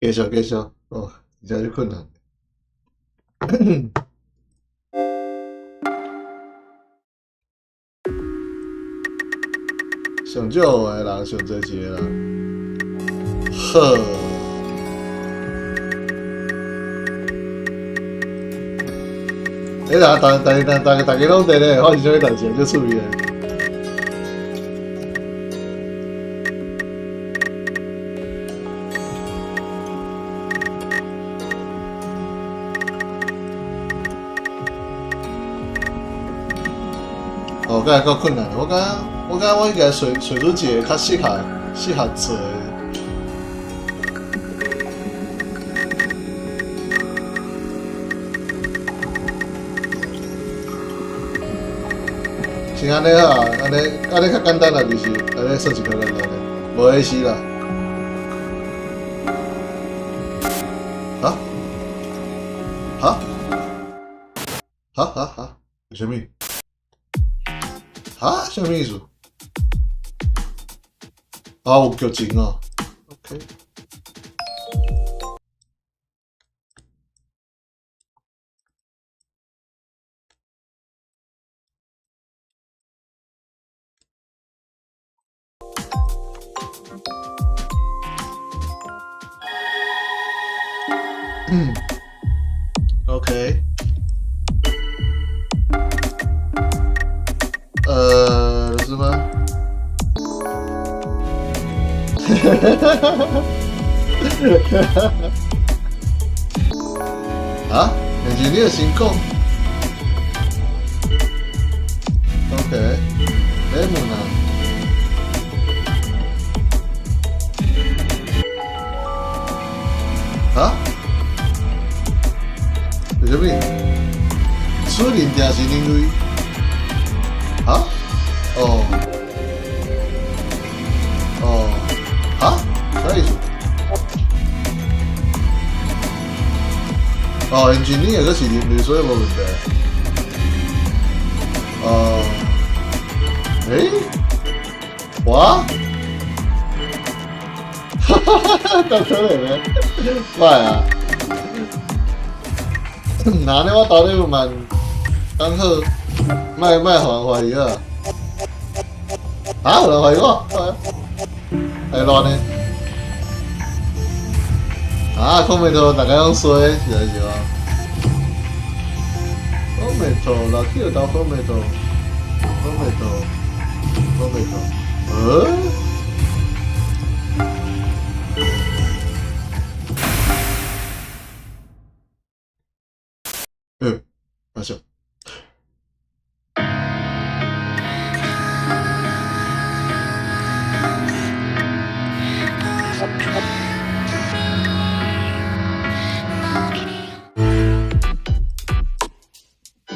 继续继续，哦，真正足困难。上少的人，上濟一个人。好。欸，大大大大大家攏佇咧，發生啥物代誌？足趣味的。哦，敢會夠困難。我感覺，我感覺我應該揣揣出一個較適合適合做的。先按呢啊，按呢按呢較簡單啦，其實按呢算是較簡單的，無意思啦。啊？哈？哈哈哈？為啥物？哈？啥物意思？啊，有劇情哦。OK。嗯，OK。是嗎？哈哈哈哈哈！啊？你有先講。OK，雷姆呢？啊？為啥物？此認定是人類？啊？哦。哦。啊？啥意思？哦，engineer 閣是人類，所以無問題。哦。欸？哇？哈哈哈哈！夠可能咩？歹啊！那呢，我到底有問，剛好，莫莫予人懷疑啊！啊，有人懷疑我？會亂呢？啊，講袂到，大家攏衰，實在是哦。講袂到，老去又到講袂到，講袂到，講袂到，呃？嗯，阿笑。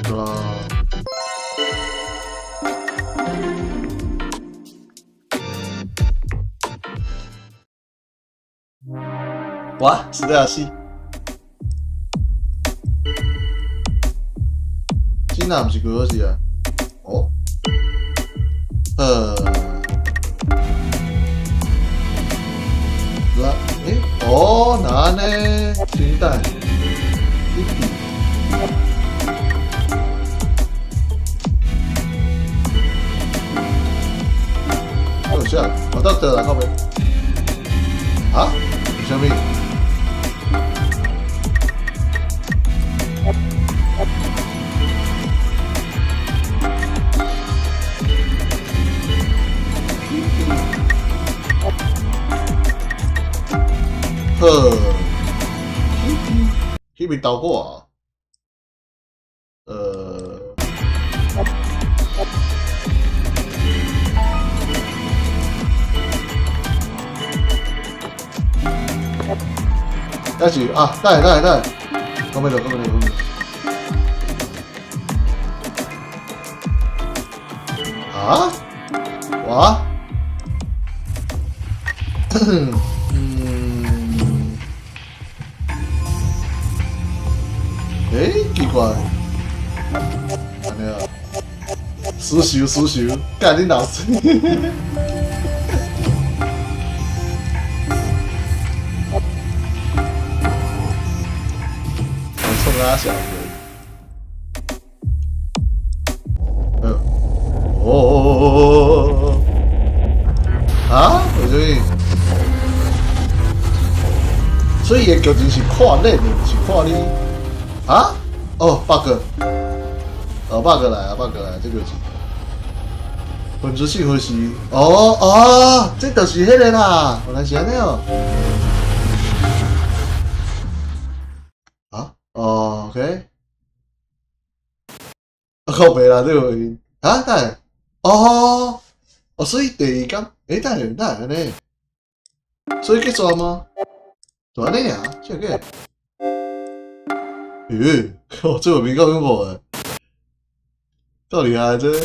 啊！哇，實在是。真若毋是幾好勢啊？哦，那，欸，哦，哪按呢？先等，一比。哦，是啊，我到得啦，後面。啊？為啥物？好，彼邊投過啊？還是啊，等下等下等下，講袂到，講袂到，講袂到。啊？哇？嗯，欸，奇怪，按呢啊，輸球輸球，幹你老師！啥小的？哦哦哦哦哦！啊？为什么？所以伊的剧情是看恁的，毋是看你。啊？哦，bug，哦，bug 來啊，bug 來，這個是分子性分析。哦哦，這就是彼個啦，原來是按呢哦。啊？哦，OK。啊，靠北啦，這個啊，等下，哦，哦，所以第二工，欸，等下，等下按呢，所以結束嗎？就按呢啊，這個。咦，哦，這個比較恐怖的，夠厲害這個。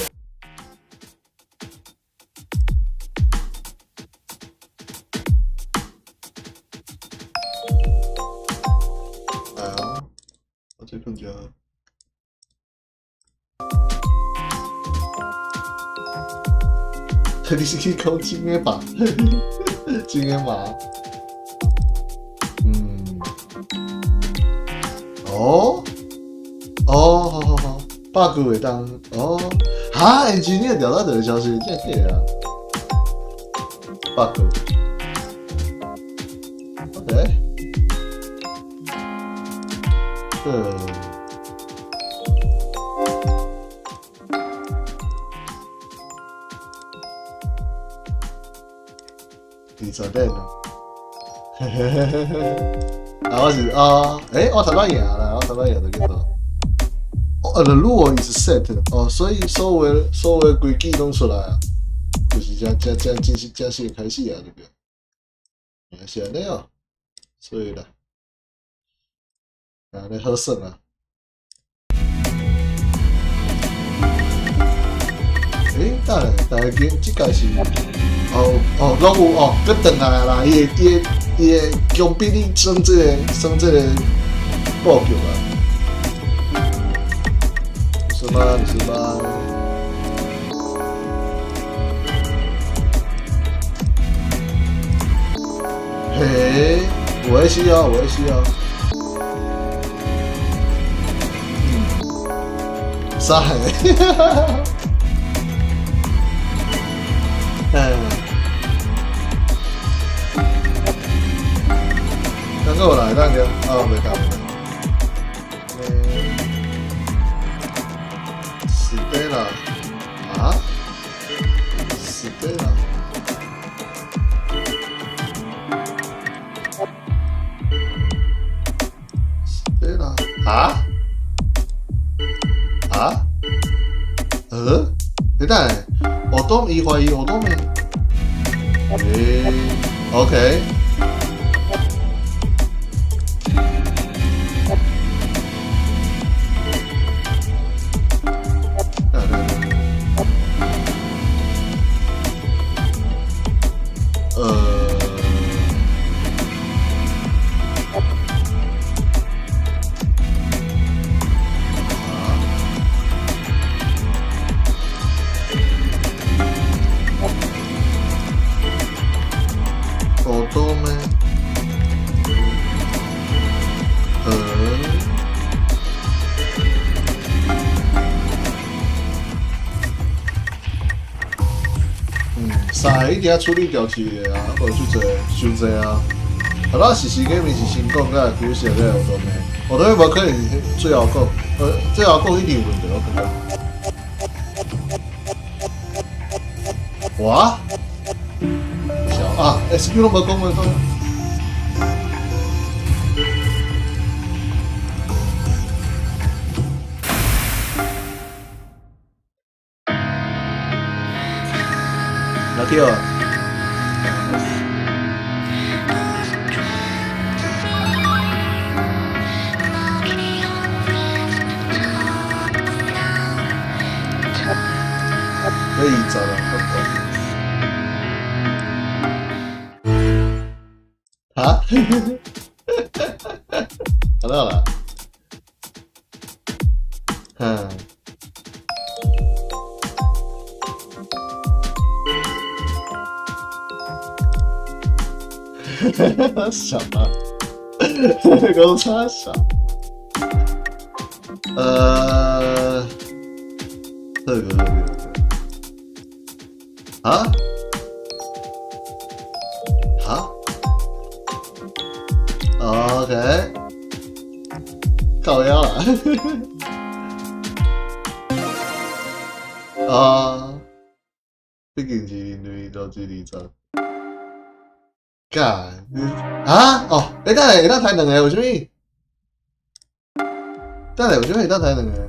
來啊，我這更加。你是去講真的吧？真的嗎？嗯。哦。哦，好好好，bug 會當哦，哈，engineer 調到這個消息，真假啊？bug。OK。這。20點啊！嘿嘿嘿嘿嘿。啊，我是啊，欸，我頭拄贏啦，我頭拄贏就叫做。哦，the rule is set 哦，所以所有規矩攏出來啊，就是這這這正式正式開始啊，對不對？原來是按呢哦，所以啦，按呢好耍啊。欸，等下，但是這屆是，哦哦，攏有哦，閣轉來啦，伊會強逼你裝這個布局啊。是嗎？是嗎？嘿，我會需要，我會需要。嗯，啥？嗯，剛剛我來那個，哦，沒看，沒看。死對了，啊？死對了。死對了，啊？啊？你等下，我都伊懷疑我都沒。欸，OK。多咩？嗯，三个一定要處理掉一個啊，無就濟，傷濟啊。好啦，事實個面是先講，甲求實個有多咩？我都無可能是最後講，最後講一定有問題，我感覺。哇！啊，SQ 攏無講無講。哪跳啊？可以走了，不管。啊？找到了。嗯。什么？讲啥小？這個啊？哈？OK，靠腰啦！啊，畢竟是人類邏輯二十。幹啊！哦，欸，等下會當刣兩个，為啥物？等下，為啥物會當刣兩个？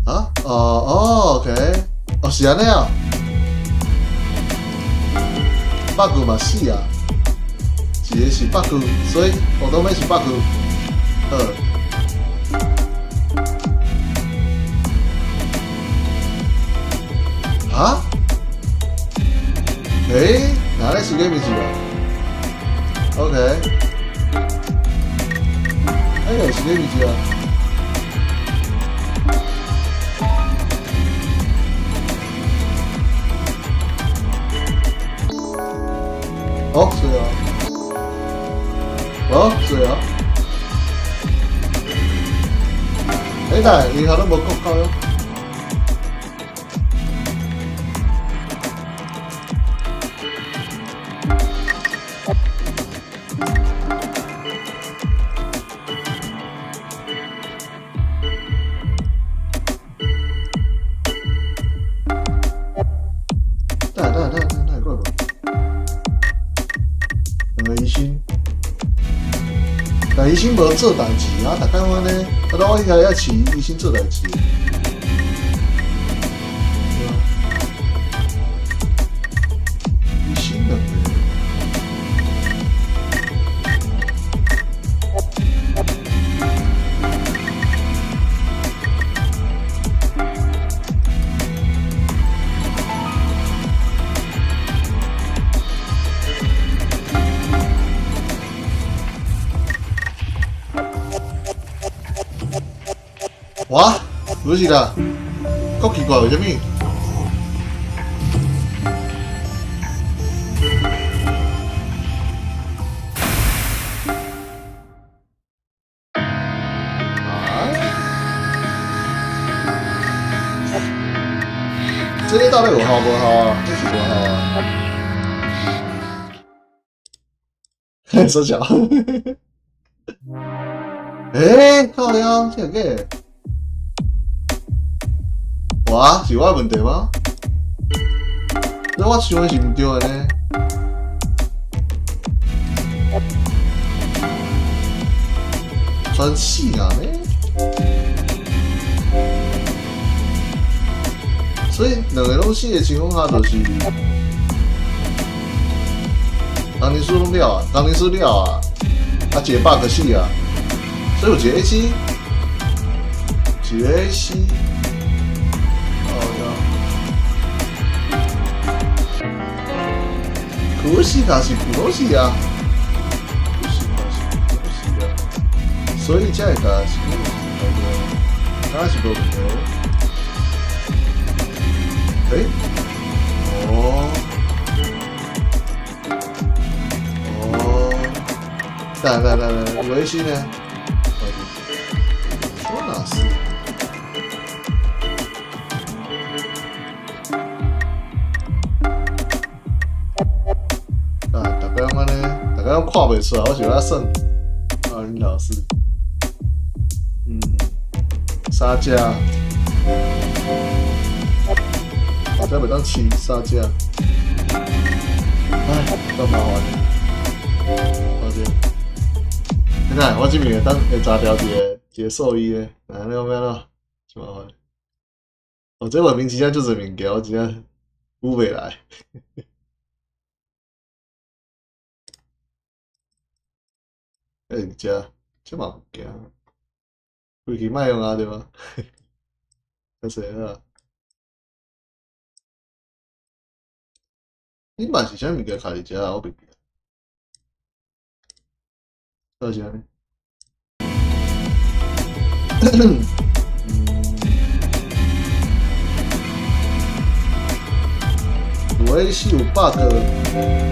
啊？哦哦，OK，哦是按呢啊，bug 嘛死啊，一个是 bug，所以我都欲是 bug，好。啊？欸，哪咧是個物事啊？OK，哎呦，是個物事啊？哦，是啊，哦，是啊。欸，但係以後都無國教喲。等下等下等下等下，過來無？兩个醫生，但醫生無做代誌啊，逐擺我呢，啊，我應該要飼醫生做代誌。對啊，醫生兩个。哇，不是啦，閣奇怪，為啥物？啊？這個到底有效無效啊？這是無效啊？說巧。欸，靠腰，這個假？哇，是我的問題嗎？這我想的是毋對的呢。全死啊呢？所以兩个攏死的情況下，就是工程師攏了啊，工程師了啊，啊一個 bug 死啊，所以有一個 AC，一個 AC。哦喲，可惜卡是可惜啊，可惜卡是可惜啊，所以才會甲是敢是無問題。欸？哦，哦，等等等等，有 AC 呢？說哪是？啊，大家攏按呢，大家攏看袂出來，我是咧算。啊，恁老師，嗯，三隻，我這袂當飼三隻，唉，夠麻煩的。抱歉。你看，我這邊會當會查著一個獸醫的，啊，你講欲按怎？真麻煩。哦，這文明真正足濟物件，我真正補袂來。欸，這這嘛有驚，規氣莫用啊，對吧？較濟啊。你嘛是啥物件徛佇遮？我袂記。到底是按呢？嗯。有 AC 有 bug，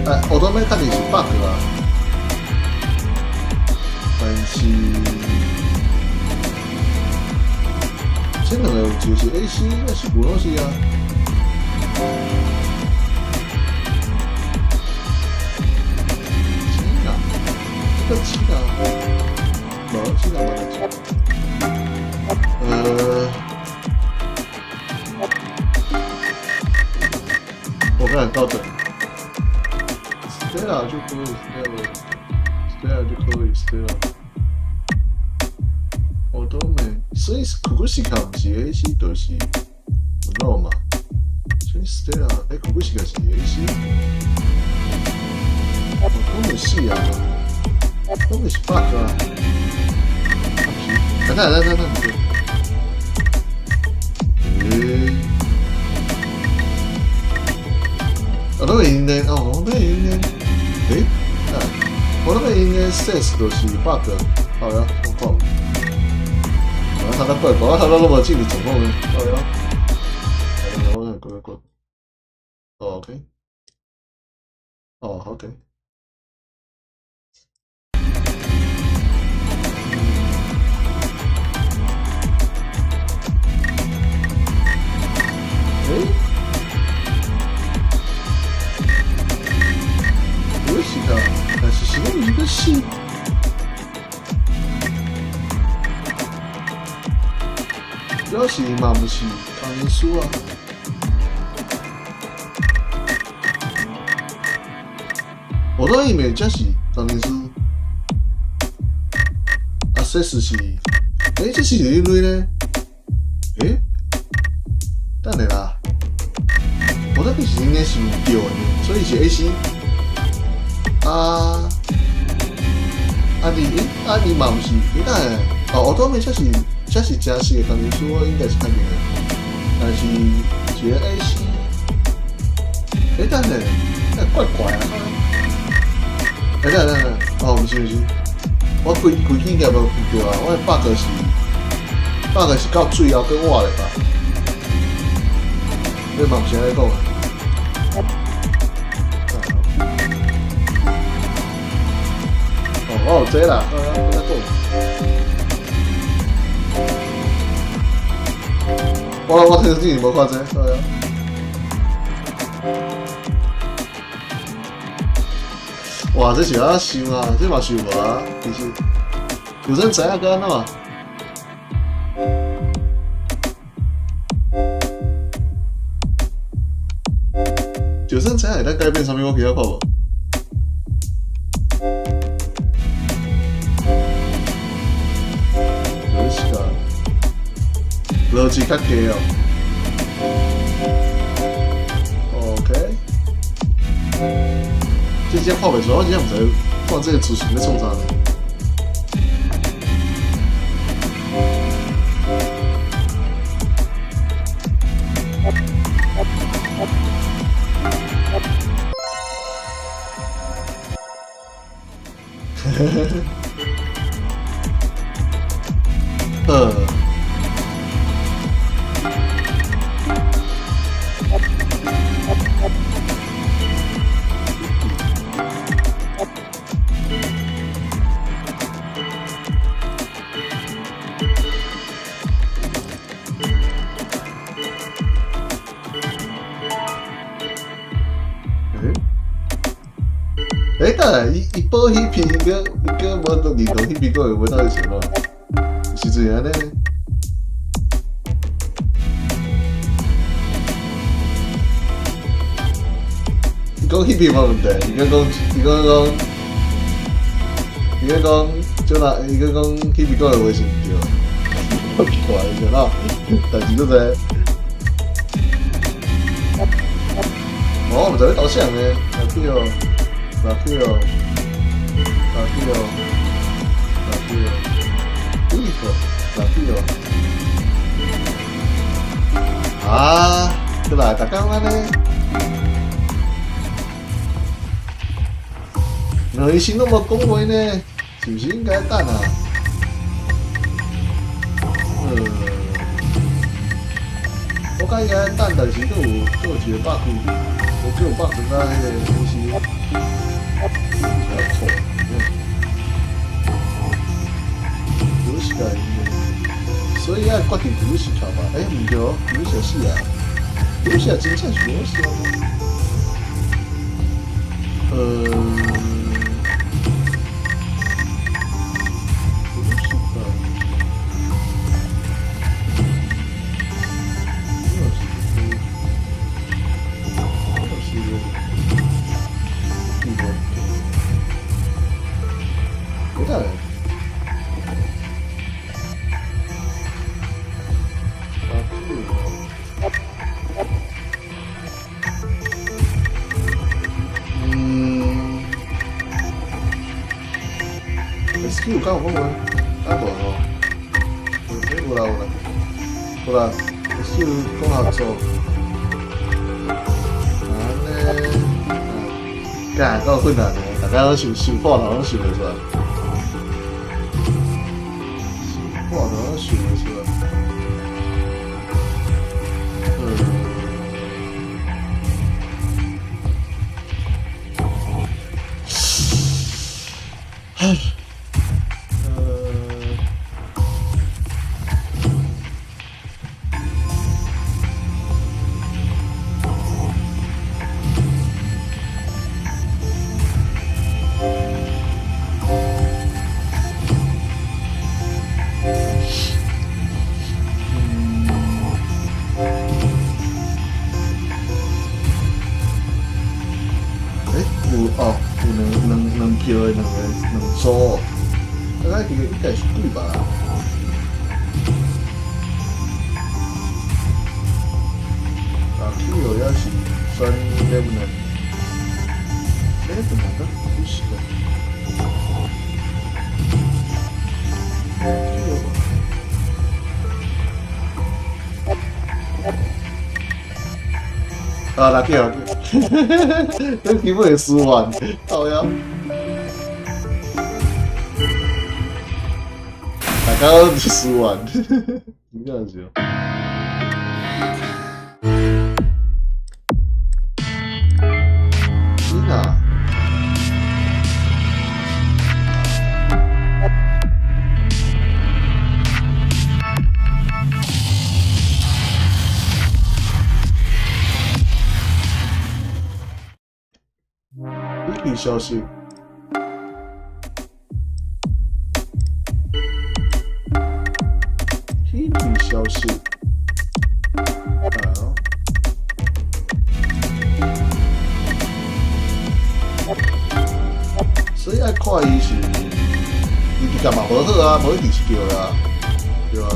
哎，我都沒看你是 bug 啊。一个是 AC，那是古老是啊。真啊，這個真啊，無真啊，無代誌。我剛才倒轉。Stella 就可以，Stella，Stella 就可以，Stella。我都沒，所以苦苦西卡毋是 AC，就是有嘛。所以 Stella，欸，苦苦西卡是 AC。我講的是啊，講的是 bug 啊。啊不是，等等等等等，欸，啊，都會用的，哦，都會用的，欸，我都會用的 sense 就是 bug，好呀，我看。我頭拄怪怪，我頭拄攏無進入狀況呢。好呀，我來過過。哦，OK。哦，OK。欸？不是的，但是是講一個死。表示嘛毋是工程師啊。我都以為這是工程師。啊，這是是，欸，這是啥類呢？欸？等下啦，我那個是應該是對的，所以是 AC。啊，啊你，欸，啊你嘛毋是，你等下，哦，我都沒這是。這是真實的工程師，我應該是確定的。但是一個 AC，欸，等下，欸，怪怪啊！欸，等下等下，哦，毋是毋是，我規規應該無對啊，我的 bug 是 bug 是到最後閣活咧吧？你嘛毋是按呢講啊？哦，我有這啦，我按呢講。我聽之前無看這，對啊。哇，這是按怎想啊？這嘛想無啊，其實有人知影閣按怎？就算知影會當改變啥物，我其他看無。有是啊，邏輯較低哦。OK，這真看袂出來，我真正毋知看這個資訊咧創啥。好。欸，等下，伊報彼篇，閣伊閣無認同彼篇講的話，到底是按怎？是怎按呢？伊講彼篇無問題，伊閣講，伊閣講，伊閣講，就若伊閣講彼篇講的話是毋對，好奇怪，是按怎？代誌閣在。我毋知咧投啥呢，來去哦。拉去哦，拉去哦，拉去哦，呢個拉去哦。啊，過來，逐工按呢？兩醫生攏無講話呢，是毋是應該等啊？我感覺應該等，但是閣有一個 bug，我閣有 bug 甲彼個東西。較錯，不是個，所以愛怪決定露西卡吧？欸，毋對，露西死啊！露西亞真正是露西亞嗎？露西卡，這是這是地方，不大。嗯，SQ 有敢有講話？啊無吼，欸有啦有啦，有啦，SQ 講合作，按呢，幹夠困難的，大家攏想想破頭攏想袂出來，想破頭攏想袂出來。唉，欸，有哦，有兩票的兩個兩組，大概應該是幾吧？啊，去予也是選 Revenant，Revenant か？確か。去啊，來去啊！這基本會輸完，靠腰。大家都輸完，真正是。你哪？虛消息。虛擬消息。好。所以愛看伊是，伊直覺嘛無好啊，無一定是對啊，對吧？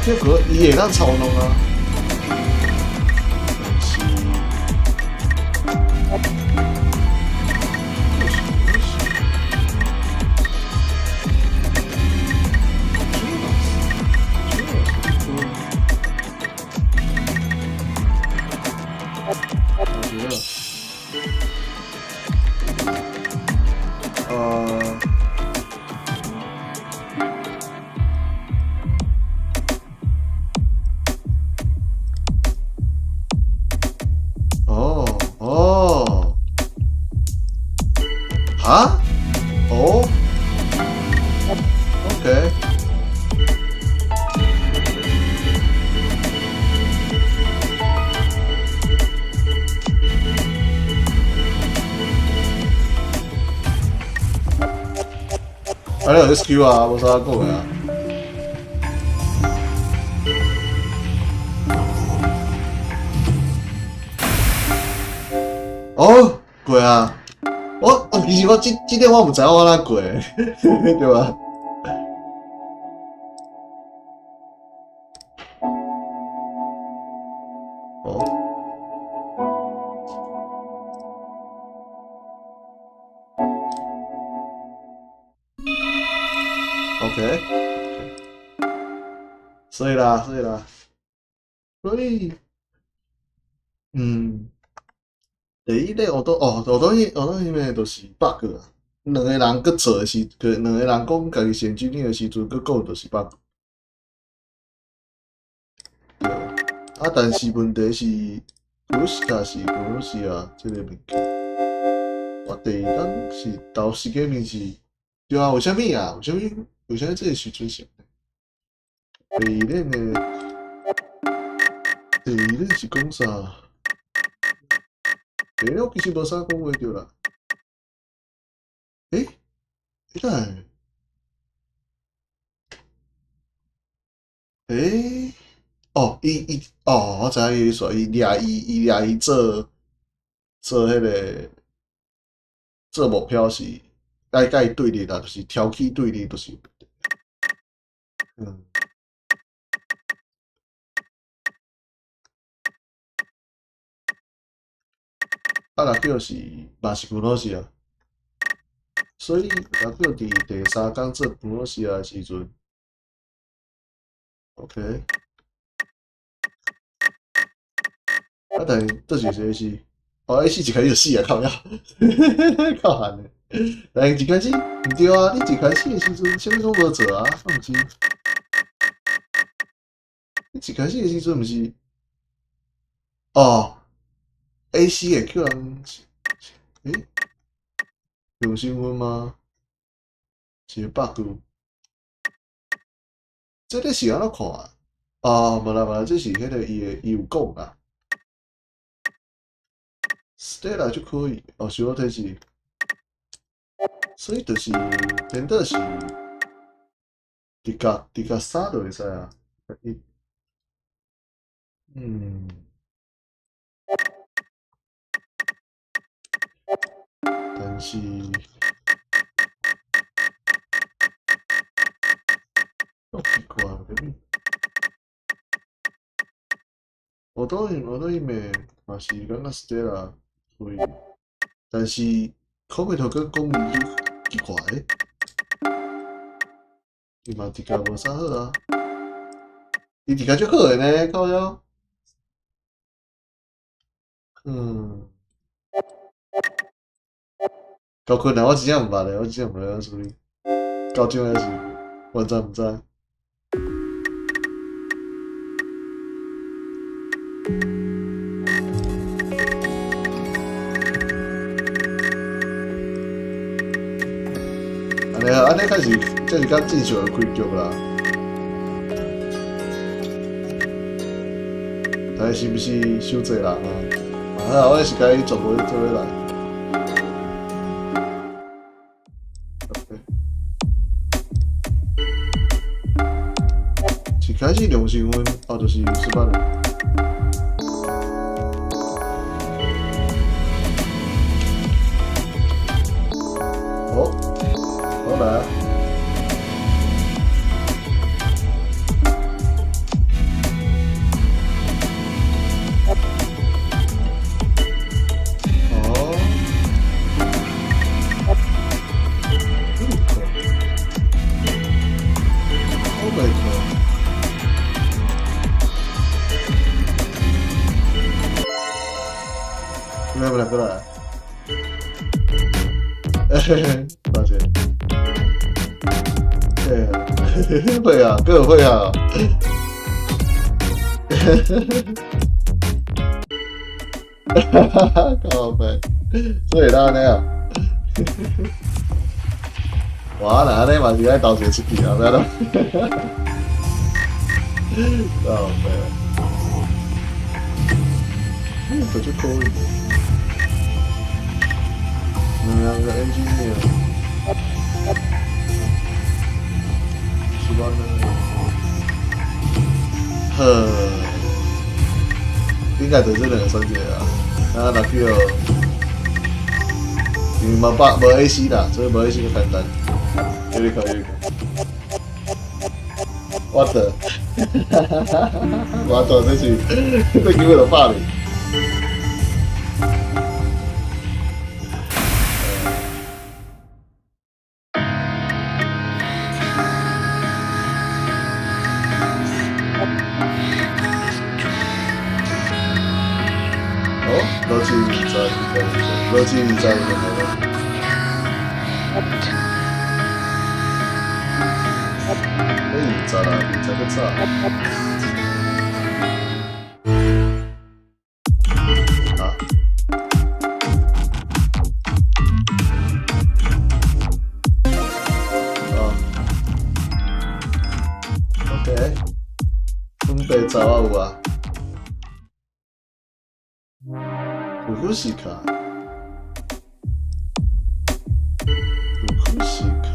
結果伊會當操弄啊，但是，哦，哈？哦？OK。啊，你有 SQ 啊，無啥講的啊。哦，過啊！我其實我這這點我毋知我按怎過，對吧？哦。OK，所以啦，所以啦，所以，第一咧，我都哦，我都彼，我都彼個就是 bug 啊。兩個人閣做的時，兩個人講家己是 engineer 的時陣，閣講就是 bug。啊，但是問題是，Grusha 是 Grusha 這个物件。我第二工是投時間面是，對啊，為啥物啊？為啥物？為啥物這个時陣是？第二輪的，第二輪是講啥？欸，我其實無啥講話著啦。欸？欸等下，欸？哦，伊伊哦，我知影伊意思，伊掠伊，伊掠伊做做彼个做目標是愛共伊對立啦，就是挑起對立，就是。啊，若叫是嘛是古諾西亞，所以若叫佇第三工做古諾西亞的時陣，OK。啊，但是倒一個是，哦，AC 一開始就死啊，靠腰，靠寒的。但一開始毋對啊，你一開始的時陣，啥物攏無做啊，毋是？你一開始的時陣毋是？哦，AC 會叫人，欸？用身份嗎？是個 bug。這個是按怎看啊？哦，無啦無啦，這是彼個伊的伊有講啦。Stella 就可以，哦，是我提示，所以就是顛倒是直角直角三就會使啊，一，但是，好奇怪，啥物？我當然我當然嘛是感覺 Stella 可以，但是可袂頭閣講伊奇怪，伊嘛直覺無啥好啊，伊直覺足好的呢，靠腰。夠困難，我真正毋捌咧，我真正毋捌怎處理。高中還是完全毋知。按呢按呢開始，這是較正常的開局啦。但是是毋是傷濟人啊？啊，我是共伊全部做伙來。OK。一開始兩身份，哦，就是失敗了。好，好來啊！哦，Oh my god！來不來過來？嘿嘿，抱歉。對啊，會啊，閣會啊。哈哈哈，靠北，所以咱按呢啊。哇，若按呢嘛是愛投一个出去啊，欲按怎？靠北。這就可以。兩個 engineer，是吧呢？呵，應該就這兩個選擇啊。啊，若叫，因為無百無 AC 啦，所以無 AC 較簡單。有你靠，有你靠。我的，我的，這是這根本就霸凌。哦，邏輯20，邏輯20就好了。欸，20啦，20較早。查我有啊。鲁庫西卡，魯庫西卡，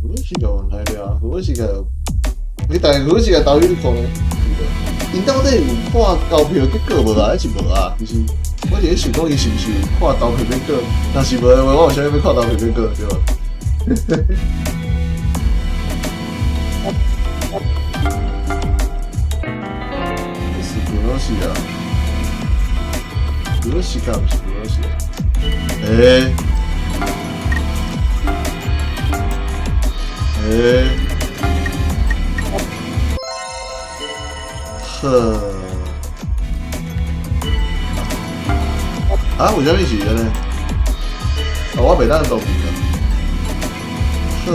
魯庫西卡問題了，魯庫西卡，你但係魯庫西卡投你看呢？𪜶到底有看投票結果無啊？還是無啊？其實我是咧想講，伊是毋是有看投票結果？若是無的話，我有啥物欲看投票結果，對無？這是古羅西亞，古羅西卡毋是古羅西亞。欸欸，呵，啊，為啥物是按呢？啊，我袂當投票啊。呵，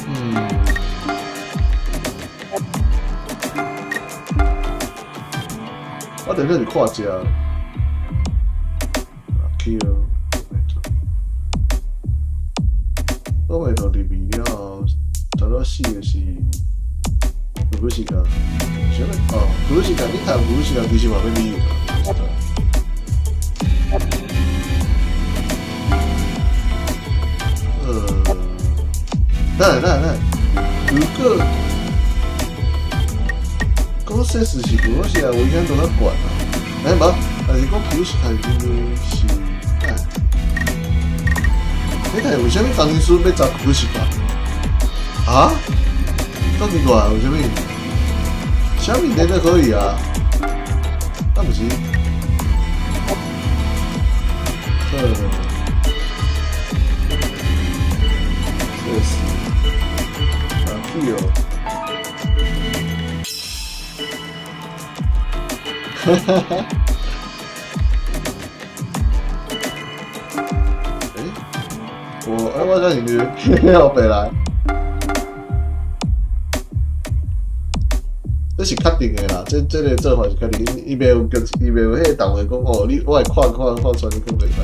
嗯，我頂個是看食。去哦，我袂到入去了後，頭拄死的是魯庫西卡，啥物？哦，魯庫西卡，你讀魯庫西卡其實嘛欲理由。等下等下等下，如果講說事是魯庫西卡危險度較懸啊，欸無，但是講魯庫西卡因為是，欸，欸，但是為啥物工程師欲查魯庫西卡？啊？足奇怪，為啥物？啥物題都可以啊，啊毋是？好，這是啊去哦，哈哈哈！欸，我欸我才是後白來。這是確定的啦，這個做法是確定，伊袂有叫，伊袂有彼個動畫講哦，你我會看看看出來你講袂使。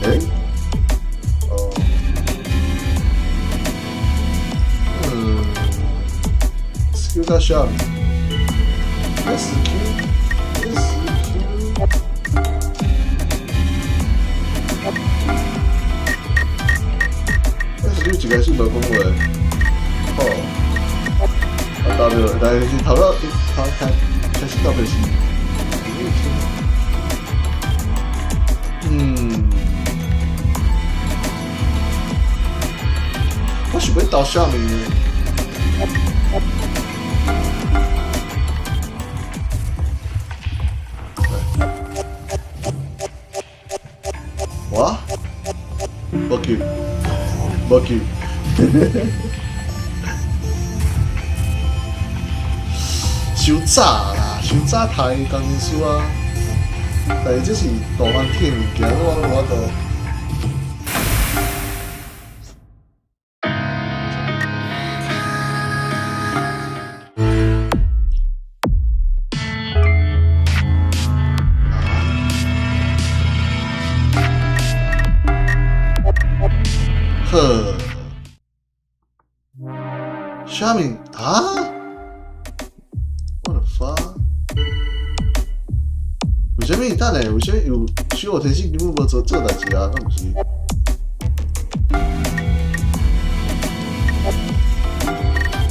欸？哦。嗯。Skill 較啥物？S Q S Q。S Q 一開始無講話。哦，啊，到了，但是頭到頭開開始到底是，嗯，我想欲投啥物呢？我？無去，無去。傷早啦，傷早讀工程師啊！但是這是大環境物件，我無法度。好，啥物啊？What the fuck？為啥物？等下，為啥物有守護天使根本無做做代誌啊？敢毋是？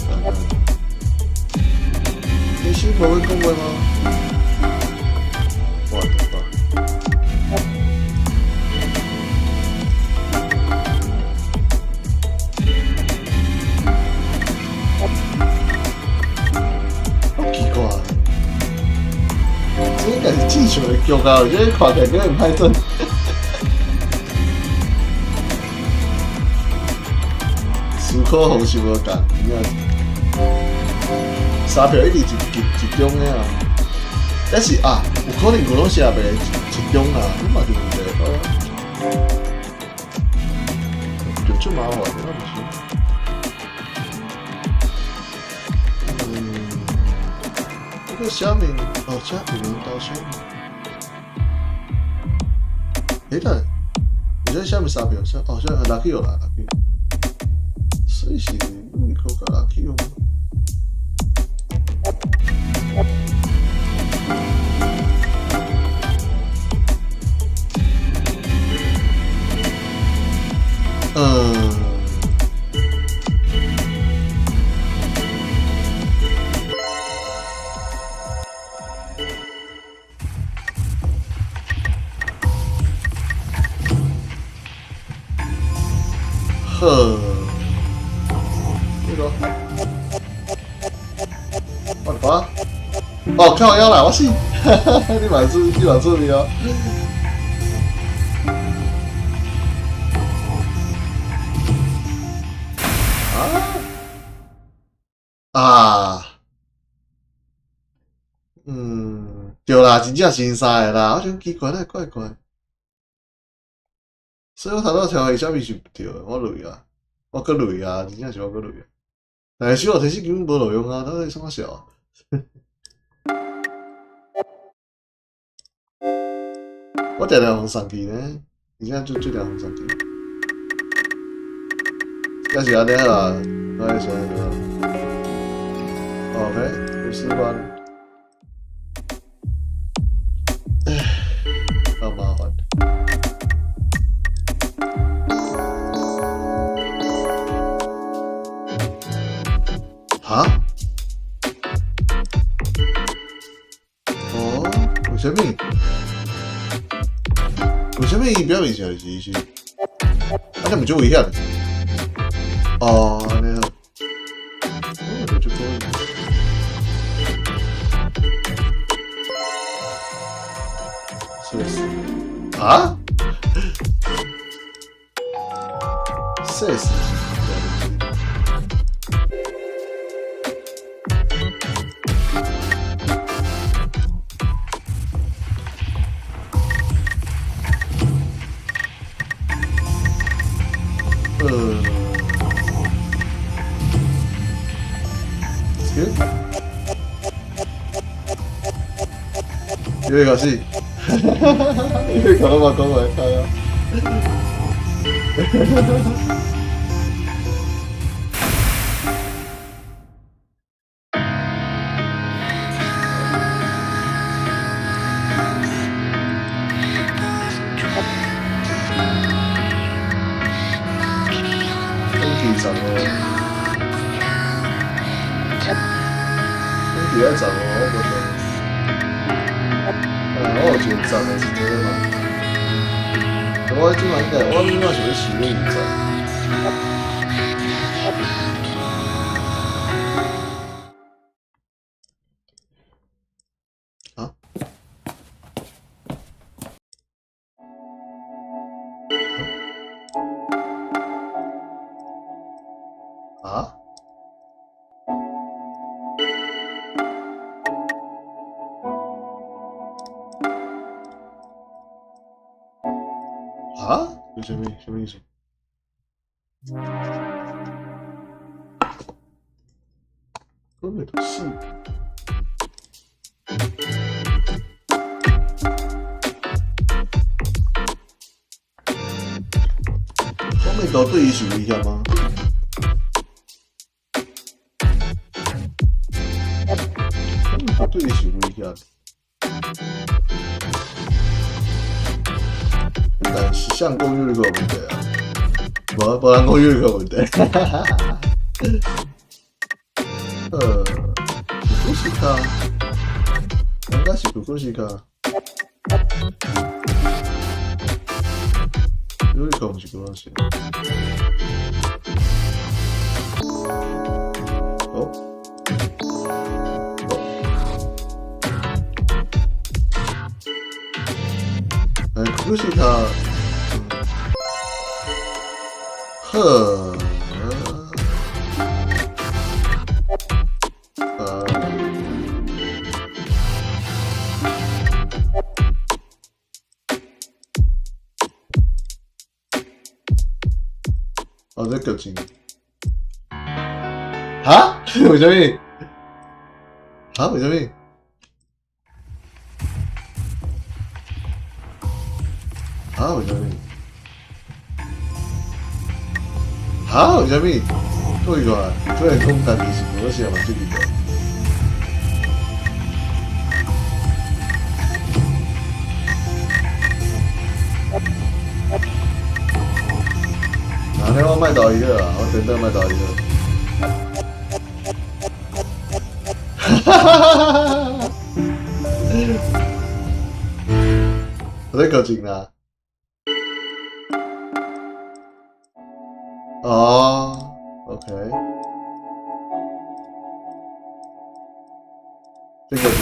等下，天使無欲講話嗎？What the fuck？好奇怪，這應該是正常的劇啊，我覺得看起來有點歹準。思考方式無仝，真正是三票一直一一一中的啊。但是啊，有可能古攏是也袂一中啊，你嘛就問題啊。就足麻煩的，那毋是？嗯，這個蝦米哦，這有人投啥物？欸，等下，你這啥物三票？哦，這 Lucky 有啦，Lucky。所以是ユリコかラキオ嗎？嗯。好，這個，我的媽！哦，靠腰啦，我死！你嘛注，你嘛注意哦。啊啊！嗯，對啦，真正是𪜶三个啦，我想奇怪，哪會怪怪。所以我頭拄聽伊啥物是毋對的，我累啊，我閣累啊，真正是我閣累啊。但是小學提醒根本無路用啊，到底創啥小？我定定予送去呢，而且就最定予送去。也是按呢啦，我會想對吧？OK，50萬。唉，好麻煩。哈？哦，為啥物？為啥物伊表面上是伊是？啊，這毋足危險？哦，按呢好。哦，這就可以。是是。啊？這是。呃，有個是，因為講嘛講來看啊。空氣站哦，空氣愛站哦，我無懂。啊，我有一個站的是這個嘛？我這擺應該，我應該是咧試咧二站。啊？啊？啊？有啥物？啥物意思？根本就是。方面刀對伊是危險嗎？方面刀對伊是危險。但是相公有一個問題啊，無無人講有一個問題。呃，ククシカ，應該是ククシカ。有一個毋是ククシカ。哦，哦，哎，ククシカ。好，啊，哦，這劇情，哈？為啥物？哈？為啥物？啊？啊？為啥物？哈？為啥物？夠奇怪，雖然講家己是無寫嘛，這奇怪。按呢我莫投伊好啊，我等等莫投伊好。哈哈哈哈哈！我在搞錢啦。哦，OK。這個這個。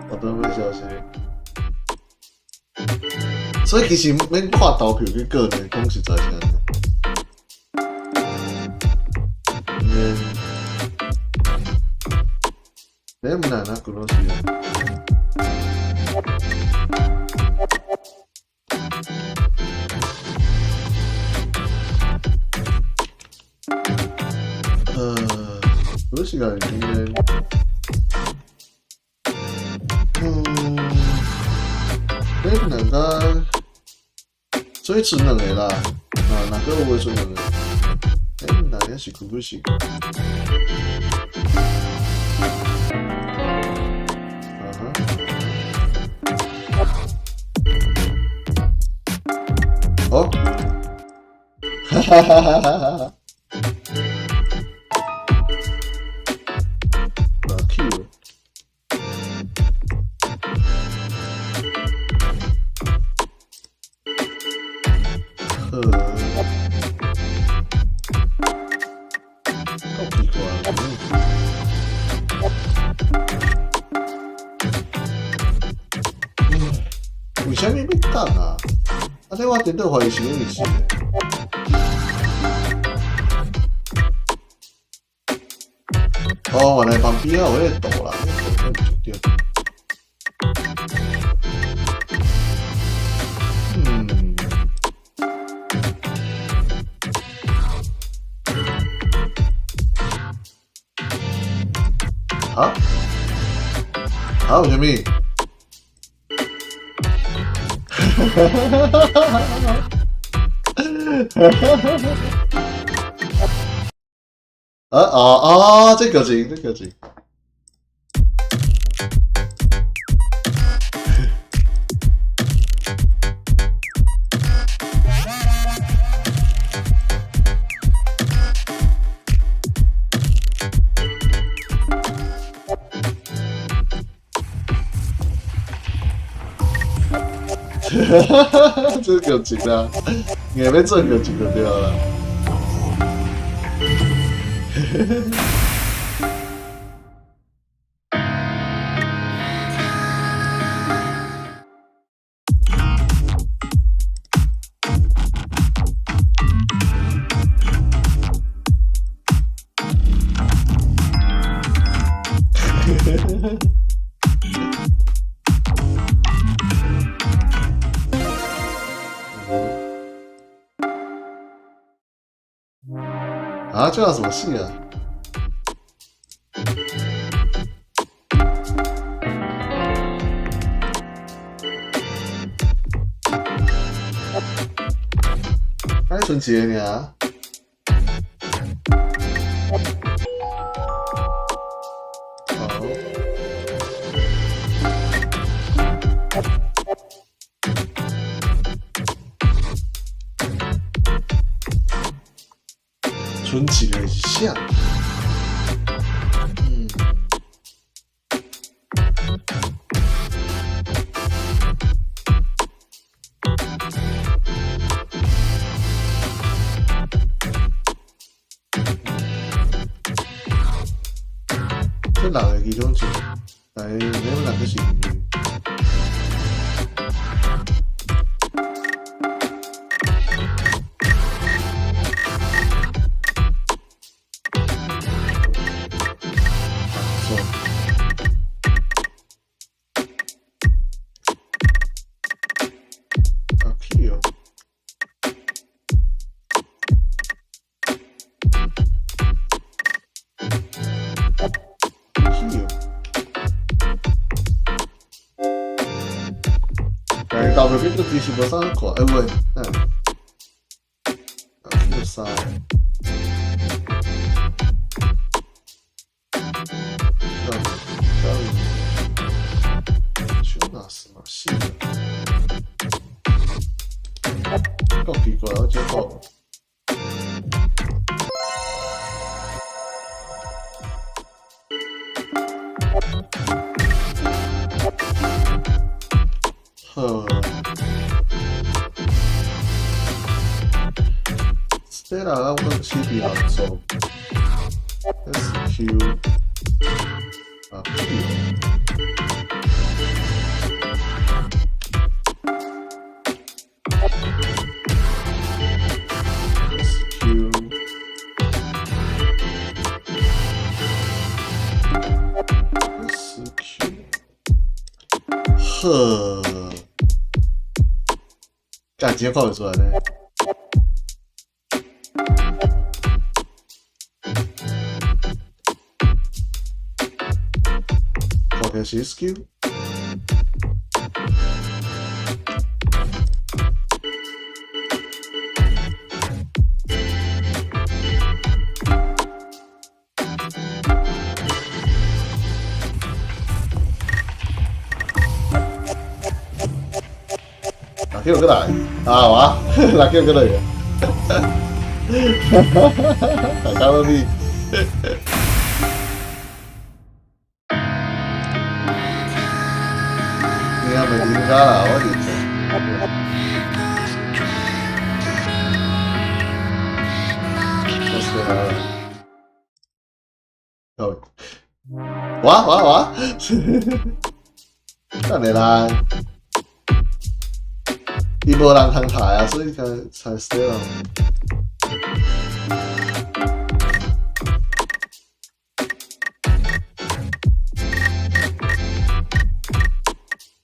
我都欲消息。所以其實免看投票結果呢，講實在是按呢。嗯，你毋難啊，古老師。古時間應該，你毋難甲，所以剩兩个啦，啊，若閣有的剩兩個，欸，哪個是古古時？啊哈。哦，哈哈哈哈哈哈！哪去了？呵，夠奇怪，嗯，為啥物欲等啊？啊，這我顛倒懷疑是因為是。哦，原來旁邊有彼個圖啦，那個圖才是重點。嗯。啊？啊？為啥物？哈哈哈哈哈哈！啊啊啊！這個錢，這個錢。哈哈哈！這個錢啊，硬欲做個錢就對啦。啊，這要怎麼戲啊？單純一個爾。好。剩一個是啥？嗯。這六個其中一個，但是你們兩個是。阿 Q。投票結果其實無啥好看，欸喂，嗯，啊，Q 三。Jonas 嘛，死啦！夠奇怪，我這個。好。Stella 我講是佇後座，SQ 啊 Q。SQ。SQ。呵，幹，今天看袂出來呢。看起來是 SQ。叫過來，啊哇，來叫過來，大家都你，你也袂增加啦，我就。我死啦！哦，哇哇哇！等下啦。伊無人通抬啊，所以才才死咯。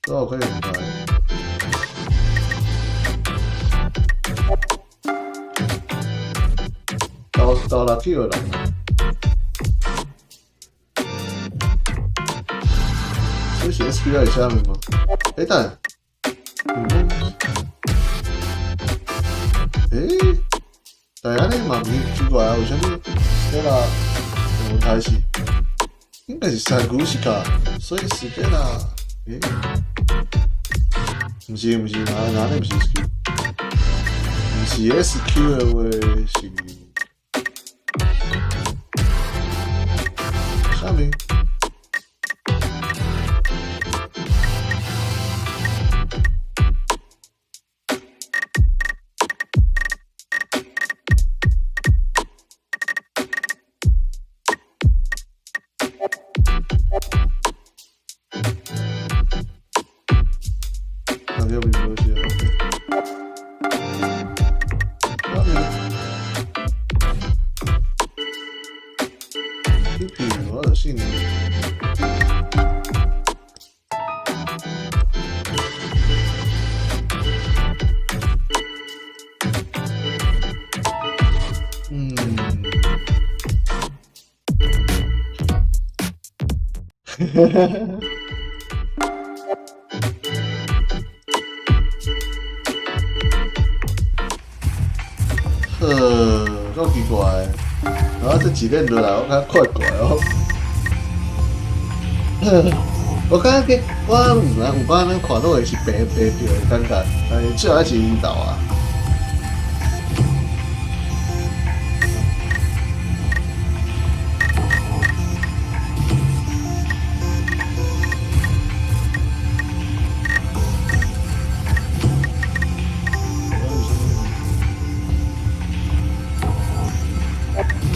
多少可以抬？到到六幾個人？所以是 SQ 在下面嗎？欸，等，欸，但按呢嘛毋是奇怪啊，為啥物 Stella 問題是應該是三姑是卡，所以 Stella，欸，毋是毋是，哪哪裡毋是 SQ？毋是 SQ 的話是啥物？那就沒關係，OK。那你 P P 我就信。嗯。呵呵呵。呵，夠奇怪，然後這幾年落來，我較快過哦。我感覺我毋知有擺咱看到的是白白票的感覺，但是最後是𪜶投啊。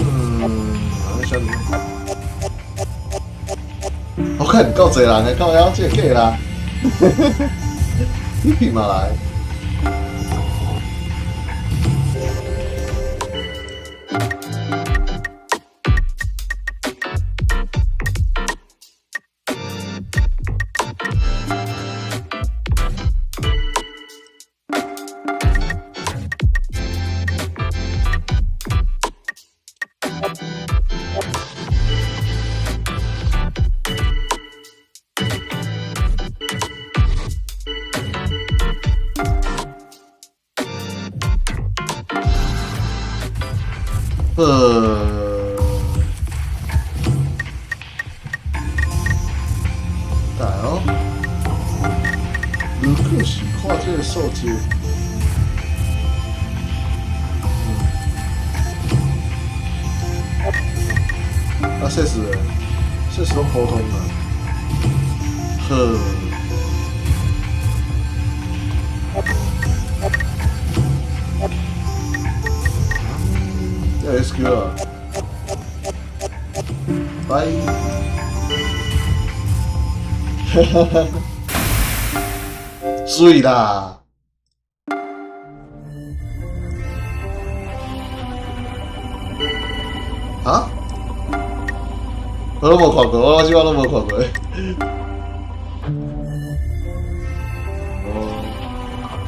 嗯，啥物？我看夠濟人的，靠腰這個假啦，你皮嘛來？大哦，如果是看這個數字，啊，確實，確實攏普通啊。好。這 SQ 啊，拜。哈哈哈，水啦！啊？我攏無看過，我這我攏無看過。哦，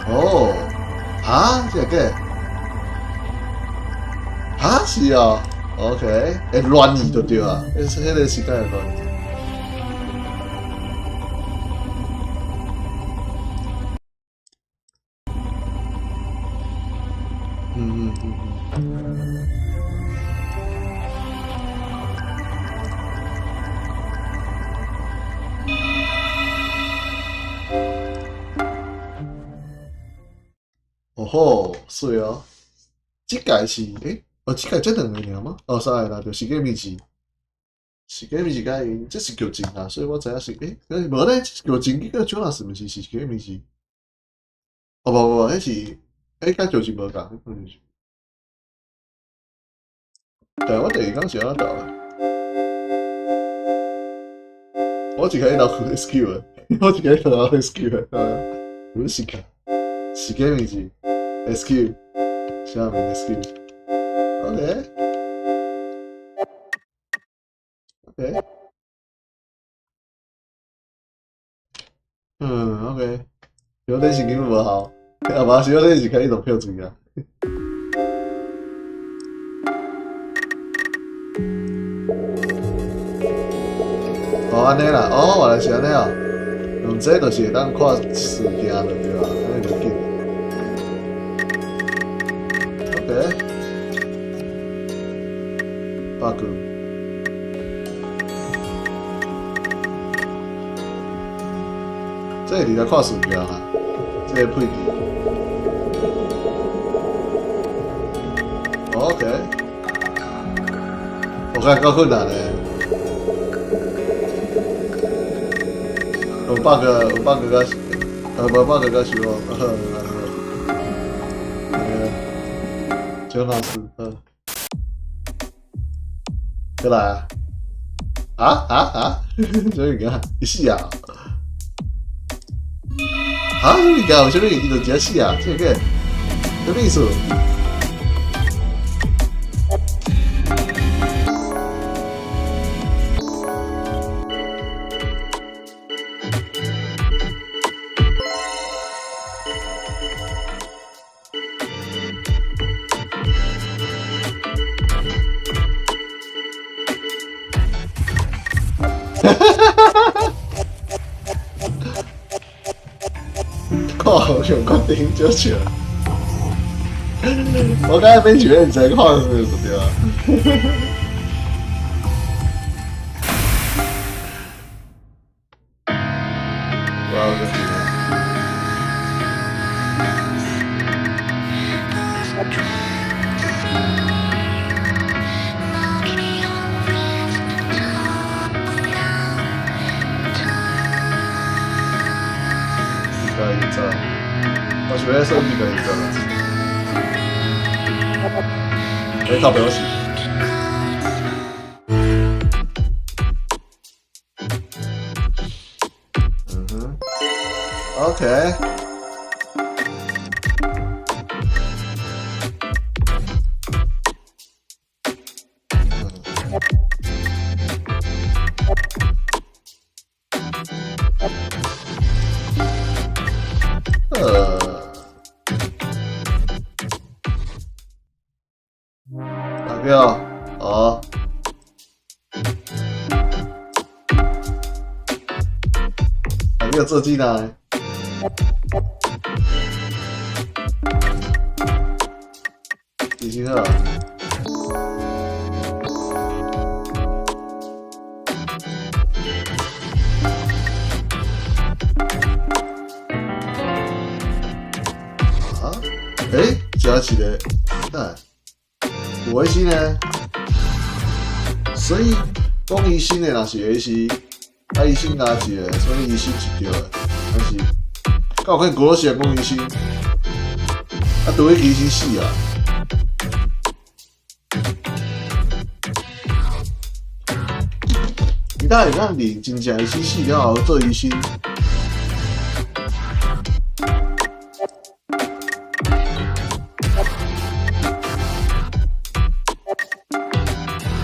哦，啊，這個？啊，是啊，OK，會亂去就對啊，彼個時間會亂。嗯嗯嗯嗯。哦吼，水哦，這屆是哦，這屆這兩个爾嗎？哦，三個啦，就時間面是，時間面是佮𪜶，這是劇情啊，所以我知影是無咧，劇情結果小老師毋是時間面是，哦無無，彼是，佮劇情無仝，可能是。對，我第二工是按怎鬥的？我一開始鬥 SQ 的，我一開始鬥 SQ 的，不是卡，時間面是 SQ，啥名 SQ？OK，OK，嗯，OK，有點是根本無效，啊無是有點是開始就票水啊。哦，按呢啦，哦，原來是按呢哦，用這就是會當看事件就對啊，按呢就緊。OK，八個。這是來看事件啦，這個配置。OK，我看夠困難嘞。有 bug，有 bug 個，無 bug 個是我，張老師，過來啊！啊啊啊！啥物件？伊死啊？啊？啥物件？啥物？伊就直接死啊？這個？啥物意思？看，想決定就笑。我剛才沒覺得你在看是不是對吧？我個天！一個一個，我想要算一個一個。靠北我是。嗯哼，OK。大哥，哦，还沒有做進來。已經好。一个，等有 AC 呢，所以講醫生的若是 AC，啊醫生加一個，所以醫生是對的，但是敢有可能古老師講醫生，啊對醫生死啊？你當會當認真正醫生死了後做醫生？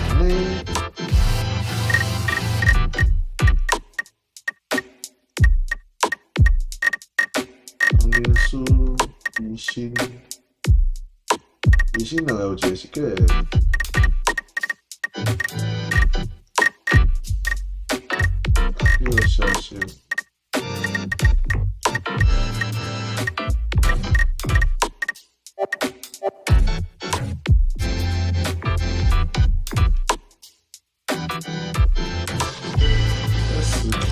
按呢？黃明書醫生，醫生兩个有一個是假的。這個消息。SQ。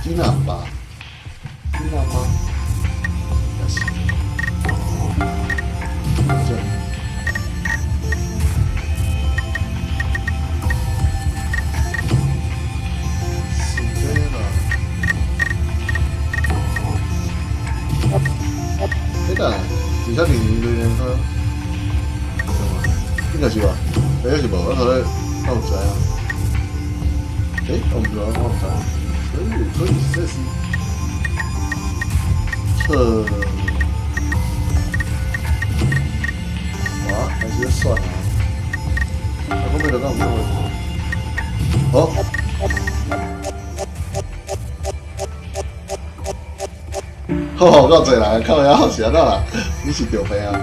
金南吧？金南嗎？應該是。這。死對了。這個，而且零零零個，應該是吧？應該是無，我頭咧我毋知啊。欸，我毋知，我毋知。所以這是測，哇，還是算啊。啊，後面就講唔用。好。好好，夠濟人，靠腰是按怎啦？你是著病啊？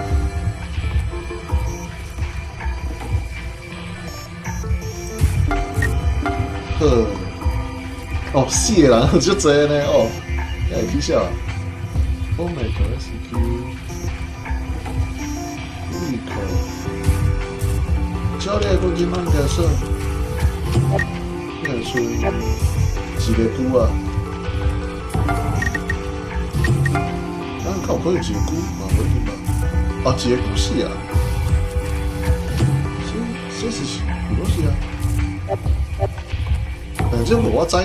好。哦，四個人足濟呢哦，也會起笑。Omega SQ，立口，教練攻擊慢角色，應該說一個龜啊，咱較有可能一個龜嘛，無一定吧？哦，一個龜死啊，這是是有死啊？反正無我知爾。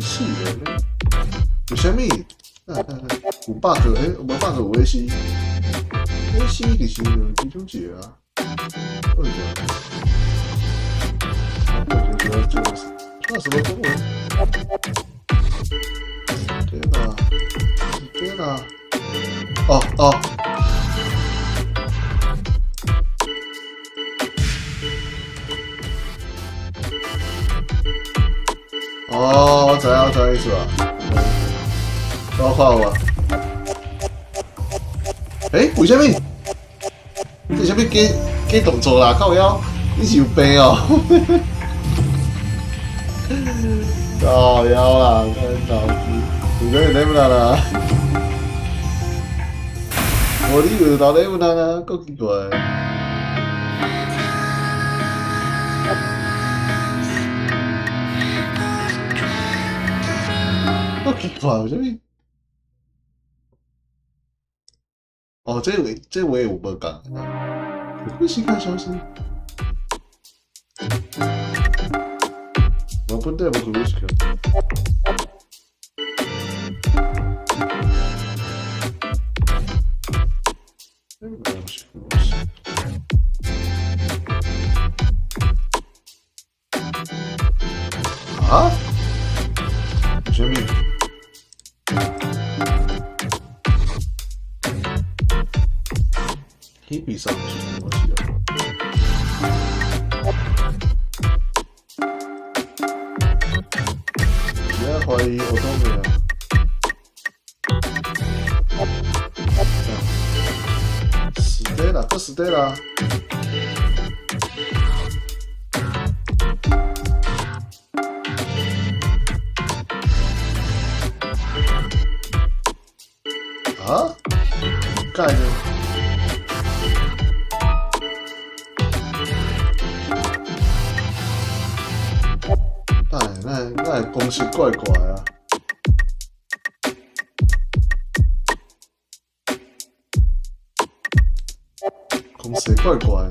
四個呢？有啥物？有 bug 欸，無 bug 有 AC，AC 其實有其中一個啊。對吧？這這什麼中文？天哪！天哪！哦哦！哦，我知影，我知影意思啊。我看有啊。欸，為啥物？這啥物假假動作啦？靠腰，你是有病哦！靠腰啦，看腦子，有啥物禮物啦？無理由留禮物啊，夠奇怪。夠奇怪，為啥物？哦，這話這話有無仝？可是看消息。我本底無看過。啊？啥物？彼閉上是什麼東西啊？你要懷疑我都沒有。死對啦，這死對啦！啊？蓋呢？那那公式怪怪啊！公式怪怪。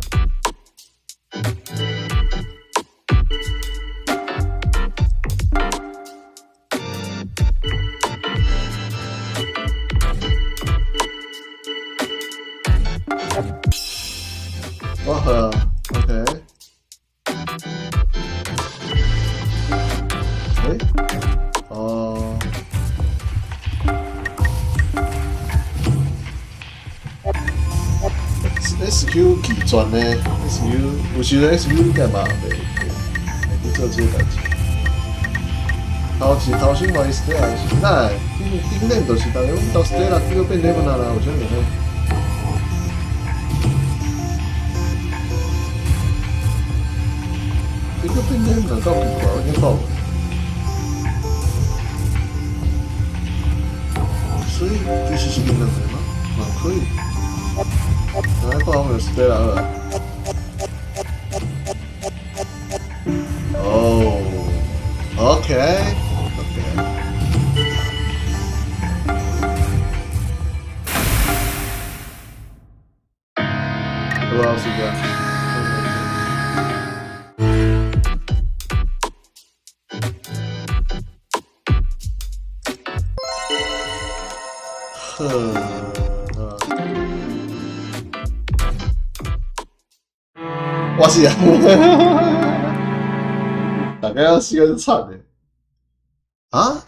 我好，OK。欸？哦。SQ 拒絕呢？SQ 有時陣 SQ 應該嘛袂袂去做這個代誌。頭是頭先話 Stella 是哪會？頂頂頂就是逐個攏投 Stella，結果變 Lemon 啦，有啥物呢？結果變 Lemon 夠奇怪，我已經看無。所以其實是恁兩個嗎？嘛可以。來看我們 Stella 好啦。哦，OK，OK。好啊，時間。好，我是啊，大家要死個慘的。啊？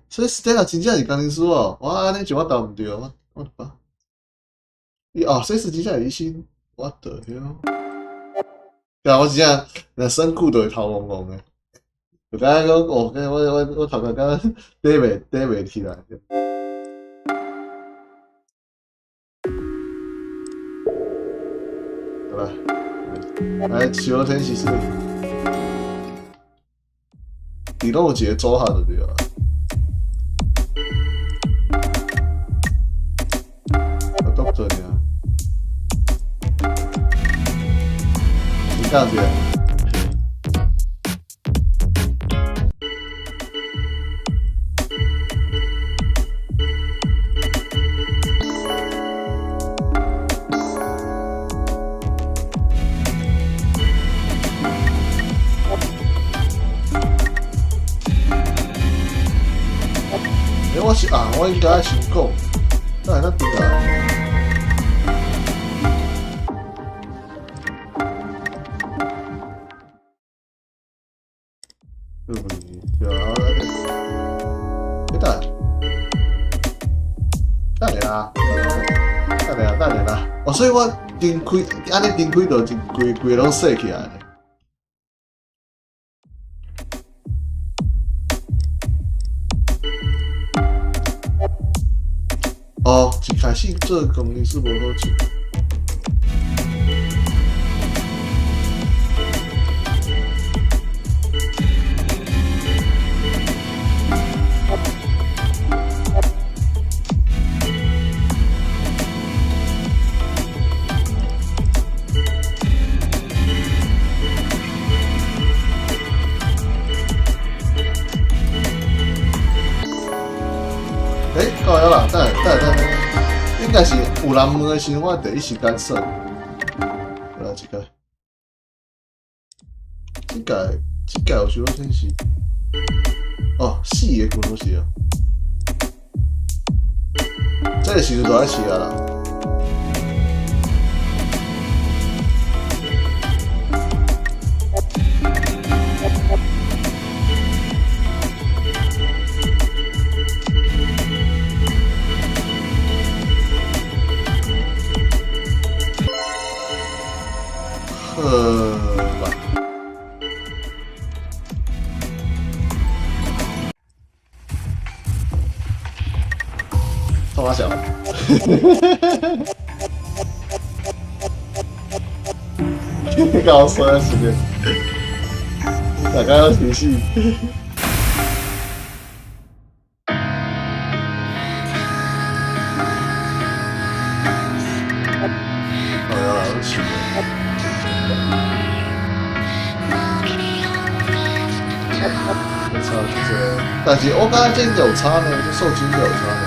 所以 Stella 真正是工程師哦，我按呢就我投毋對，我我把。伊哦，所以是真正是醫生，what the hell？對啊，我真正若身軀都會頭戇戇的。就感覺講，哦，我我我頭殼敢若底袂起來。好吧，來小天使是，佇攏有一個組合就對了。我篤做爾，你講者。欸，我是啊，我應該先講，等下咱轉來。對，你等，等下啦，等下，等下啦。哦，所以我燈開，按呢燈開就一規規攏熄起來。哦，一開始做工程師無好處。欸，夠了啦，等下，等下，等下，應該是有人問的時陣，我第一時間算。來，這個，這個，這個有時候真是，哦，四個工程師啊，這個時陣就愛試啊啦。創啥小？搞笑死的，大家要提醒。哦，要來去。沒差，就是，但是我感覺這有差呢，這受精有差呢。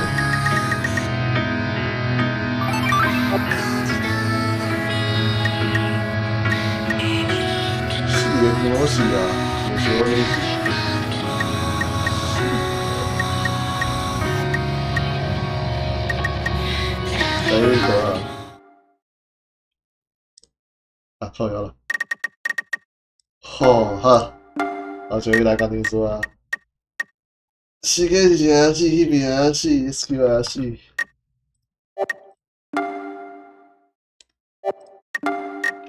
四個東西啊，我說你。來一個啊，靠腰了。好，好，啊，終於來講電視啊。四個是啥死？彼邊也死，SQ 也死。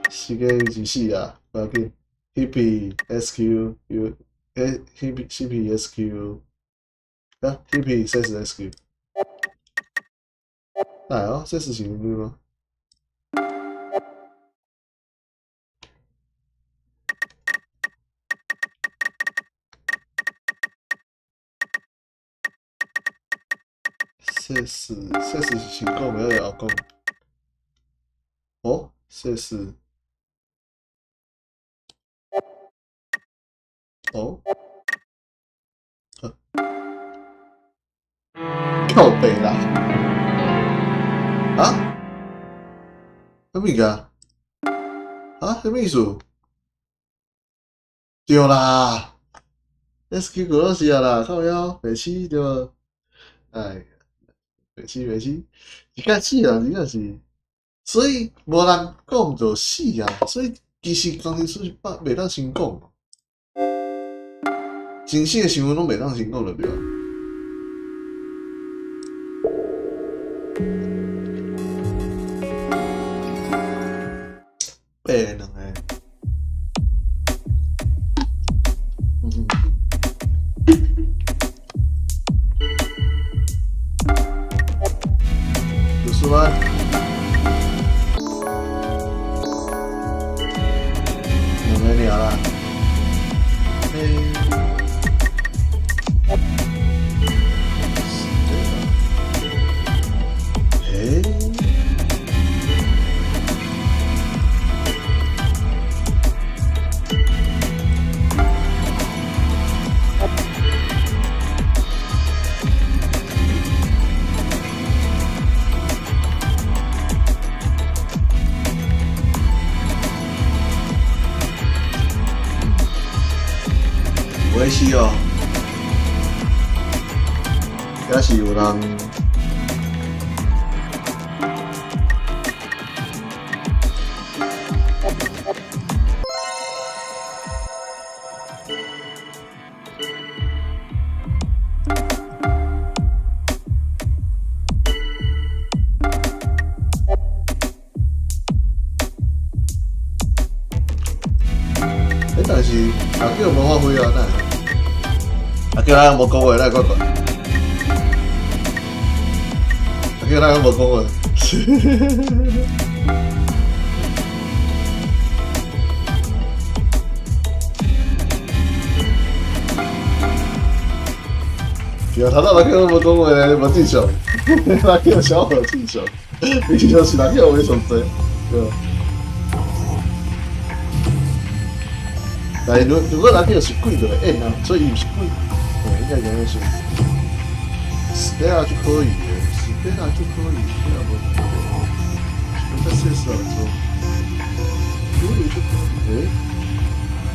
四個是死啊，無要緊。Hippie SQ U 欸 Hippie CP SQ 啊 Hippie 三十 SQ。來哦，這是行對嗎？這是這是先講的，還是後講？哦，這是哦，靠北啦！啊？啥物件？啊？啥物意思？對啦，SQ 過是啊啦，靠腰，袂死對無？哎，袂死袂死，一個死啊，真正是，所以無人講就死啊，所以其實工程師是袂當先講，真實的新聞攏袂當先講就對啊。八個兩個，嗯哼，60萬，兩個爾啦，欸，欸。無會死哦，也是有人。欸，但是阿叫無發揮啊，哪會？阿叫咱無講話，咱會怪怪。阿叫咱無講話。對啊，頭拄阿叫攏無講話咧，無正常。阿叫小可正常，平常時阿叫話上濟，對。但是如果阿叫是鬼就會演啊，所以伊毋是鬼，哦，應該這樣說。Stella 就可以的，Stella 就可以，Stella 無問題。我再試試做，可以就可以。欸，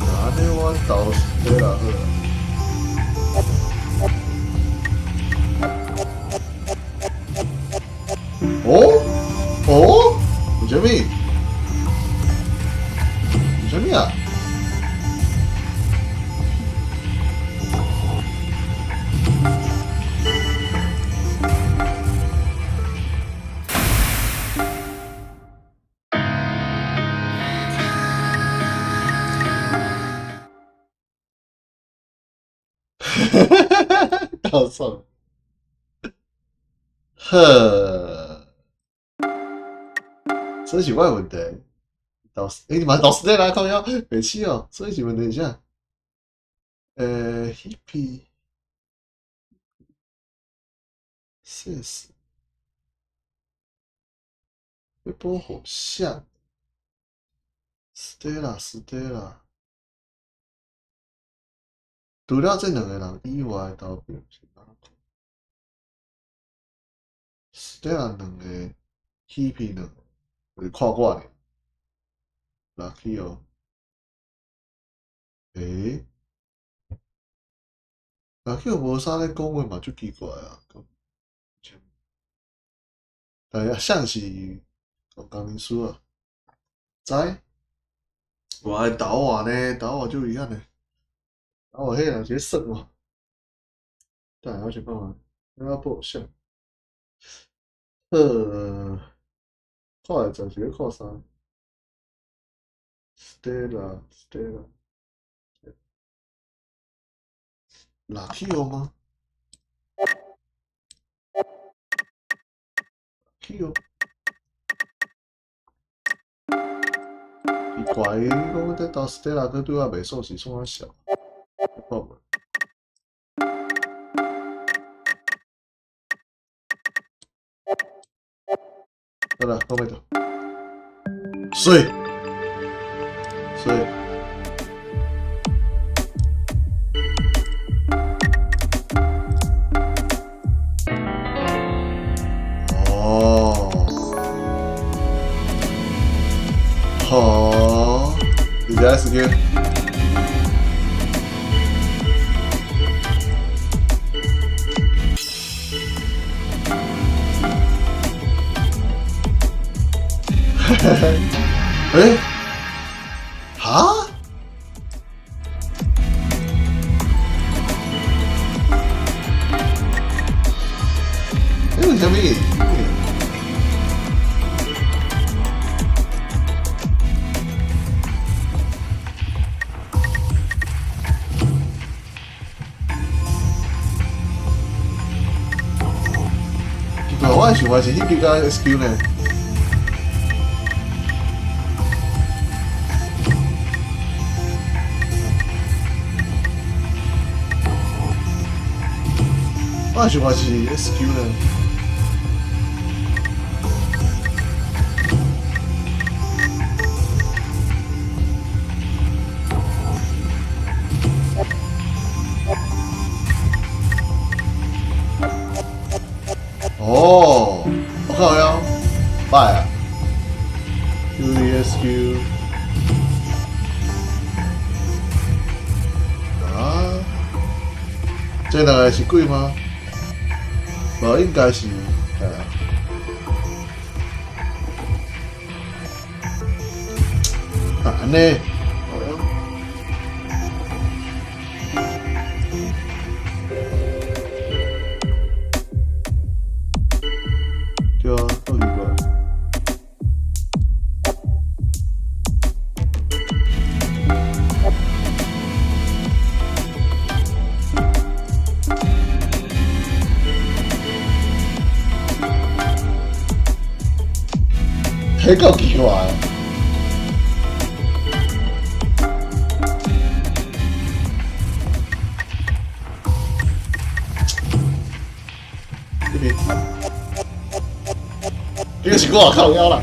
那按呢我投 Stella 好啊。哦哦，有啥物？有啥物啊？哈哈哈哈哈！搞笑。呵，這是我的問題。投欸，你嘛投 Stella 靠腰，袂死哦，所以是問題是啥？Hippie，Sis，要保護啥？Stella，Stella，除了這兩個人以外，投票是哪個？Stella 兩個，Hippie 兩個，就是看我爾。Lucky 哦，欸？Lucky 無啥咧講話嘛，足奇怪啊！但是像是工程師啊，知？我愛投我呢，投我就遺憾呢。投我彼個人是咧耍我。等下我想看覓，我報啥？看會暫時咧看啥？Stella，Stella，Lucky 嗎？Lucky 哦。奇怪，你講這投 Stella 閣對我袂爽是創啥小？看無。好啦，講欲到。媠，媠。哦，好，你在 SQ。欸？哈？欸，為啥物？奇怪，我想法是彼邊佮 SQ 呢。我想法是 SQ 呢。哦，我靠腰，歹啊！QDSQ 啊，這兩個是鬼嗎？無，應該是，啊。按呢？對啊，夠奇怪。彼夠奇怪。這邊，這個是我靠腰啦。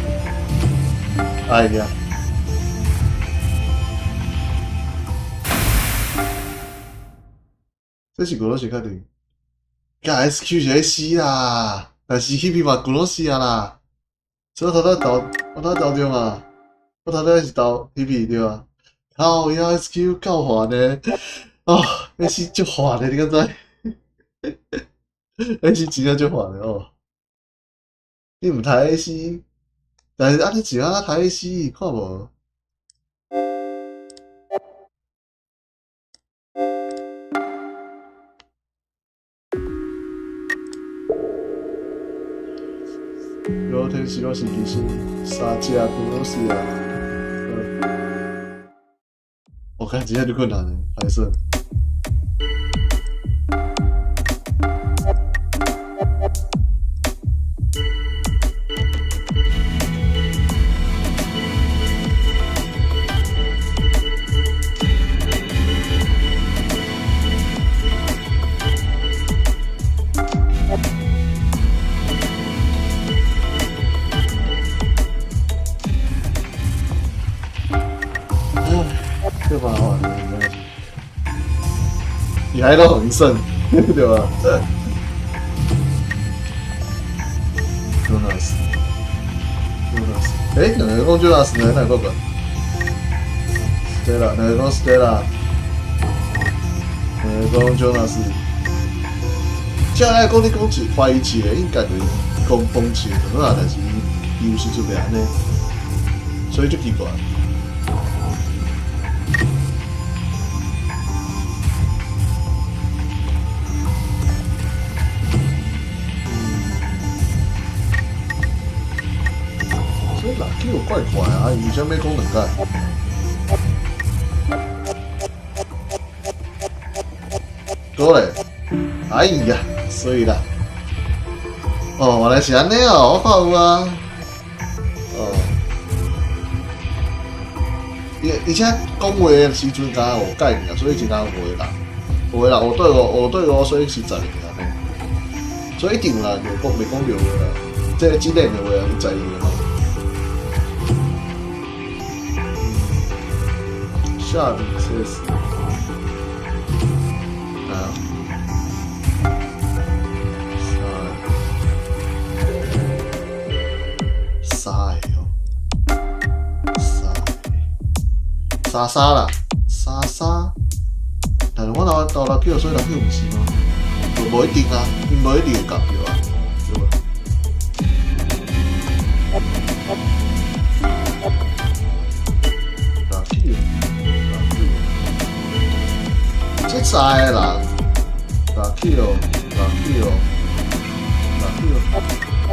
哎呀，這是古羅是確定？幹 SQ 是咧死啦，但是彼邊嘛古羅死啊啦。所以我頭拄投，我頭拄投著嘛，我頭拄是投彼邊對吧？靠腰 SQ 夠煩的，哦，那是足煩的，你敢知？那是真正足煩的哦。你毋刣 AC，但是按呢是按怎刣 AC？看無？老天是我是技師，三隻全攏死啊！我看真正足困難的，歹勢。伊還攏予𪜶耍，對吧？Jonas，Jonas，欸，兩個講 Jonas，兩個哪個個？Stella，兩個講 Stella，兩個講 Jonas。照來講，你講一懷疑一個，應該就是講諷刺就好啊，但是伊有時陣袂按呢，所以足奇怪。所以垃圾有怪怪啊，伊為啥物講兩擺？過來，哎呀，水啦！哦，原來是按呢哦，我看有啊。哦，而且講話的時陣敢若五改爾，所以真若有五個人，五個人5對5，5對5，所以是12個按呢。所以一定有人就講袂講著話啦，這個這個的話是12個嘛。下筆測試啊，三三個哦，三個三三啦，三三，但是我投投落去，所以落去毋是嗎？無一定啊，伊無一定會共著啊，對無？落去，落去，這三個人，落去哦，落去哦，落去哦，我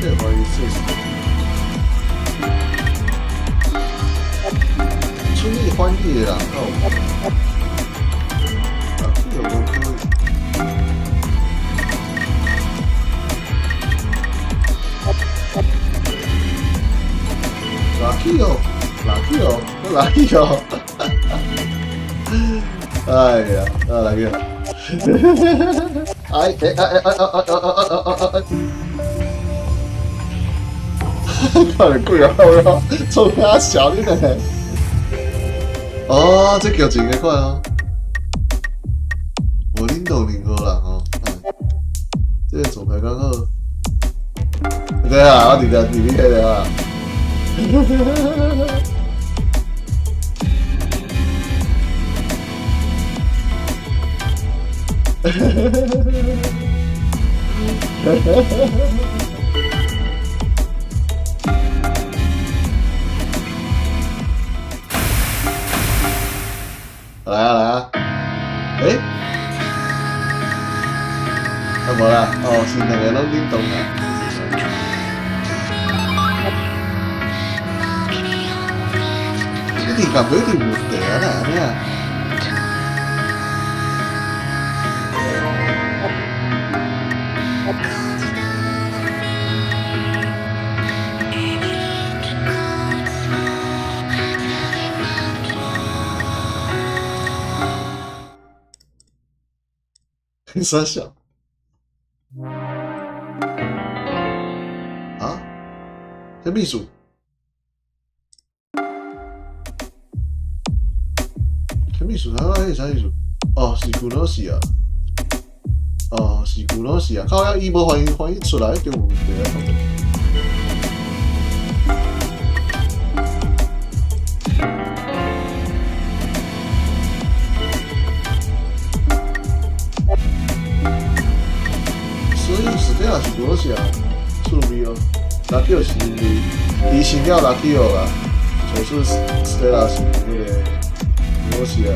這個懷疑測試。春意歡喜的人，哦，落去又無可能。落去哦，落去哦，落去哦。哎呀，啊來個，哎哎哎哎哎哎哎哎哎哎哎！看你鬼啊！我衝啥小你呢？哦，這劇情個款哦，無恁動任何人哦，這個狀態剛好。對啊，我直接佇你彼個啊。來啊來啊！欸？啊無啦，哦，是兩個攏叮當啦。一定感覺一定有問題啊！哪會按呢啊？三小啊？這秘書，這秘書他講彼啥意思？哦，是古諾西啊！哦，是古諾西啊！靠呀，伊無反應反應出來，一定有問題啊！所以是這樣是古諾西啊，趣味哦。拉基奧是因為離心了拉基奧啦，就是斯特拉是彼個古諾西啊，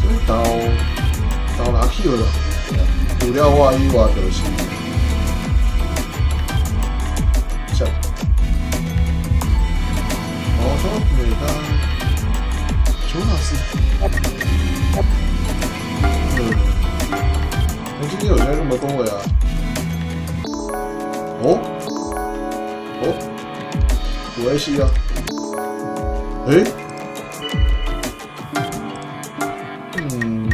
所以投投拉基奧啦，除了我以外就是，像，哦，說每當喬納斯，嗯，我今天有在那麼恭維啊。哦，哦，有愛死啊！欸？嗯，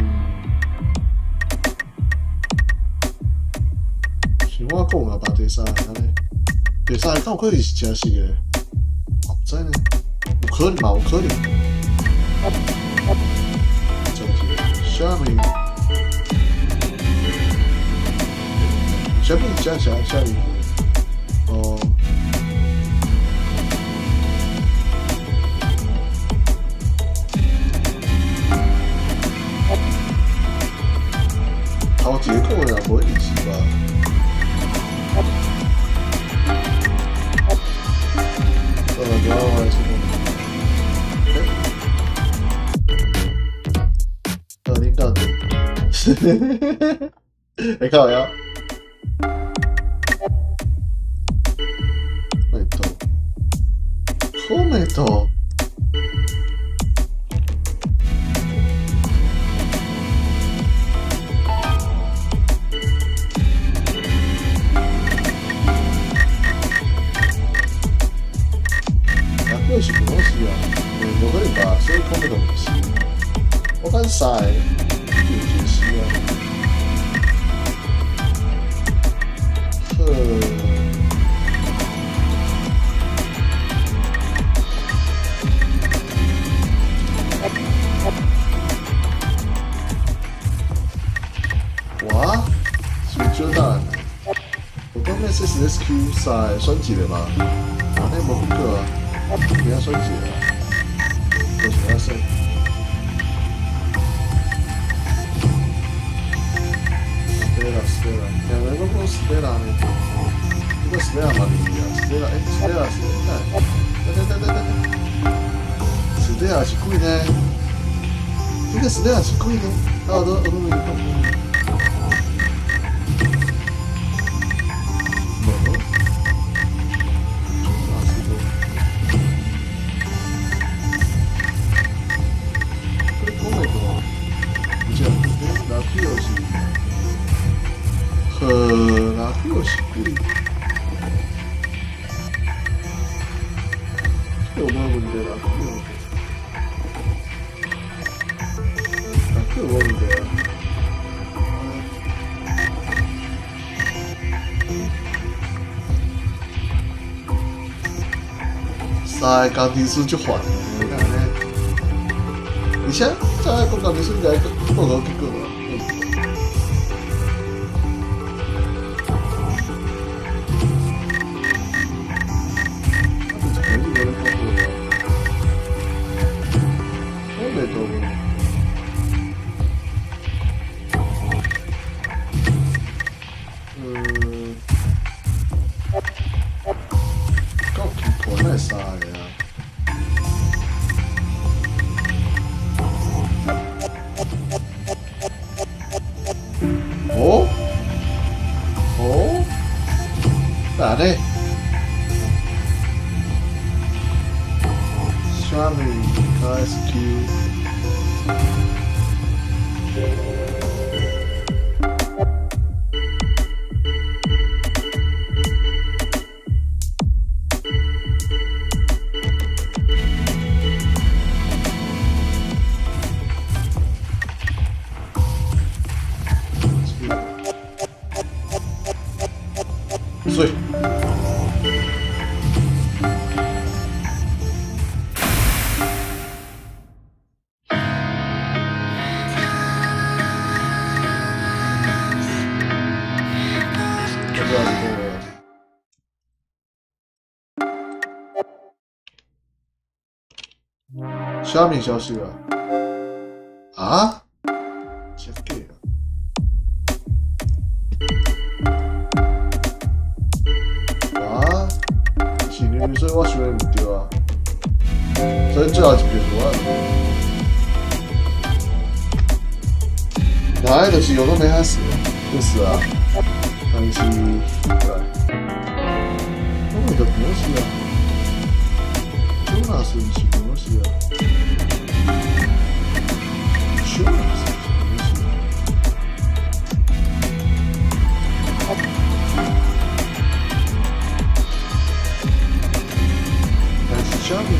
是我講啊，吧？第三個按呢，第三個敢有可能是真實的？我毋知呢，有可能嘛，有可能。啥物？啥物？啥啥啥物？哦。頭一個可能也無一定是吧。等下我來出欸，你講的，你看我呀，沒錯，好沒錯。這是什麼東西啊？無可能吧？所以講的都毋是。我講三个，就是啊。好。哇！傷少等。我講 SSSQ 三个選一個嘛，按呢無結果啊。給他選一個，就是按呢選。Stella Stella，兩個攏講 Stella 呢？這個 Stella 嘛離啊，Stella 欸，Stella 是等等等等等等，Stella 是鬼呢？這個 Stella 是鬼呢？啊，我都沒講過。無？啊是無？這講袂過，不是，拉皮奧是，呵，拉皮奧是鬼。這有無問題啦？這有無問題啊？三個工程師足煩的，敢按呢？而且，這講工程師應該報告結果啊。啊，就一開始無咧講過啊，我袂到。嗯，夠奇怪，哪會三個啊？哦？哦？哪呢？啥物 KSQ？水。我知道是這個。啥物消息啊？啊？真假啊？啊？是因為所以我想的毋對啊，所以最後一票是我。來，就是有都沒開始，就是啊，但是對，我們的東西啊，就那是不是東西啊？就那是不是東西啊？但是下面。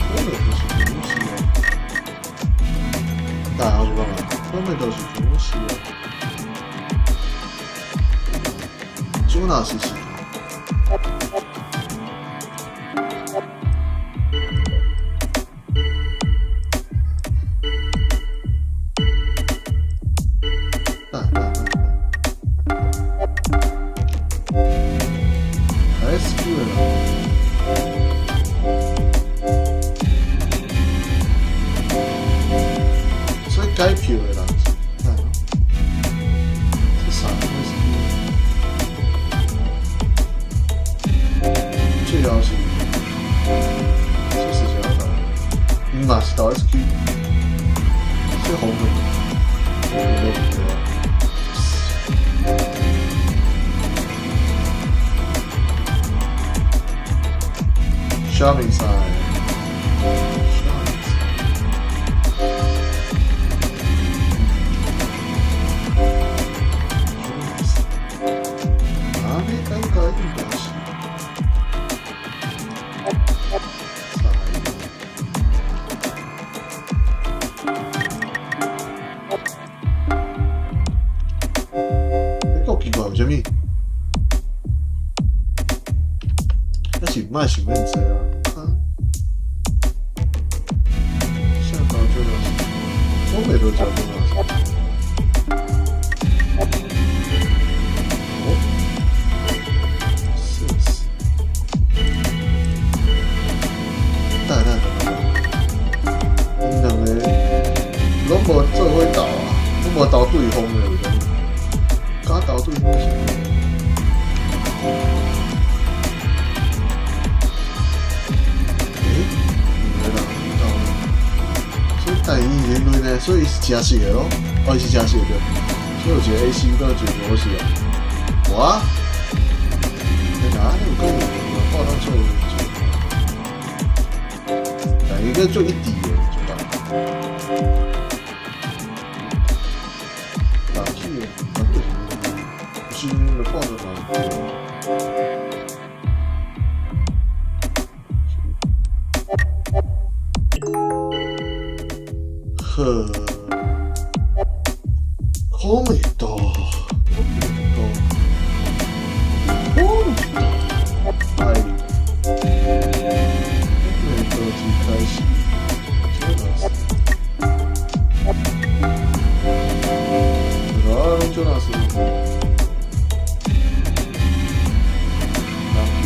我的不是東西啊，但好像朱納斯是。等等等等，SQ 的人，所以改票的人是，等下，這啥 SQ？最後是，這是啥投？伊嘛是投 SQ，這紅的，無問題啊。Charming side，Charming side。啊，你感覺應該是三個。欸，夠奇怪，為啥物？還是莫想恁濟啊！啊，下投就那是，我袂都食就那是。哦，四十。等等等等，𪜶兩个攏無做伙投啊，攏無投對方的，為啥物？敢投對方是？欸，兩個人投，所以但伊人類呢，所以伊是誠實的咯，哦，伊是誠實的，所以有一個 AC 跟一個無是啊。哇！欸，哪有可能？我當做做，但伊個做一致的，做到。打去的，打去是，是就看着嘛。好，コメント，コメント，コメント，哎，コメント一開始，ジョナス，啊，攏ジョナス。人去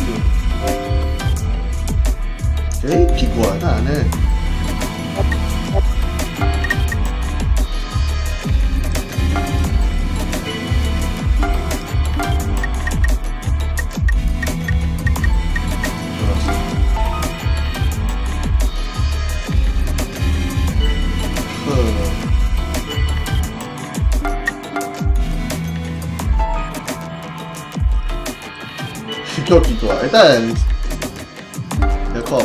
欸，奇怪，哪會按呢？好，夠奇怪，欸，等下，來看無？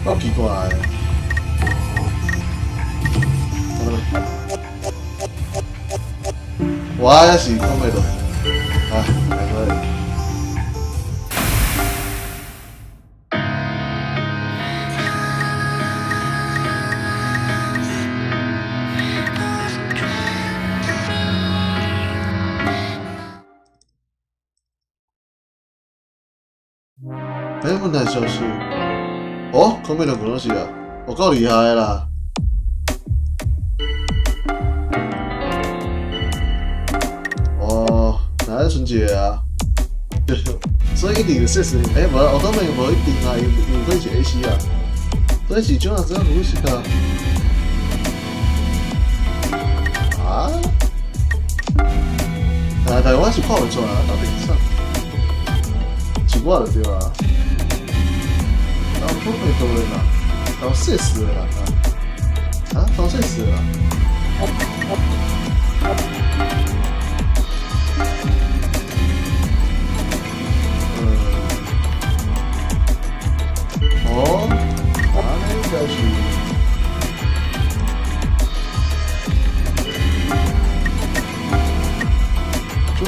夠奇怪的。好了沒？我還是講袂落，啊，來過來。沒問題消失。哦，講袂落無東西啊，有夠厲害的啦！哦，哪會剩一个啊？所以一定是事實。欸，無，我當然無一定啊，有可能是 AC 啊，所以是怎樣怎樣不是啊？啊？啊，但我是看袂出來啊，到底是啥？一我就對啊。投コメント的人，投事實的人啊，啊，投事實的人。哦，按呢應該是。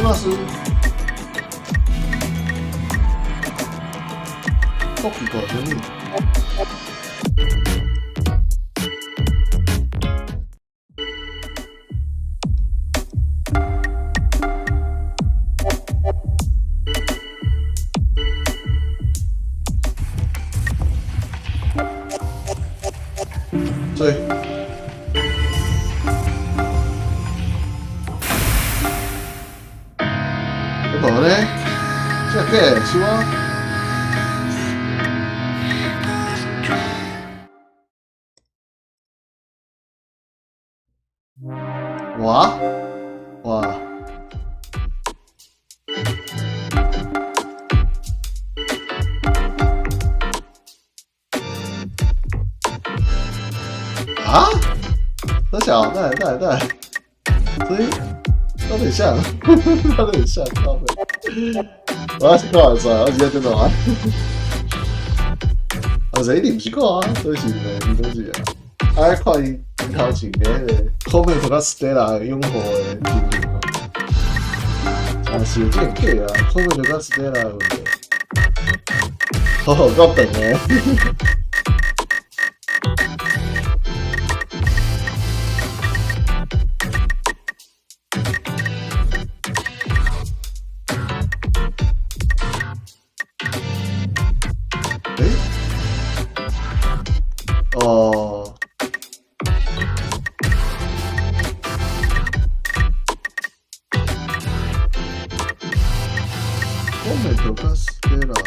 ます。够奇怪，啥物？所以，無咧，這假是我。哇哇！啊？三小，對對對，所以有點像，有點像，靠北。我是開玩笑，我直接真的玩。啊，這一定毋是我啊，所以是呢，東西啊。啊，看伊頭前的彼個 Comet 佮 Stella 擁護的情形哦，啊是有這個假啊，Comet 佮 Stella 的問題，好好夠長的。欸？哦。Comet 佮 Stella。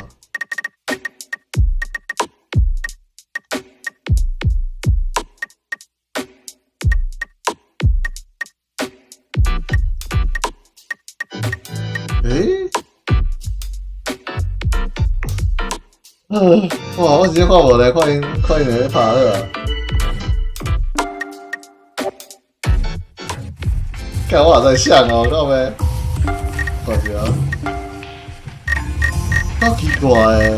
欸？哇！我直接看無咧，看𪜶看𪜶咧拍好啊。幹我也在想哦，靠欲，看一下，好奇怪的，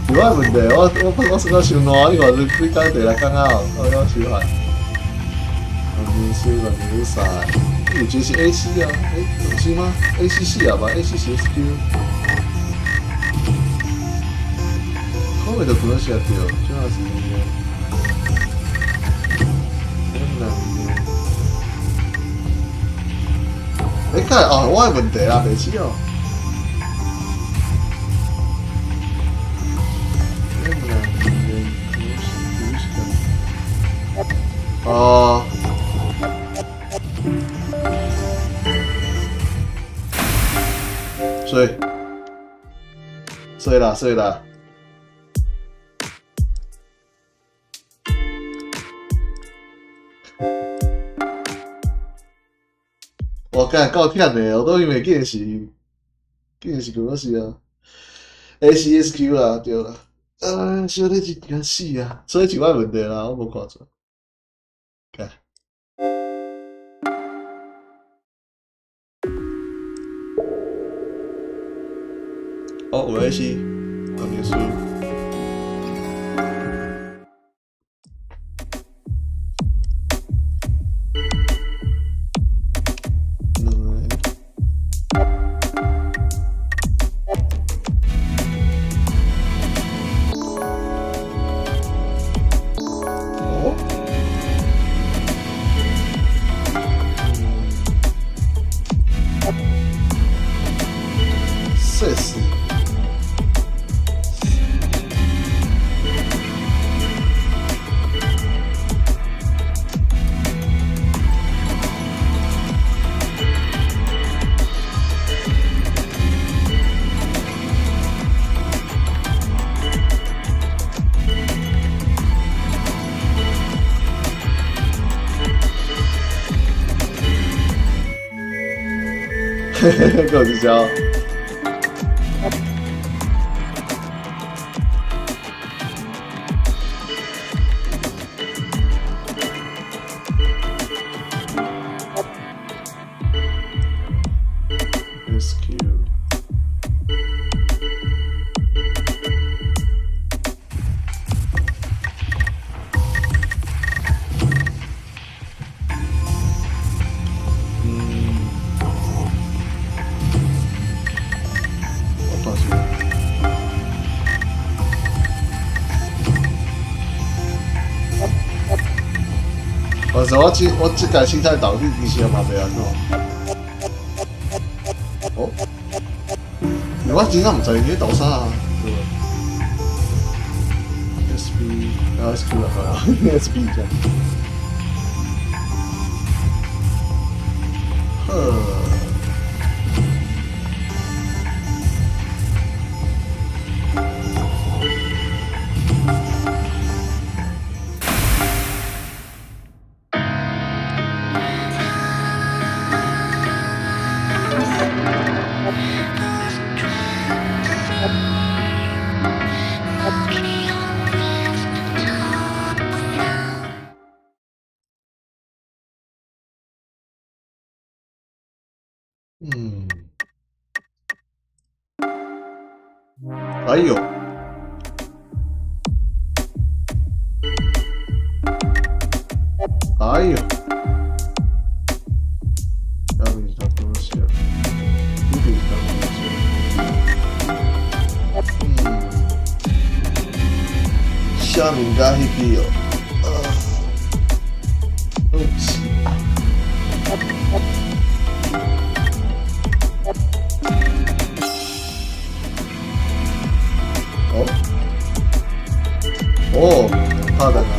是我的問題，我算較傷爛，你看這幾工地來講啊，我我手汗。二四二三，有一個是 A C 啊，欸，是嗎？A C 四啊吧，A C 是 S Q。可能就可能寫對，這下是很難的。欸，看哦，我的問題啦，袂起哦。很難的，可能是不是哦。水，水啦，水啦。我幹夠忝的，我都袂記得是，記得是什麼事啊？A C S Q 啦，對啦。啊，小弟真驚死啊！所以是我的問題啦，我無看出來。幹。哦，有 A C，當結束。兩個。哦？設施。嘿嘿嘿，夠這招。S Q。嗯。但是我這屆凊彩投去，其實也嘛袂按怎。哦，因為我真正毋知𪜶咧投啥啊，對無？S P 啊 S Q 啊，S P 這樣。好。嗯，哎呦，哎呦，啥物啥東西啊？呢邊是啥東西？嗯，下面加彼個哦，啊，對不起。哦，哦，拍等啊！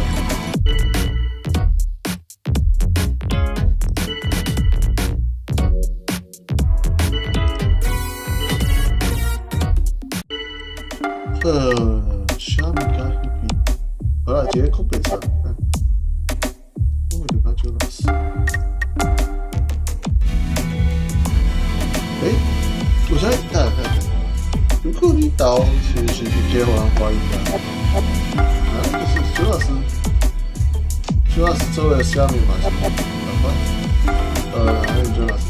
呵，啥物加彼個？好啦，一个空白啥？我就講就老師。欸，我想看看看，如果你投是不是直接予人懷疑啊？啊，就是主要是主要是做了蝦米嘛是，趕快，那你主要是。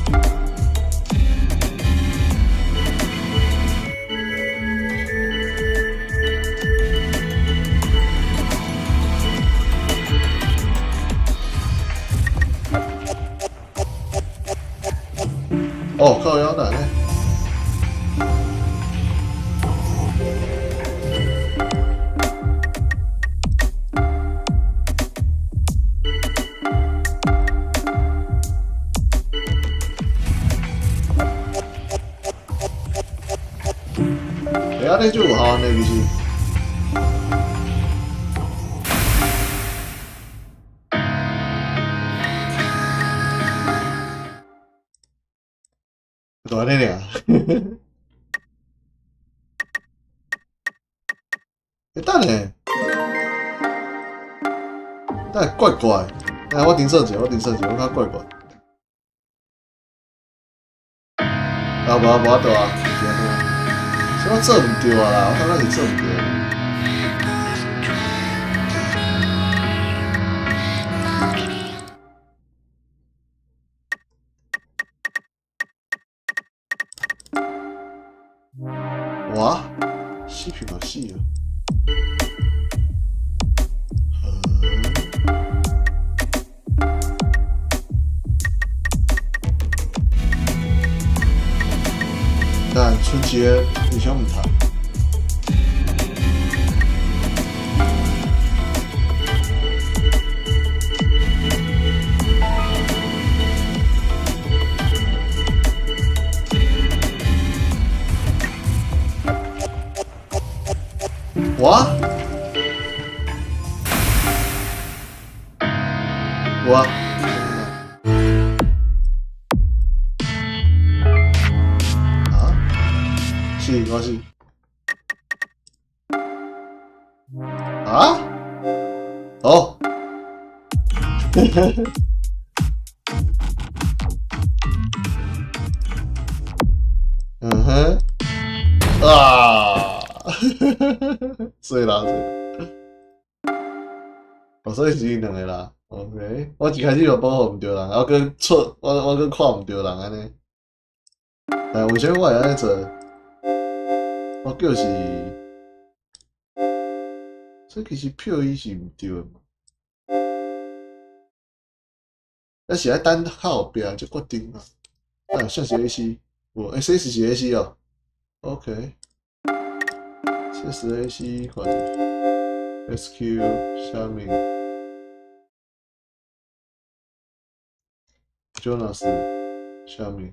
哦，靠腰帶呢？欸，按呢就有效呢，其實。就按呢爾。欸，等下，等下怪怪，來我停算者，我停算者，我較怪怪。啊，無啊，無法度啊，是按呢。是我做毋對啊啦，我感覺是做毋對。哇，死皮嘛死啊！嗯，但春節你想毋談？我？我？啊？是，我是。啊？哦。嗯哼。啊！水啦水啦。哦，所以是𪜶兩个啦。OK，我一開始就保護毋著人，我閣出，我閣看毋著人按呢。但為啥物我會按呢做？我叫是，所以其實票伊是毋對的嘛。抑是愛等較後壁才決定啊。啊，算是 AC，無，欸，這是 AC 哦。OK，這是 AC，看者，SQ 啥物？ Jonas 啥物？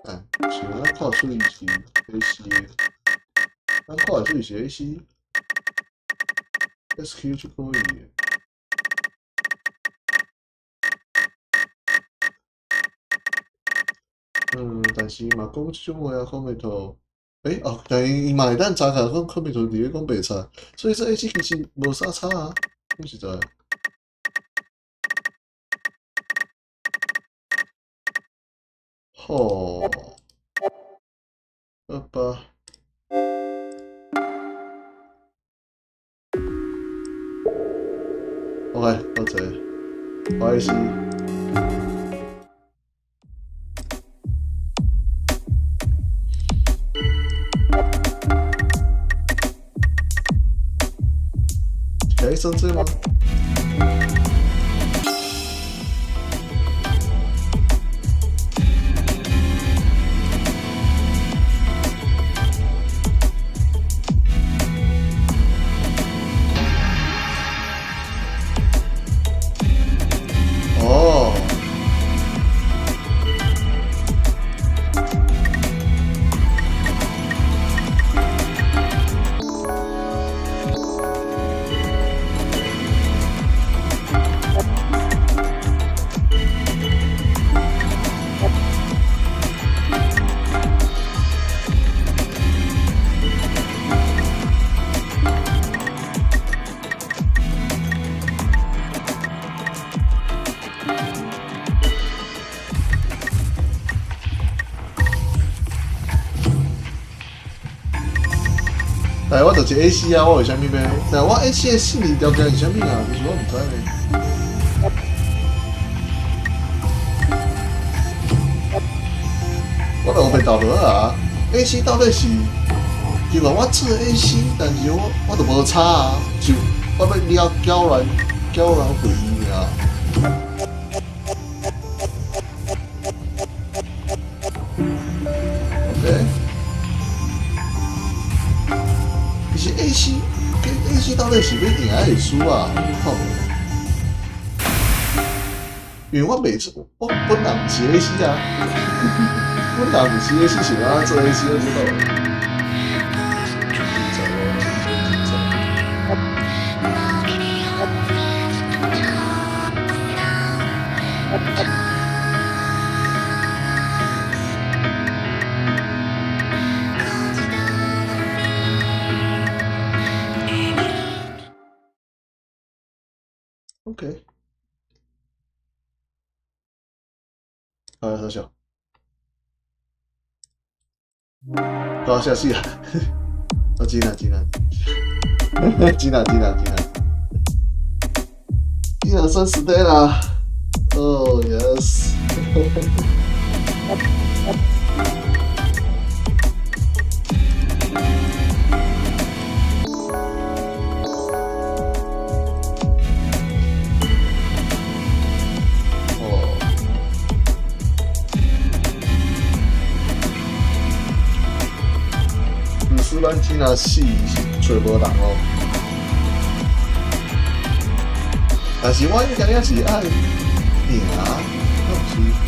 哎，是咱看出伊是 AC 的，咱看會出伊是 AC，SQ 就可以的。但是嘛講這種話啊，comment，哦，但伊嘛會當查看講 comment 佇咧講白賊，所以這 AC 其實無啥差啊，講實在。好，好吧。OK，多謝，不好意思。可以升這嗎？哦。但我就是 AC 啊，我為啥物欲？但我 AC 的勝利條件是啥物啊？其實我毋知呢。我就被導落啊！AC 到底是，就講我做 AC，但是我就無差啊，就我欲了繳亂回伊爾。OK。其實 AC 跟 AC 到底是欲贏還是輸啊？我看無。因為我袂做，我本人毋是 AC 啊，本人毋是 AC，是按怎做 AC 我知道。真真。OK。好，啥小？好，下死啊！哦，真啊真啊，真啊真啊真啊，真啊算死對啦！Oh yes！哦，毋是咱真若死是揣無人哦，但是我應該也是愛贏，我毋是。欸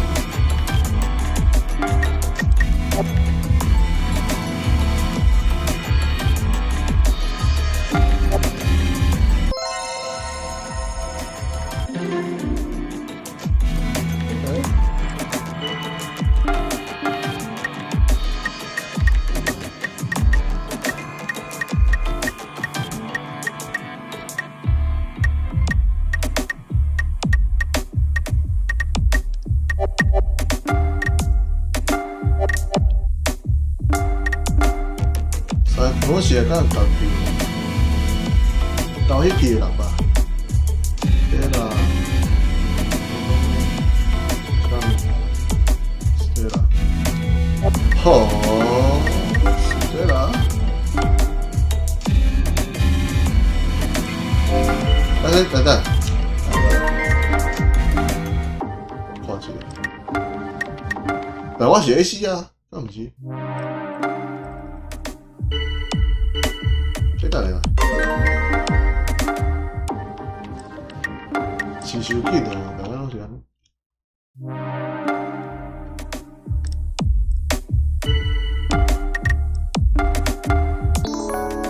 三我是會敢共票，投彼票的人吧。對啦，啥物？對啦，好，對啦。等等等，看一下，但我是 AC 啊，敢毋是？這等下啦。是傷緊哦，大家攏是按呢。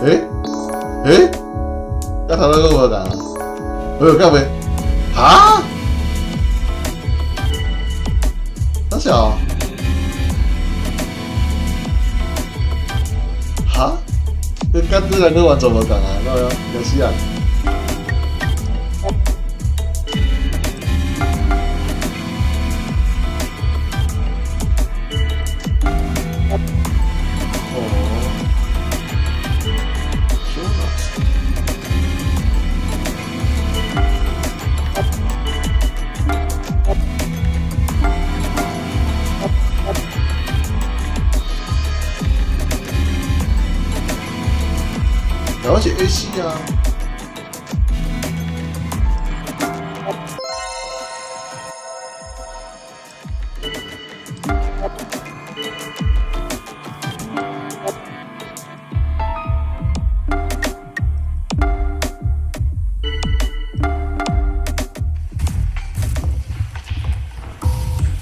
欸欸，佮頭拄閣無仝啊？哎呦，敢袂？哈？啥小？哈？這佮這兩個完全無仝啊！那樣，該死啊！哦，Jonas。我是 AC 啊。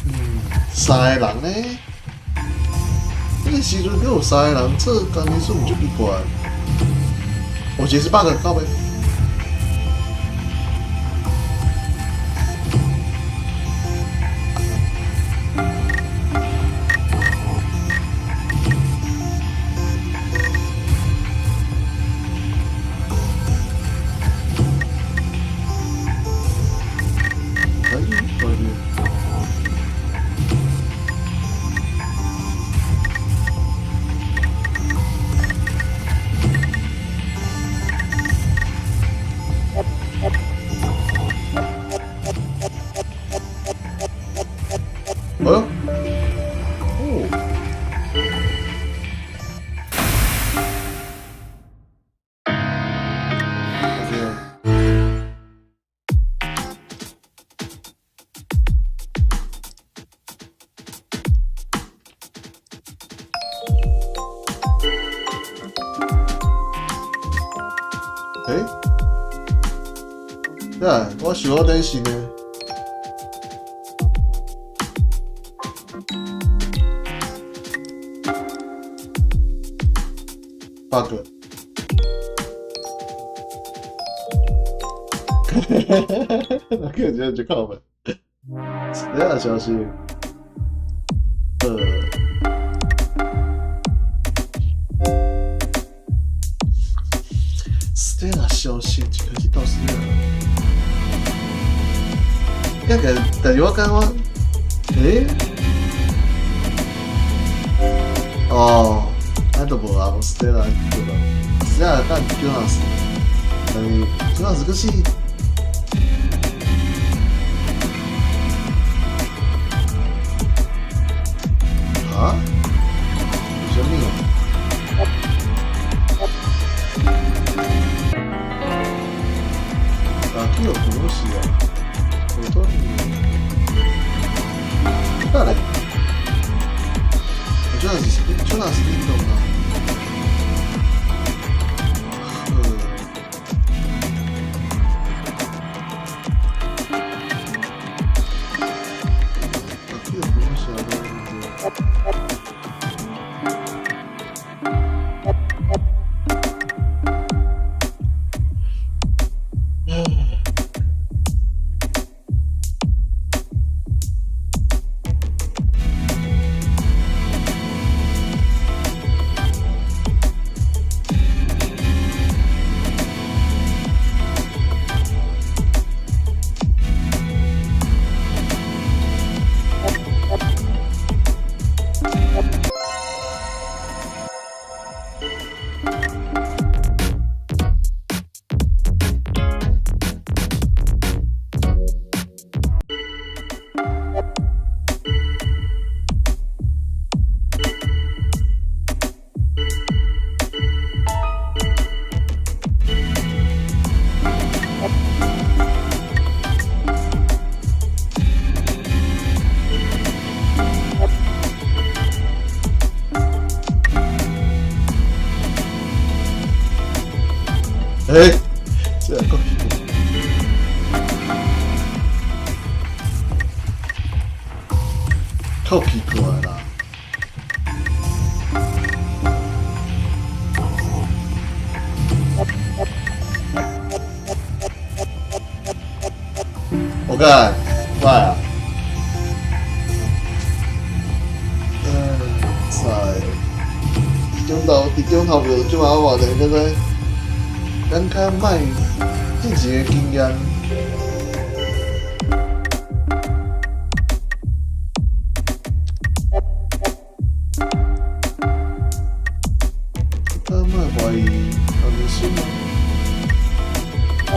嗯，三个人呢？這個時陣閣有三個人做工藝術，毋足奇怪。我這是 bug，靠北。哎，對對。哎呦，哦，這樣。欸？對，我想好電視呢。bug。那個這就靠北。這樣消息。這樣消息一開始到死啊！那個，但是我感覺，欸？哦，咱都無啊，無ステラ對吧？ステラ等ジョナス，但是ジョナス閣是。哈？為啥物啊？啊，去予殺死啊！我到底誰？ジョナス、ジョナスリンドン啊。呵。啊，去予殺死啊！對不對？欸，這個。夠奇怪啦！我幹，快啊！唉，塞，中頭佇中頭就這馬話就叫做，咱較莫之前的經驗。較莫懷疑阿明孫啊！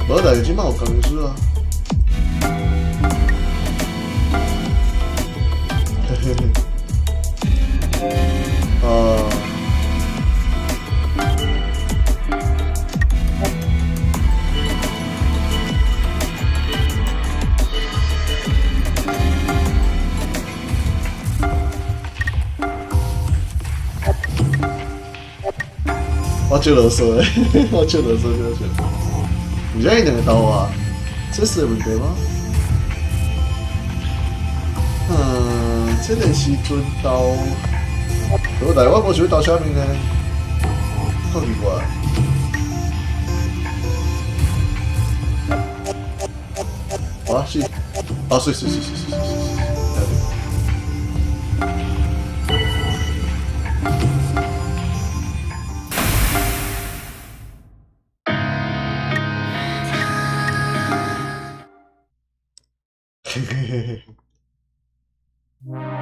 無，但是這馬有工程師啊。嘿嘿嘿。哦。我就囉嗦的，我就囉嗦就就。毋是𪜶兩個鬥啊？這是問題嗎？嗯，這個時陣鬥，但我無想鬥啥物呢？夠奇怪。啊是，啊是是是是是是是。嘿嘿嘿嘿，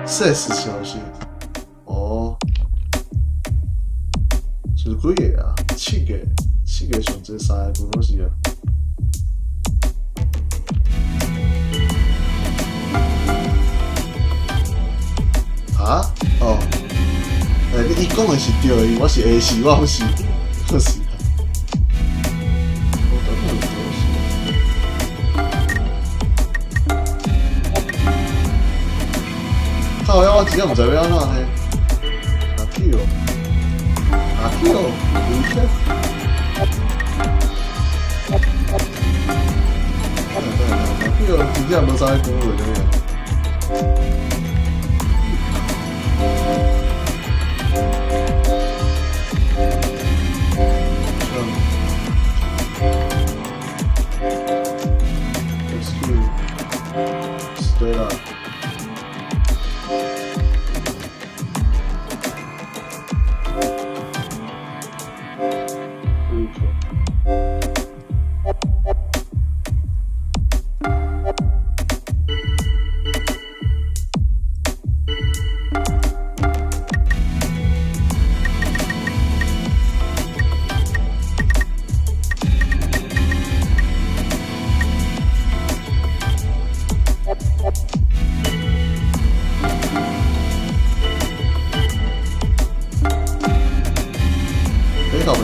賽事消息，哦，是幾個啊？七個，七個上濟三個攏是啊。啊？哦，欸，你伊講的是對的，我是 A 是，我毋是，我是。我等下有東西。靠呀！我真正毋知欲按怎呢。阿 Q，阿 Q，等一下。等等等，阿 Q 真正無啥咧講話啥物啊？Excuse，對啦。欸，靠北。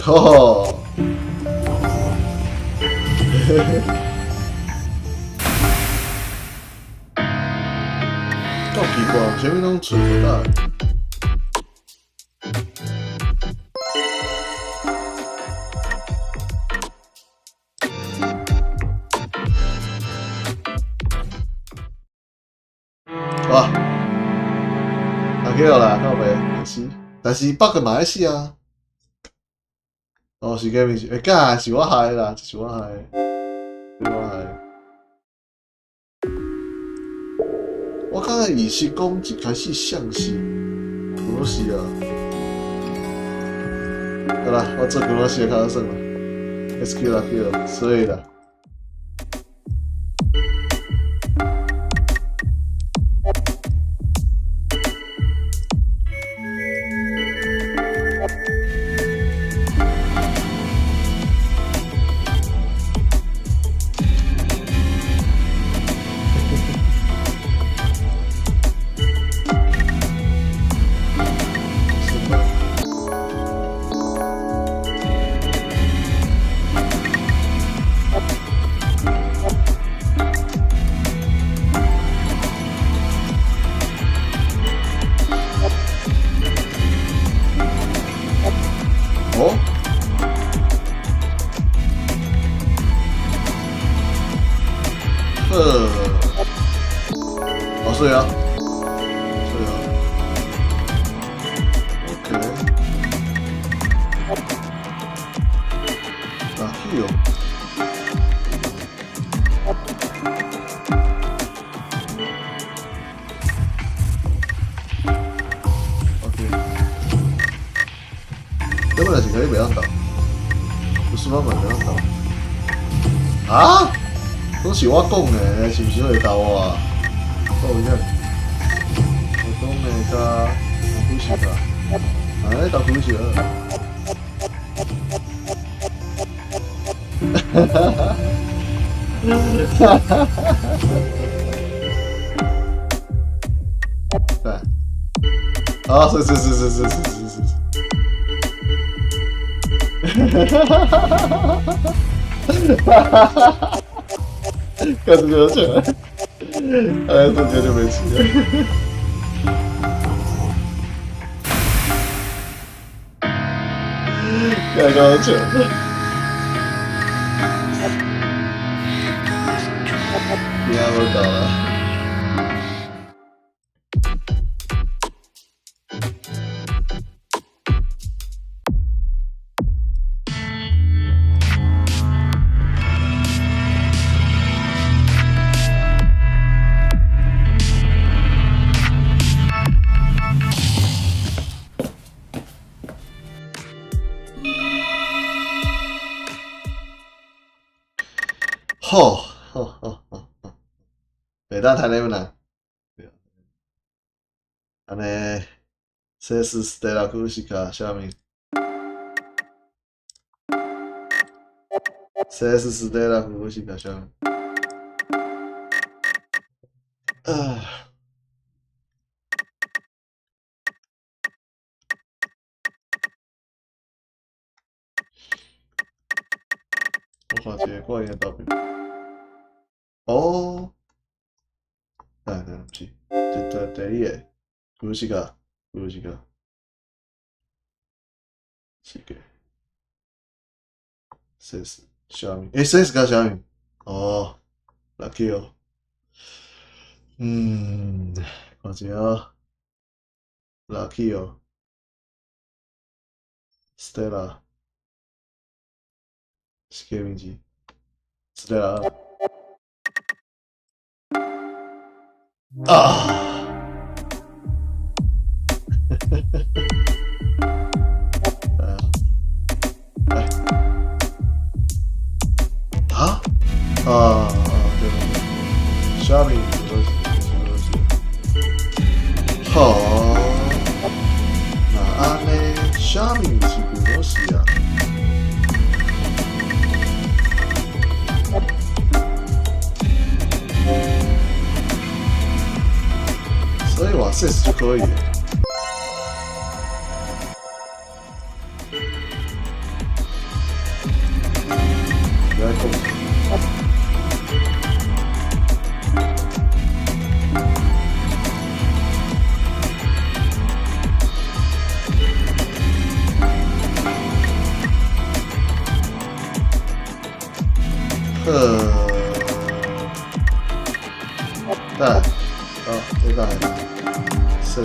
吼！嘿嘿。夠奇怪，啥物攏揣無到。哇！阿 Q 啦，靠北，是，但是 bug 嘛愛死啊。哦，是假物是，欸，幹，是我害的啦，這是我害的，是我害的。我感覺伊是講一開始像是俄羅斯啊。好啦，我做俄羅斯較好耍啦。SQ 啦 Q，所以啦。掉。OK，这本来是可以袂当投，不是我嘛袂当投。啊？拢是我講的，是毋是會投我啊？講一下，我講的甲故事吧，哎，投故事啊！哈哈哈哈哈！對，啊，是是是是是是是是，哈哈哈哈哈哈！開始就起來，哎，瞬間就沒氣了。太高潮了！你還沒搞啊？好，好，好，好，好，袂當談你們。按呢，這是ステラクルシカ，啥物？這是ステラクルシカ，啥物？啊！我看一下，看伊的投票。哦，等等，毋是，這這第二個，クルシカ，クルシカ，是個，這是啥物？欸，這是甲啥物？哦，lucky 哦。嗯，看一下哦，lucky 哦，Stella，是叫名字，Stella。啊！來啊！來！啊？啊啊對對，啥物？好，那按呢？啥物是古羅西啊？所以我這次就可以了。不要動。呵，來，好，這個。這是，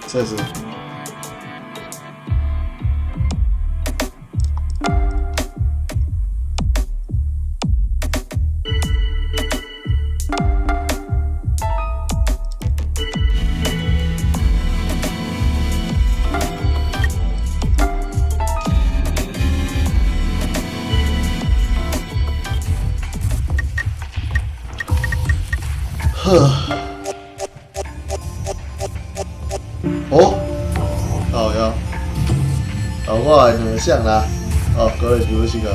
這是。呵。哦，好呀，哦，我的兩項啦，哦，過來是這個。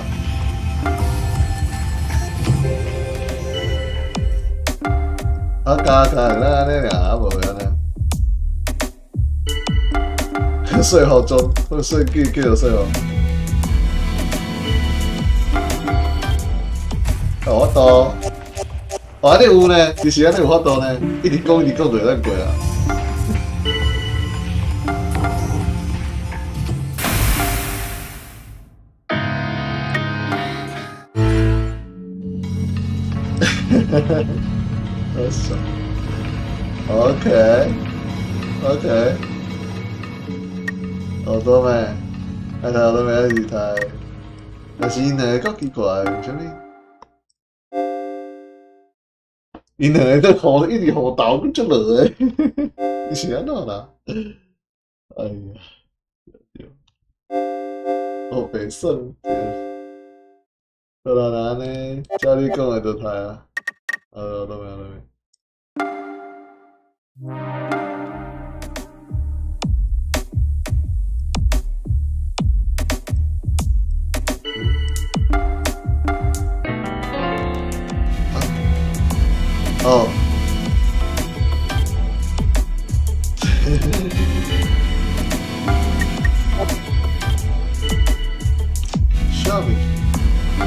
啊，加加，咱按呢爾，啊無按呢。說服中，說叫叫做說服。有法度，哦，按呢有呢，其實按呢有法度呢，一直講一直講就會當過啊。好爽。OK，OK，好多沒？愛睇好多沒？一起睇。但是𪜶兩个夠奇怪，為啥物？𪜶兩个佇雨一直雨頭閣足落的，伊是按怎啦？哎呀，對，哦，白耍對。好啦，那按呢，照你講的就刣啊。好，落面落面。哦。下面。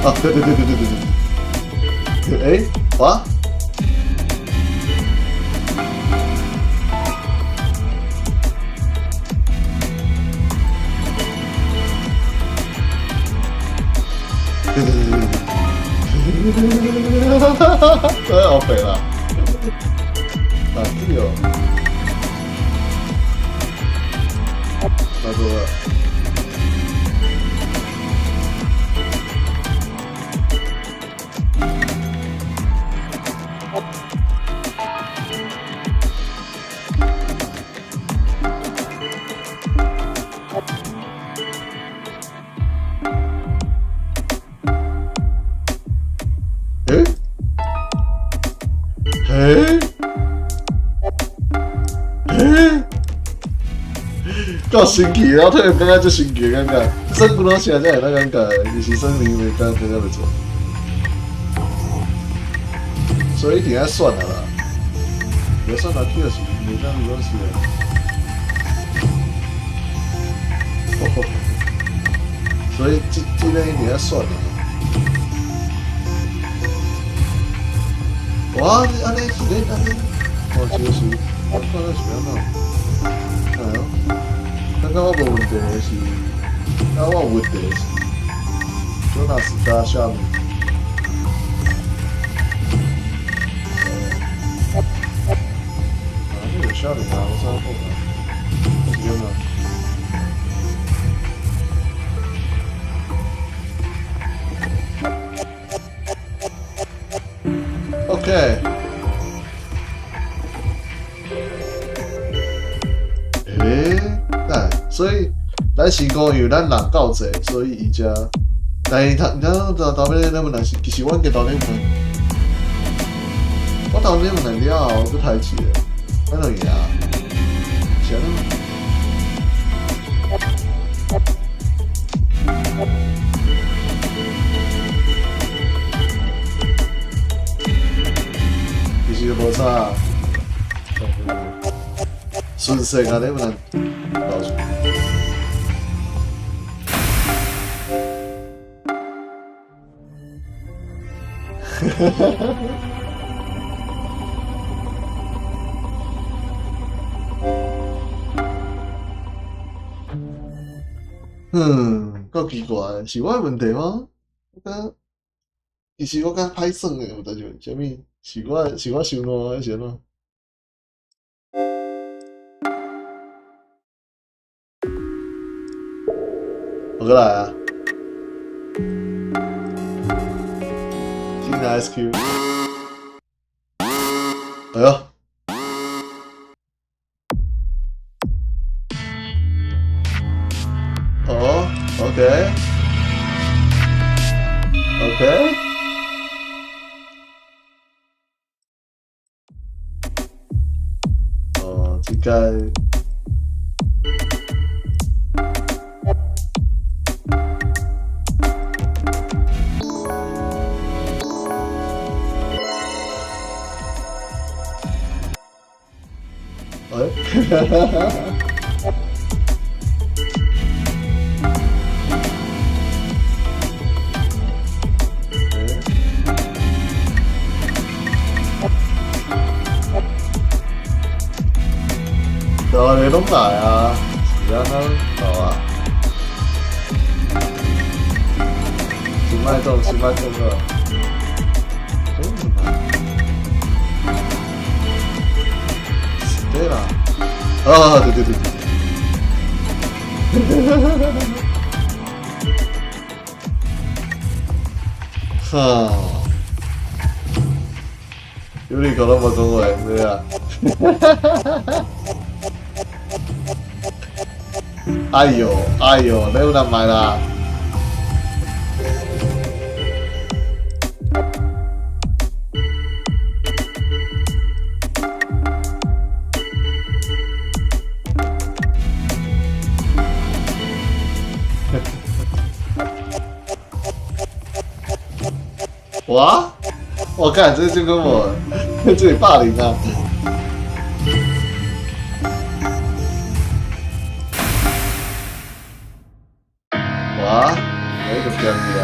啊，對對對對對對對。欸，哇？對對對對對。太好肥啦！哪對哦？哪多了？欸？欸？欸？夠神奇，我突然感覺足神奇的感覺，算幾落時才會當感覺，就是算明袂當感覺袂錯，所以一定愛選啊啦，袂選落去就是袂當沒關係啊。哦，所以這個一定愛選啊。哇，按呢是咧按呢，哦，這個是，我看這是按怎？哎喲，剛剛我無問題的是，啊，我有問題的是，卓納斯加下面。啊，那有下面啊，我啥講啊？是按怎？OK。欸，哎，所以咱是講因為咱人夠濟，所以伊才。但是他，你睇頭尾那麼難是，其實阮個頭尾問，我頭尾問了後，閣抬起來，咱就贏。是按怎？其實無差，順勢啊，你不能搞錯。哈哈哈！嗯，夠奇怪，是我的問題嗎？我感覺，其實我感覺歹耍的，有代誌，啥物？是我傷爛還是按怎？我閣來啊！新的 SQ，哎喲！哦，OK，OK。哦，這個。哎，哈哈哈哈！大家攏來啊，是按怎搞啊？先莫講，先莫講啊！欸，對啦，啊，對對對對對，哈，有你講都無講話，對啊。哎呦，哎呦，你有人買啦？哇！我看這就跟我這裡霸凌啊！哇！那個便宜啊！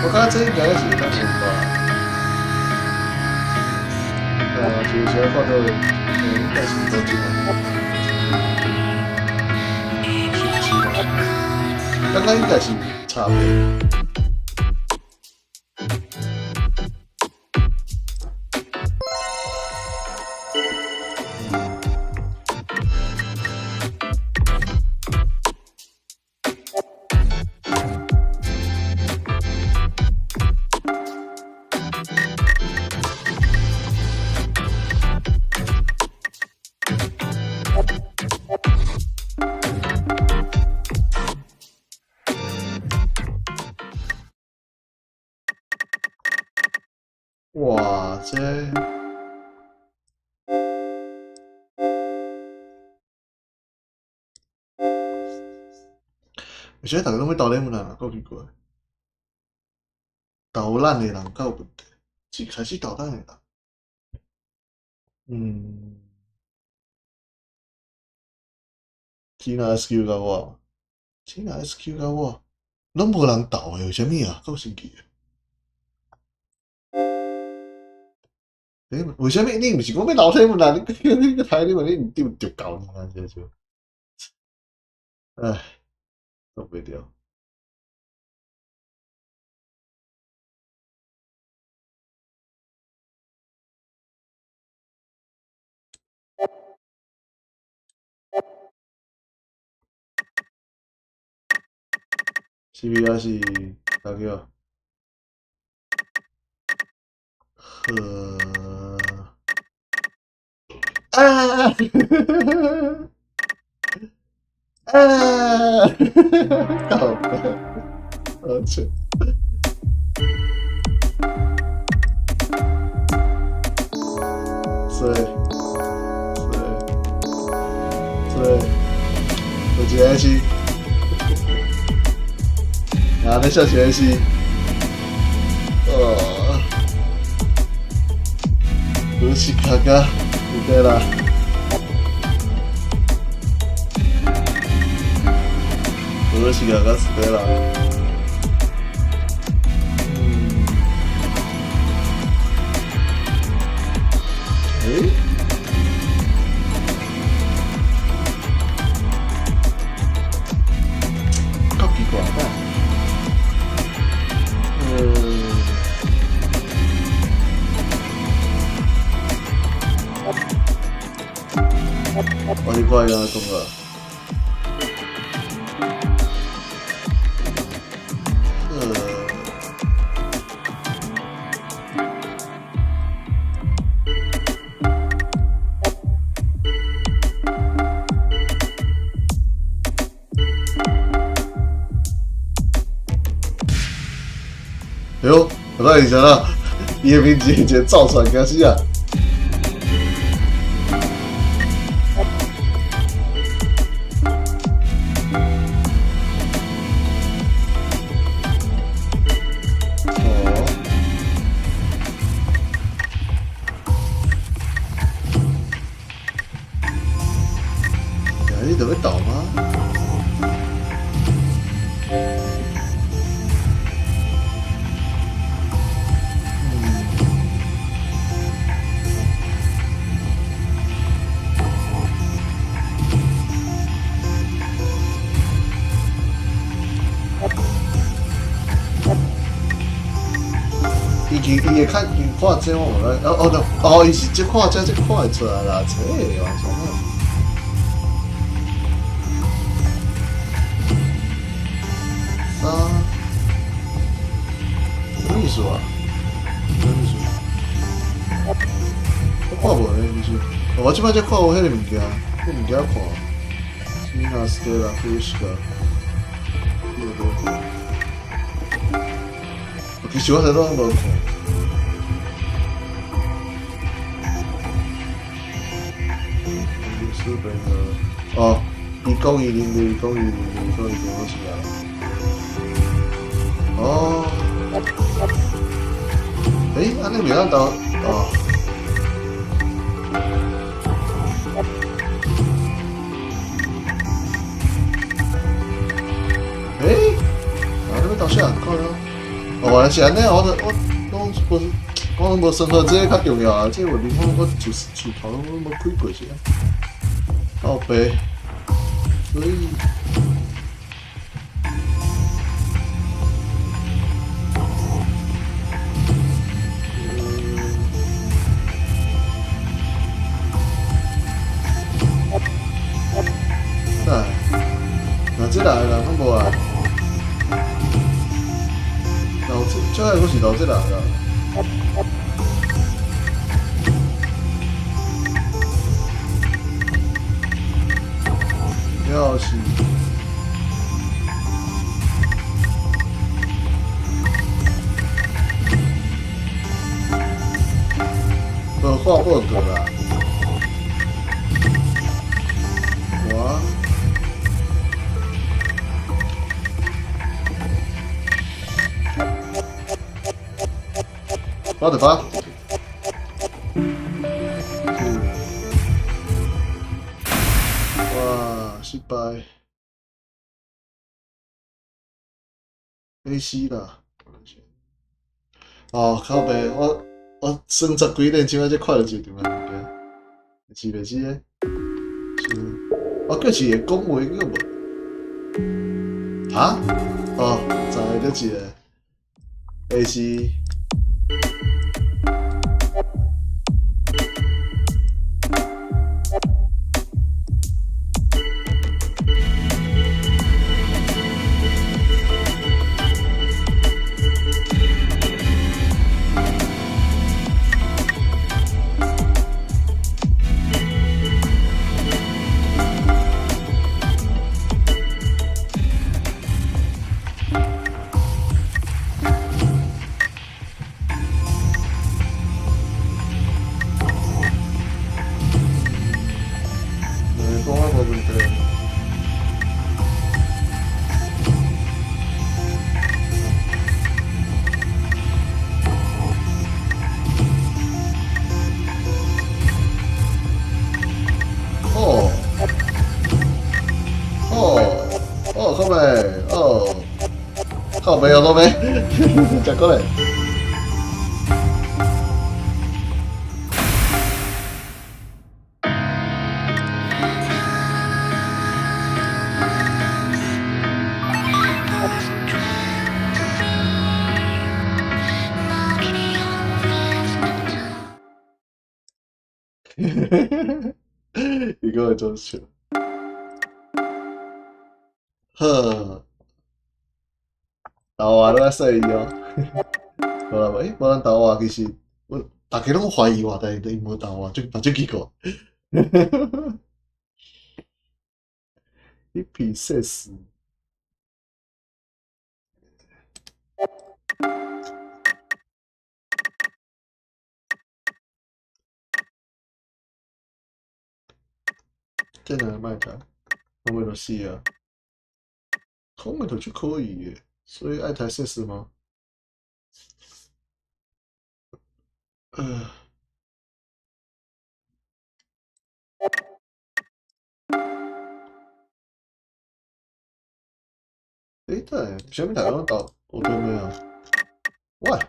我感覺這應該是當紅吧？對啊，其實看到應該是這種，是不是啊？剛剛應該是差別。哇，這為啥逐家攏欲投你們啊？夠奇怪！投咱的人較有問題，一開始投咱的人，嗯，Tina SQ 佮我，Tina SQ 佮我，攏無人投的，為啥物啊？夠神奇的！欸，為啥物你毋是講欲投你們啊？你你去抬你們，你毋對著夠你啊！這就，唉，擋袂牢。CPR 是哪個？呵，啊！啊！靠北，而且，所以，所以，所以，我一個是，啊，你笑一個是，哦，恭喜卡卡，對啦。我是剛剛死了。嗯。欸？夠奇怪吧？嗯。我是看伊安怎講啊。哎呦，我到底想到，伊的名字一個造船公司啊！哦，你著欲投嗎？嗯。伊伊伊會較伊看這我無咧，哦哦哦，伊是這看這這看會出來啦，切，完全啊！啥？什麼意思啊？什麼意思？我看無咧，其實，我這擺才看有彼個物件，彼個物件看。ニナ、ステラ、フルシカ。對對。其實我啥攏無看。四本的哦，1010的，1010的，1010多少啊？哦，欸，按呢袂當投哦。欸，啊，你欲投啥？看下。哦，原來是按呢，我我攏無，我攏無算好，這個較重要啊！這個問題我我自自頭攏無開過是啊。靠北，所以，嗯，那這來人攏無愛，留這這個閣是留這人啦。了是，無看報告啦。我，八點八。哇，失敗。AC 啦。哦，靠北，我我算十幾年，這擺才看著一場仔物件，是袂是咧？是，我叫是會講話叫無？哈？哦，知這一個 AC。講啊，無問題。哦，哦，哦，靠北，哦，靠北哦，老妹，食過來。伊閣會裝笑。好，投我攏愛說伊哦。無啦，欸，無人投我，其實我逐家攏懷疑我，但是𪜶無投我，就嘛足奇怪。一比四十。這兩個莫投，後面就死啊！後面就可以的，所以愛抬設施嗎？欸，等下，啥物台攏投我都沒有。喂！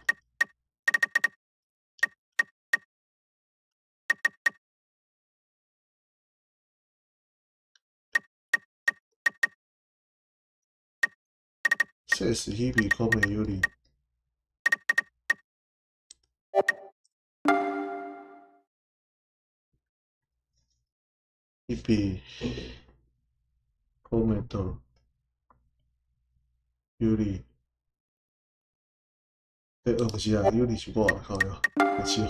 這是彼比較沒有利。一比コメント有利，欸，毋是啊，有利是我靠腰，对不起。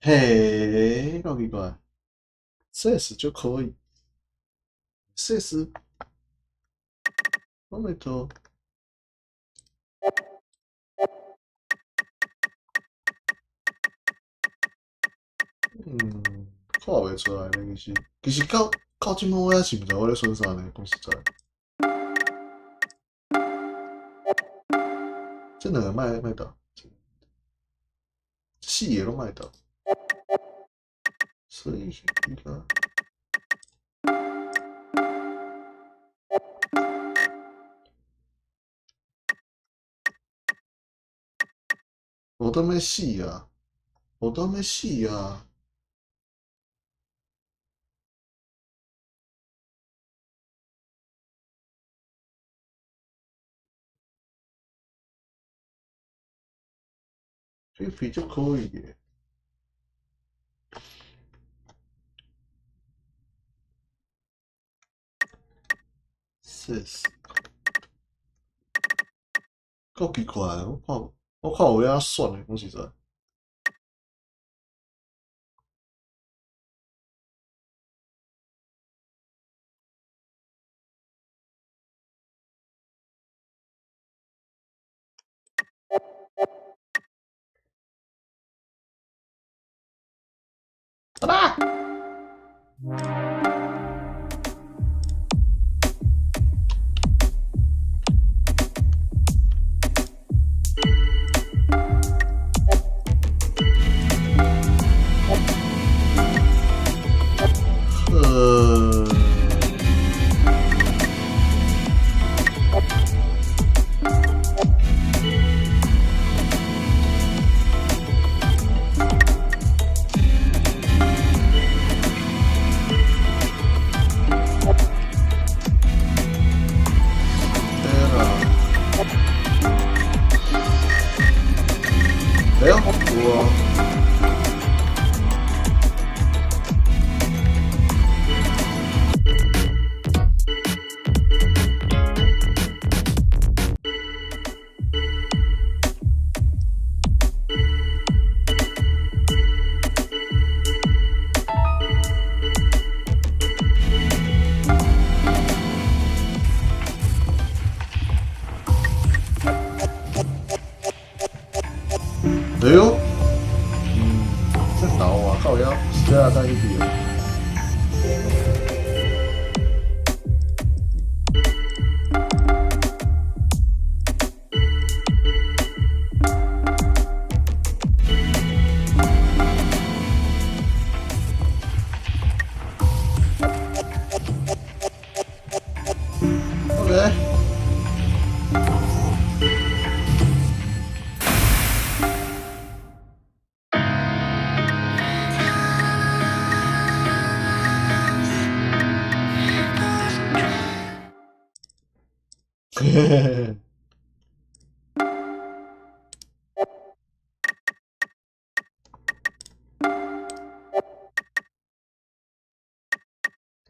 嘿，够奇怪，四就可以，四コメント。嗯，看袂出來呢，其實其實到到這擺我猶是毋知我咧選啥呢，講實在。這兩個莫莫鬥，四個攏莫鬥，所以伊個無當欲死啊！無當欲死啊！這皮足可以的。四，夠奇怪，我看我看有影選的，講實在。啊！哎呦，有啊！哎呦，嗯，這倒啊，靠腰，是啊，帶一筆。OK。嘿嘿嘿。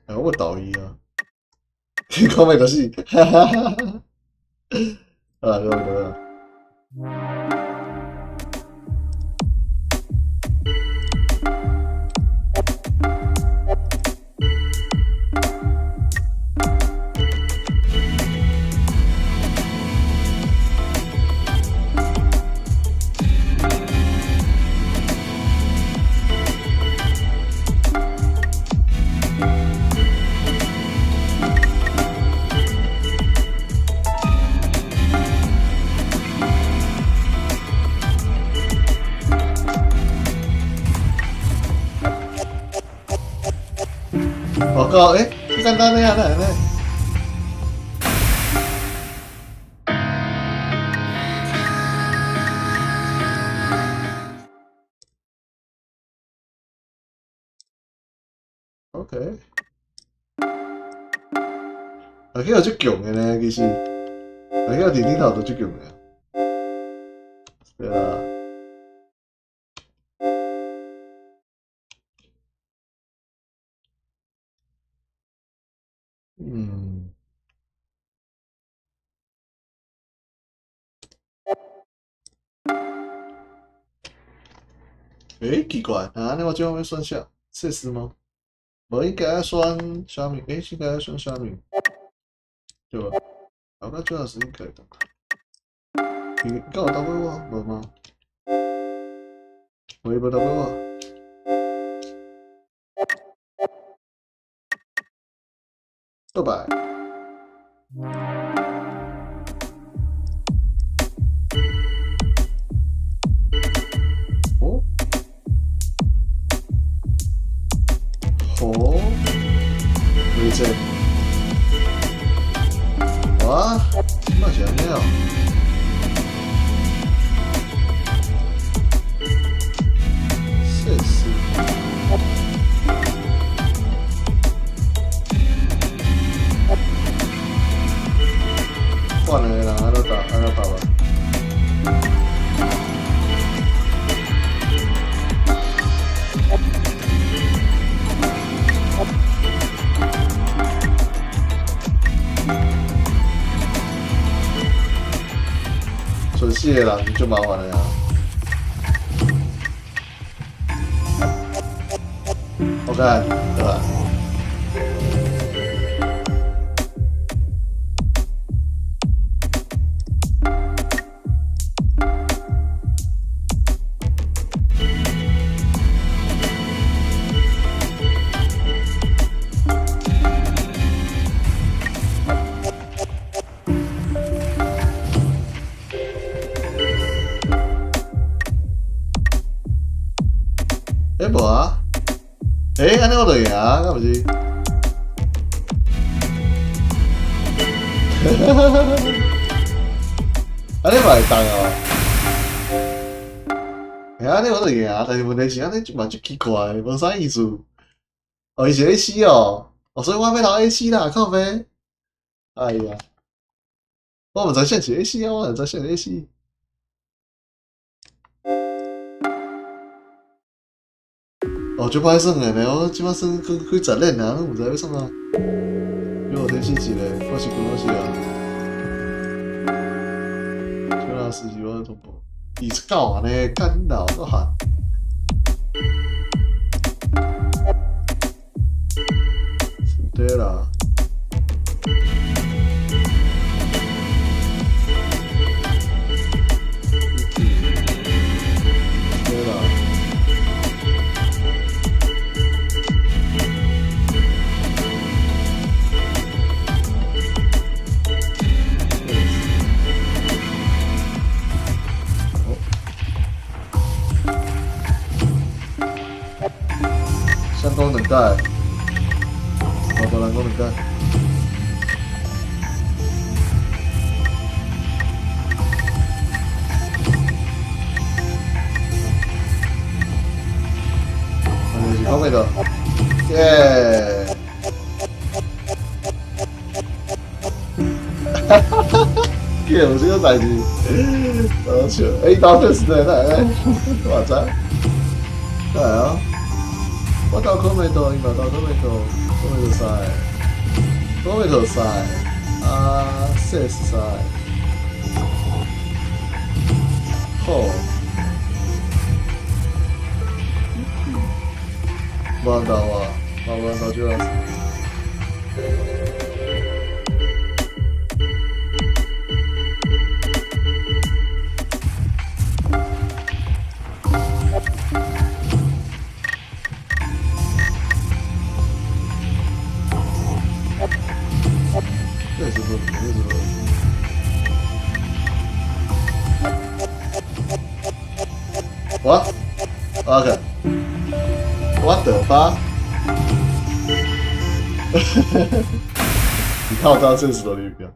哎，我導伊啊，你講袂就是，哈哈哈哈！啊，對對。報告，欸，這簡單的啊，來來。OK。啊，去予足強的呢，其實，啊，去予佇頂頭都足強的。對啦。欸，奇怪，啊，那我這欲選啥？設施嗎？無應該選啥物？欸，應該選啥物？對吧？我感覺是應該的。伊敢有投過我？無嗎？無伊無投過我。拜拜。哦？好，沒這。哇，這嘛是按呢哦。設施。換兩個人按怎打，按怎拍吧？剩四個人就麻煩了啊。OK，對吧？欸，無啊？欸，按呢我就贏啊，敢毋是？哈哈哈哈哈！按呢嘛會當哦？欸，按呢我就贏啊，但是問題是按呢嘛足奇怪，無啥意思。哦，伊是 AC 哦，哦，所以我欲投 AC 啦，靠北。哎呀，我毋知啥是 AC 啊，我毋知啥是 AC。哦，足歹耍的呢，我這擺耍閣幾十年啊，攏毋知欲創啥。俾我天氣一個，我是講是啊。就那十幾萬突破，29啊呢，幹老都喊。對啦。對啦。相當兩改，我無人講兩改。啊，就是講咩的？耶！哈哈哈哈！有這個代誌，好笑。欸，打粉絲的來，我知。來啊！我投科美多，伊嘛投科美多，科美多賽，科美多賽，啊，四十賽，好，無人投啊，無人投就要。這是不，這是不。我，OK，What the fuck？你看我到現實的女朋友。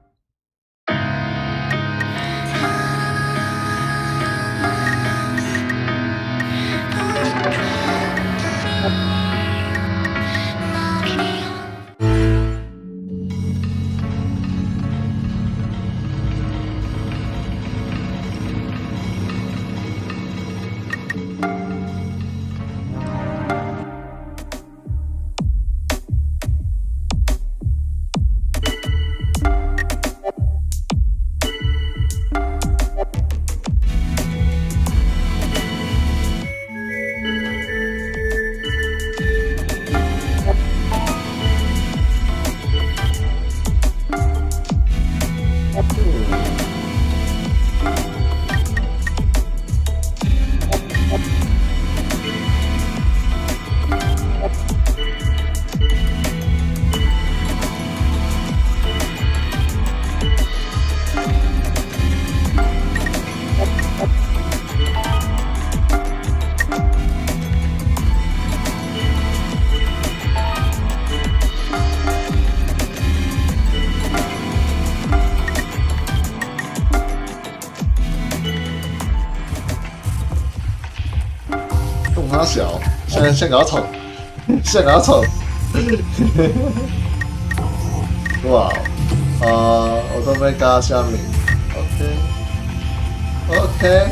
動三小，先搞錯，先搞錯。哇！啊，我都欲加啥物？OK，OK。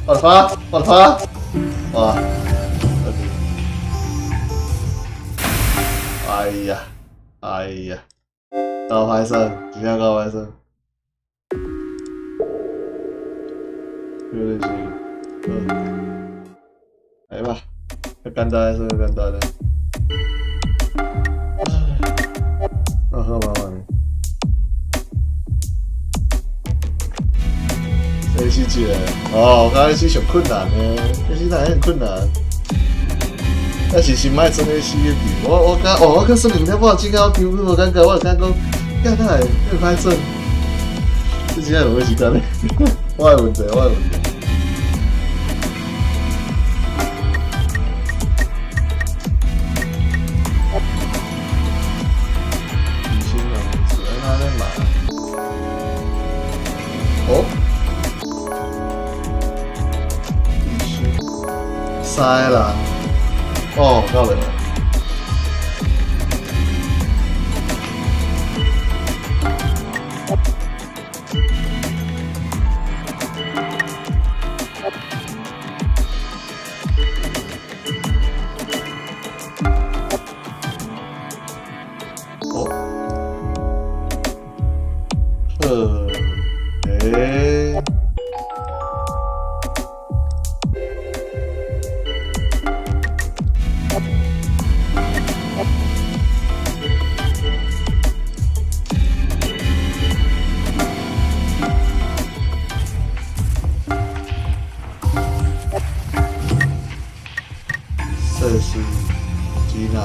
我的發，我的發，哇！OK。哎呀，哎呀，高歹耍，真正夠歹耍。有點是，來吧，較簡單，算較簡單的。啊，好麻煩。這是一個，哦，我感覺是上困難的，這是哪很困難？但是是莫算咧死的我我感哦，我看算兩點半，真正我根本無感覺，我就感覺講，幹哪會這麼歹算？這真正浪費時間咧，我的問題，我的問題。李新荣是按哪咧買？哦，李新，三個人，哦，到了。哦，好，欸。這是吉娜。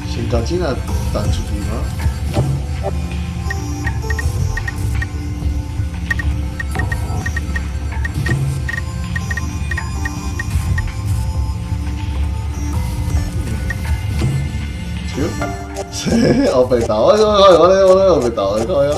先共吉娜彈出去嗎？我被打，我被打，你看呀。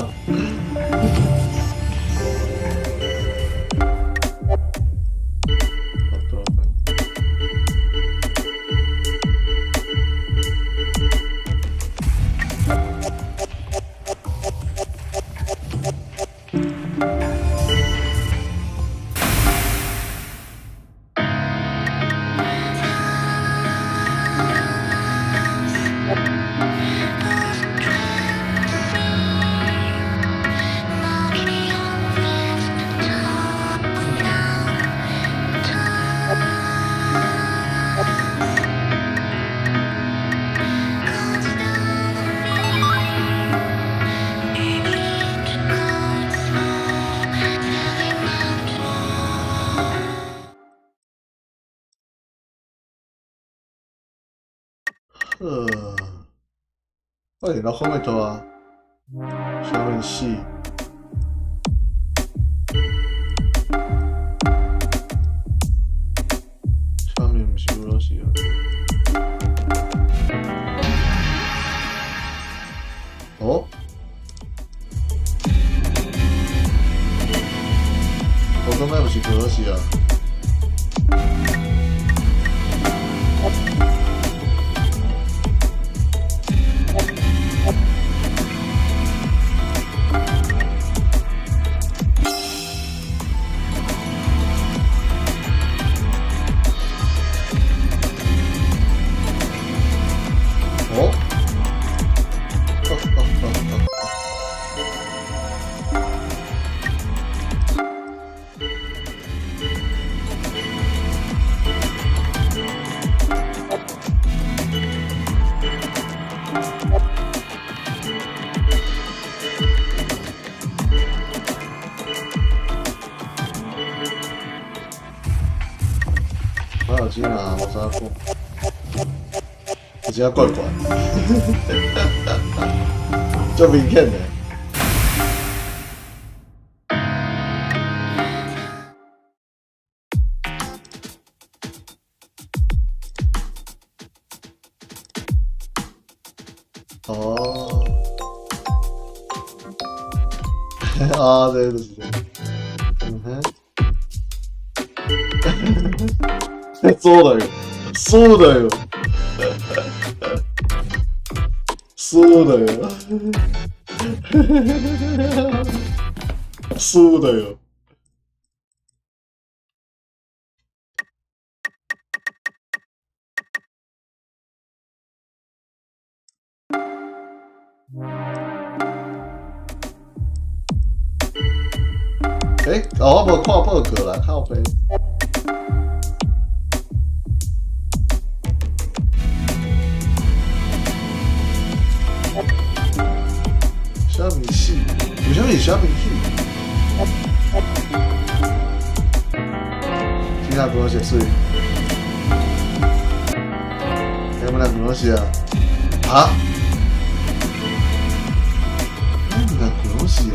我電腦放佇佗啊？上面死。上面毋是俄羅斯啊？哦？我感覺毋是俄羅斯啊？我有錢啊，無啥講，真正怪怪，足明顯的。哦，啊，這就是這，嗯哼，そうだよ、そうだよ、そうだよ、そうだよ。欸，哦，我無看報告啦，靠北。啥物死？為啥物是啥物死？其他講是水，有冇人講是啊？啊？有冇人講是啊？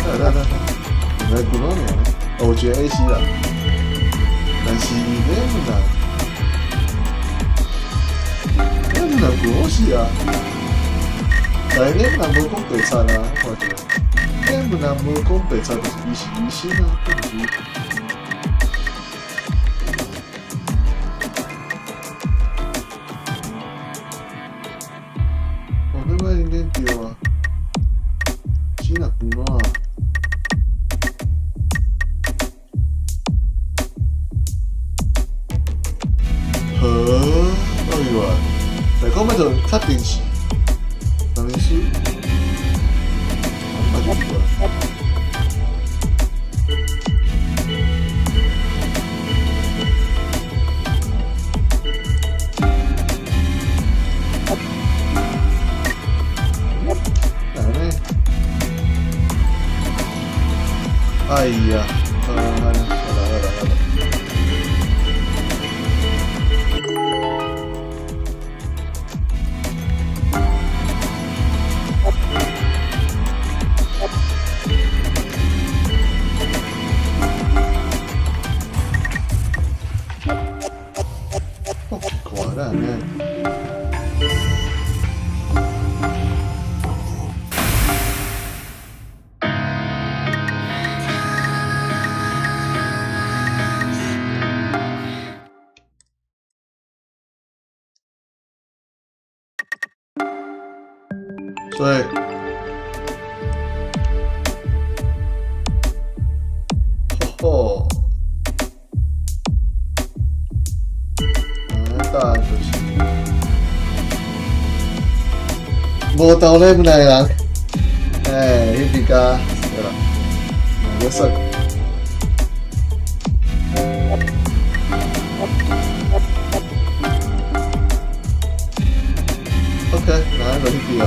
來來來，來古羅呢？我覺得 A C 啦，但是你唔能，你唔能古羅是啊？但是你唔能無講白賊啊，我看著，你唔能無講白賊，就是伊是醫生啊，對毋是？哦，你莫應該對啊，是若古羅啊？好，我以為，來講欲就確定是，人意思，啊，就奇怪。哪呢？哎呀，好啦好啦好啦好啦。好奇怪啦，呢？所以，吼吼，答案就是無道理來人，哎，彼邊家對啦，那個算。OK，那就彼邊啊。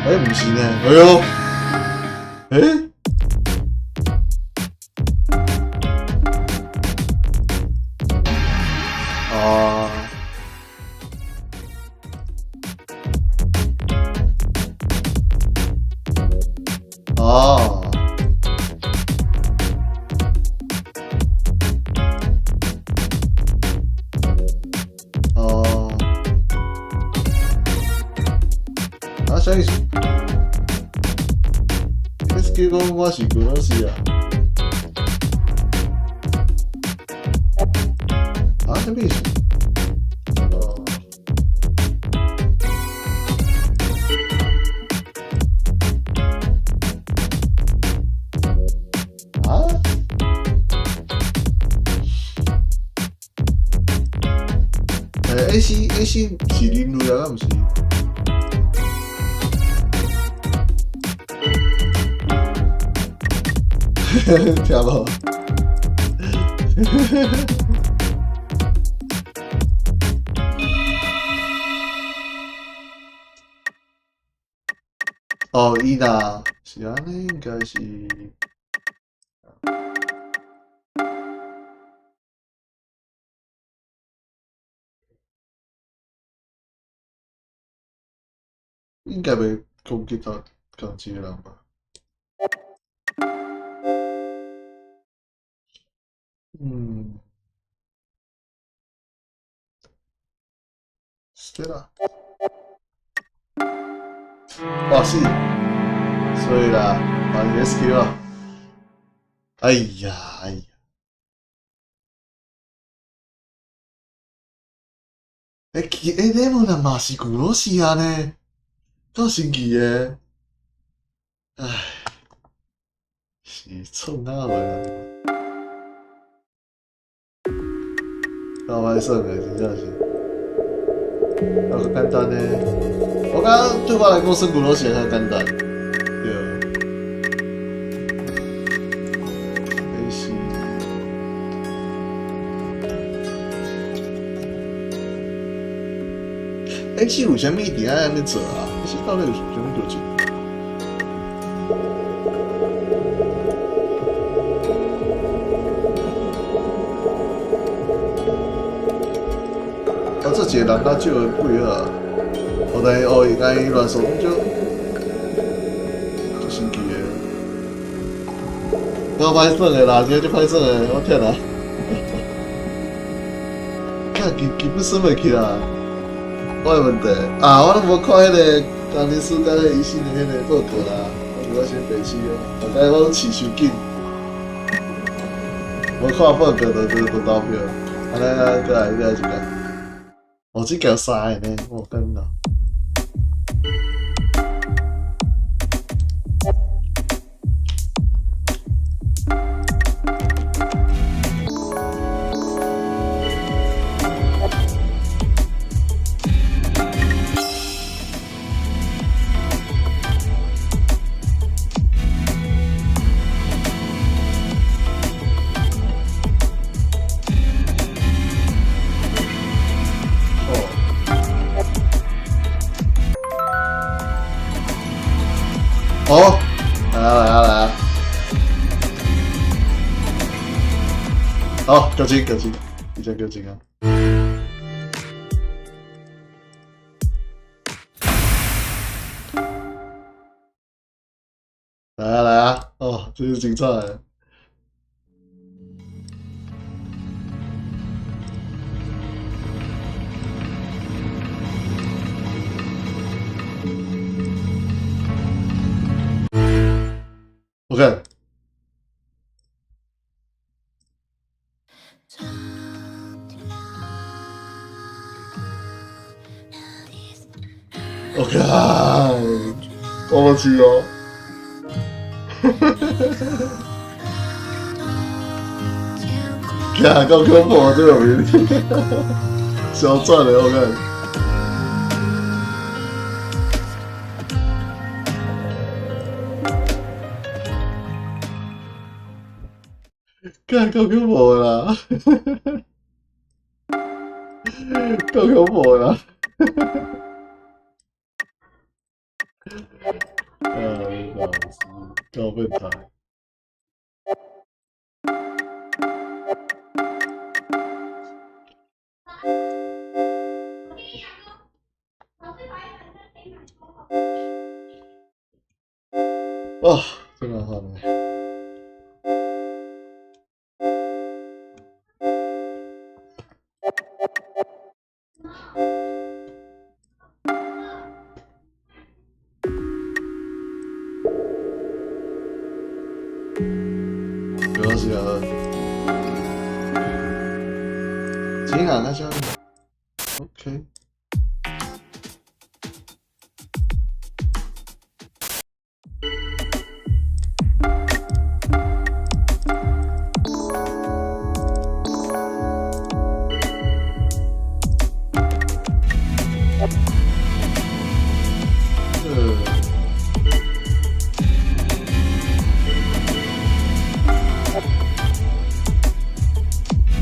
欸，毋是呢，哎喲，欸？啊。啊。哦。啊，啥意思？意思講我是俄羅斯啊？啥物是？哦。啊？欸，AC AC 是人類啊，敢毋是？聽無？哦，伊若是按呢，應該是應該袂攻擊到仝一個人吧？嗯，是啦。哇是，所以啦，還是 SQ 啊！哎呀，哎呀，欸，其欸，你們人嘛是古羅西亞呢，夠神奇的，唉，是創哪落啊？夠歹耍的，真正是，啊，較簡單呢。我感覺對我來講，耍古羅西亞較簡單，對。A C。A C 為啥物一定愛按呢做啊？A C 到底有啥物代誌？啊，這一個人較少的配合，哦，但是哦，伊敢伊亂數攏足足神奇的，夠歹耍的啦，真正足歹耍的，我天啊！看基基本耍袂起啦，我的問題啊，我攏無看彼個工程師佮彼個醫生的彼個報告啦，我先白痴哦，大概我攏飼傷緊，無看報告就投票，按呢啊，閣來閣來一個。哦，這個三個呢，我跟啦。哦，來啊來啊來啊！好，夠鐘夠鐘，已經夠鐘啊！來啊來啊！哦，這是精彩的。OK。我靠，我冇去哦。看，夠恐怖啊！這個名，小賺的，我看。幹夠恐怖啦！夠恐怖啦！啊，老師，夠變態！哦，真的好呢。沒關係啊，行啊，那就 OK。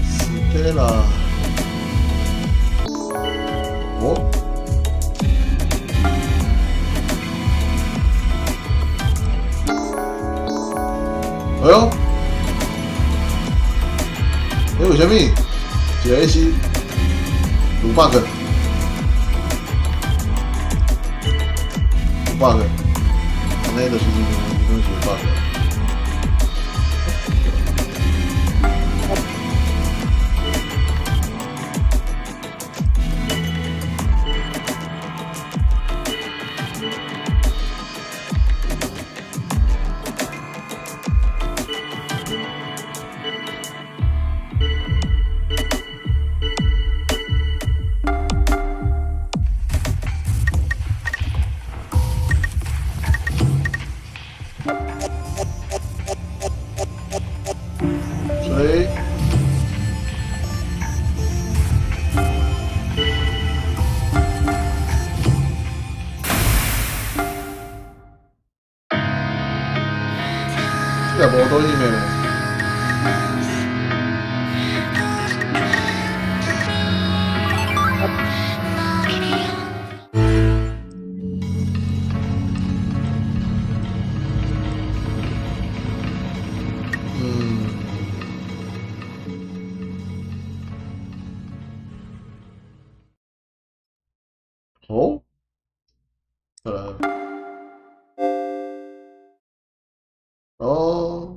死的啦！哦，哎呦，哎，為啥物？一個是有 bug，有 bug，按呢就是攏是有 bug。所以，這個無倒去咩？嗯。哦，哦。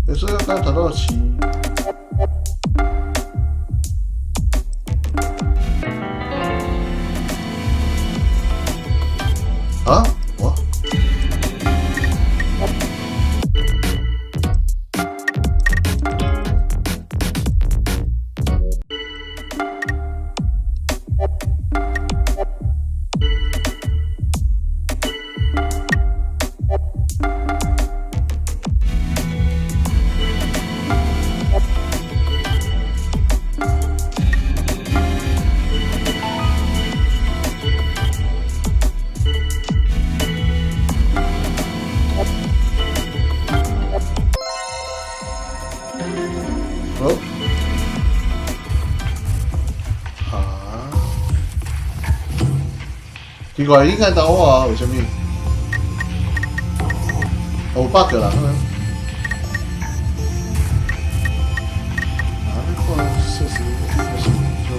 欸，所以剛才頭是。啊？我？好。啊？奇怪，應該等我啊？為啥物？有 bug 啦！啊，你看，設施還是就。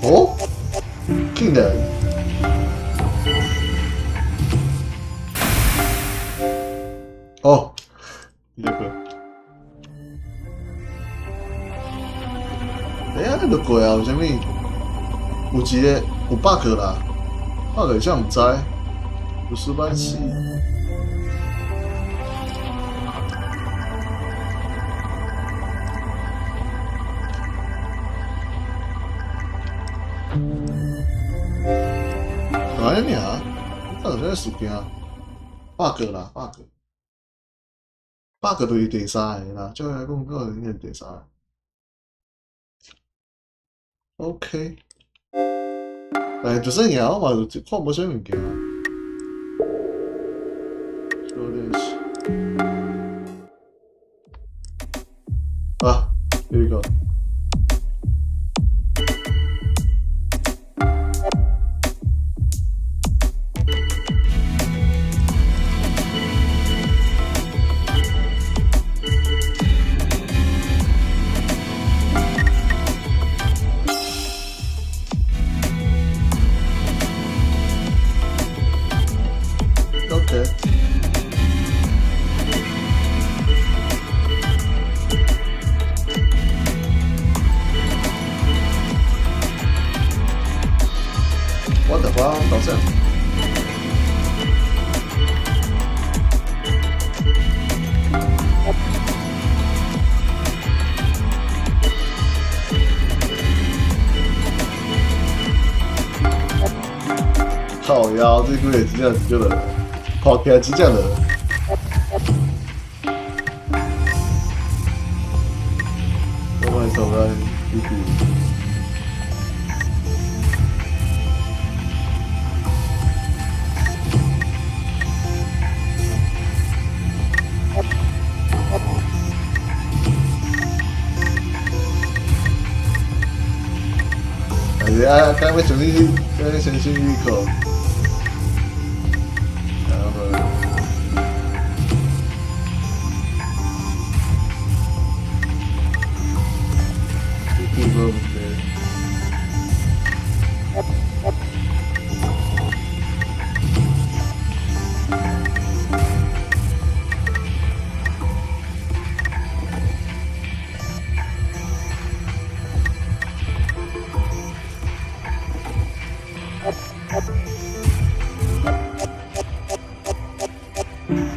哦，竟然！哦，這個。欸，按呢就過啊？為啥物？有一個有 bug 啦，bug 啥毋知？有失敗器。按呢爾，到底啥事件？bug 啦，bug，bug 就是第三个啦。照來講，可能應該是第三個。OK，但是就算贏，我嘛就看無啥物件。小練習。啊，here we go。What the fuck？等陣。靠腰，這個月真正是叫做，看起來真正的。我們走來，弟弟。哎呀，剛要重新，剛要重新預考。然後。這個問題。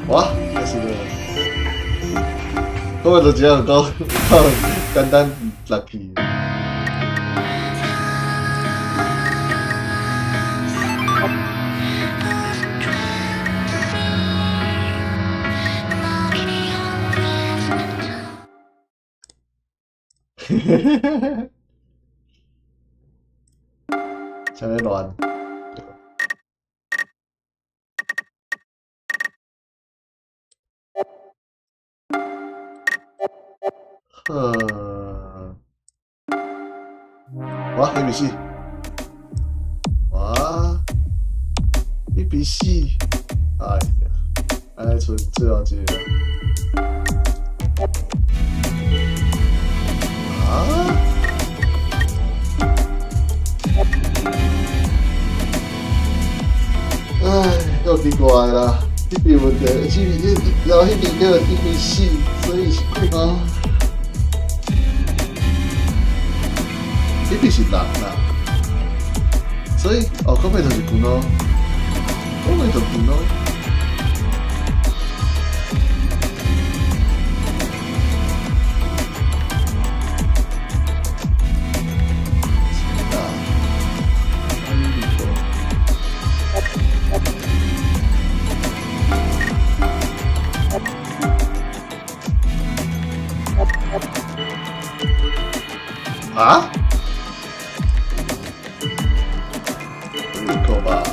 哇，開始了。我就這樣講，簡單落去。嘿嘿嘿嘿，真咧亂。呵，哇，1比4，哇，1比4，哎呀，來剩最後一個。啊？唉，夠奇怪啦！這邊問題，這邊然後彼邊叫1比4，所以是幾啊？彼邊是6啦，所以哦，嗰邊就是9咯，嗰邊就9咯。啊？呢個吧？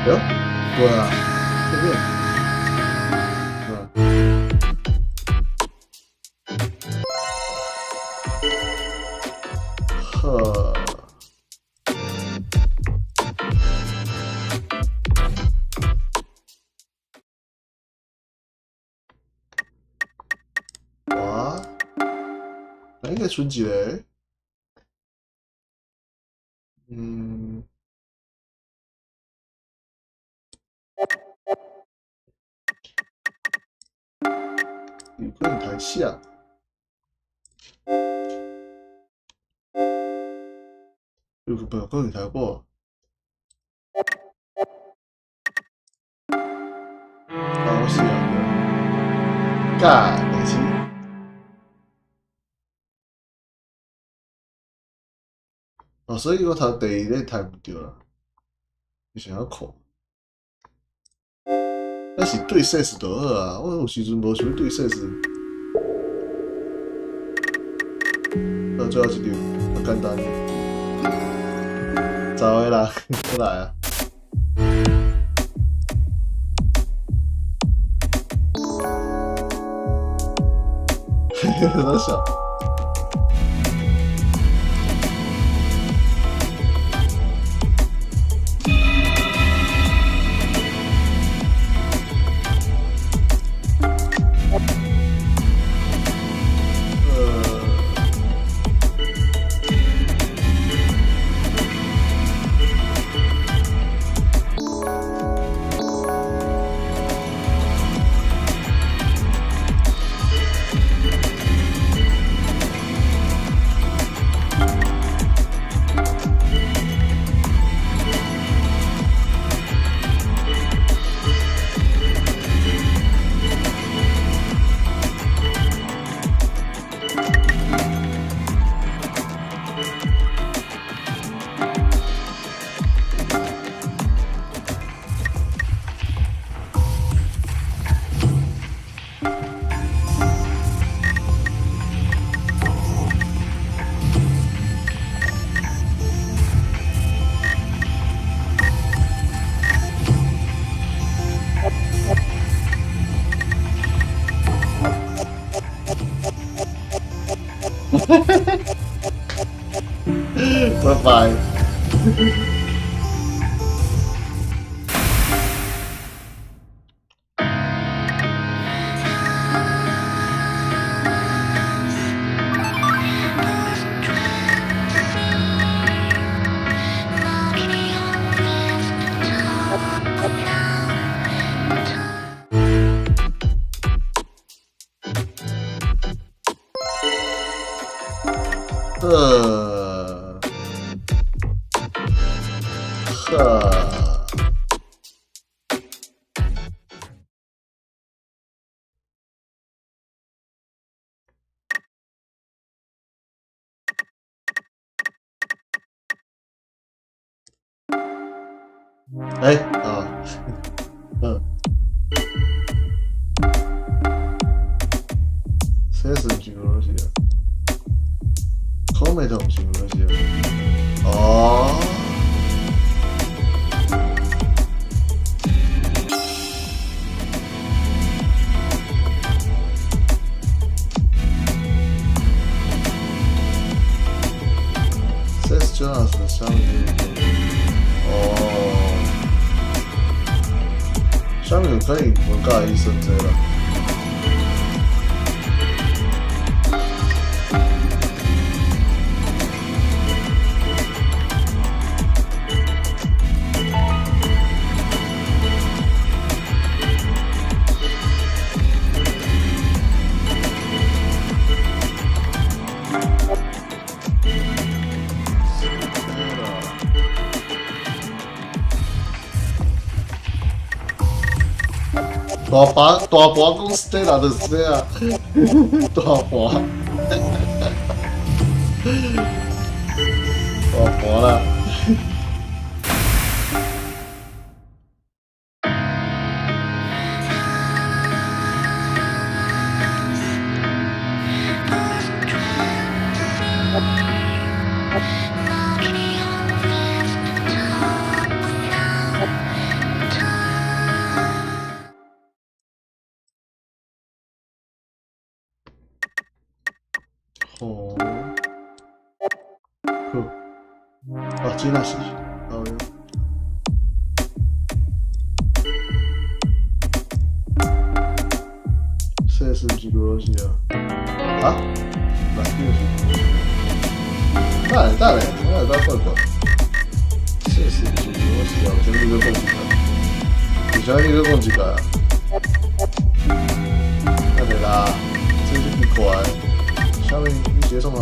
喲，對啊，這邊，嗯，呵，哇，那應該剩一個，嗯。有可能台下，有可能台過。啊，我死啊！幹，沒事。哦，所以我頭第二個抬毋著啦，伊想要看。但是對勢就好啊，我有時陣無想對勢。到最後一張，較簡單。走的啦，過來啊！嘿嘿，在笑。拜拜。呵，呵。欸，啊，嗯，這是什麼東西啊？コメント是什麼東西啊？哦。這是真的是啥物？哦。啥物可能無佮意算這啦。大婆大婆講 Stella 就是這啊，大婆，大婆啦。哦，好，啊，真的是，好哟。這是毋是俄羅斯啊？啊？哪個是？等下等下，我來等看看。這是毋是俄羅斯啊？為啥物你閣講一擺？為啥物你閣講一擺啊？等下啦，這是奇怪。下面你寫什麼？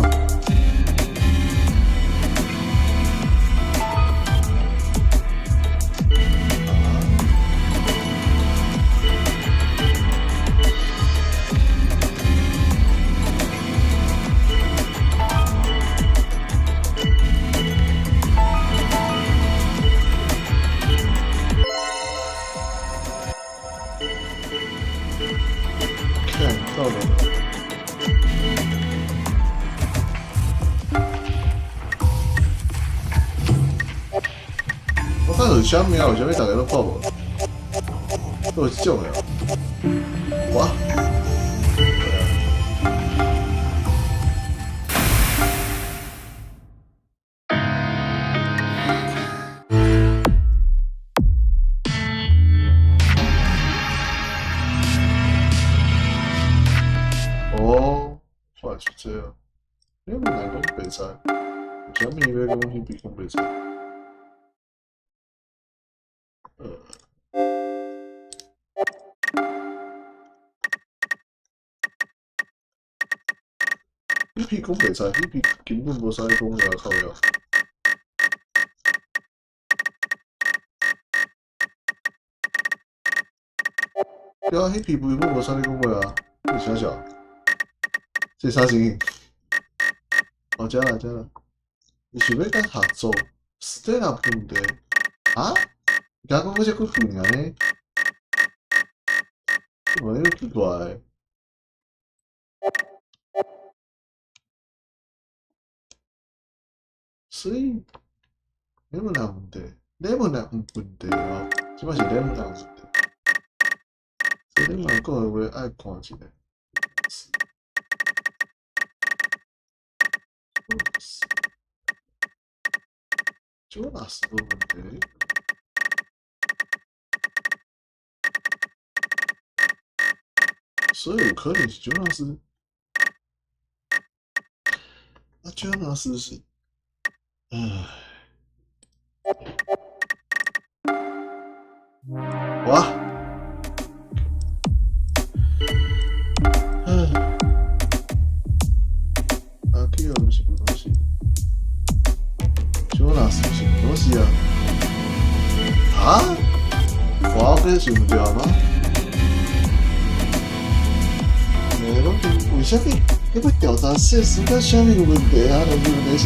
看到了。我看有啥物啊？有啥物大家攏看無？都有這種的哦。哇！對啊。哦，原來是這樣。你毋來講白菜？有啥物欲講彼邊講白菜？彼篇講白菜，彼篇根本無啥咧講話靠腰。對啊，彼篇根本無啥咧講話啊，這是啥小？這是啥情形？哦，遮啦遮啦，伊想欲佮合作，Stella 問題啊？伊敢講這幾句爾呢？這嘛有奇怪。所以，你們哪問題？你們哪有問題哦？這擺是你們哪有問題？所以你們講的話愛看一下。斯，喬納斯無問題。所以有可能是喬納斯。啊，喬納斯是，唉，哇！唉，阿 Q 毋是毋是，喬納斯是毋是啊？啊？我這是毋對嗎？欸，攏是為啥物？你欲調查現實佮啥物問題啊？但是問題是，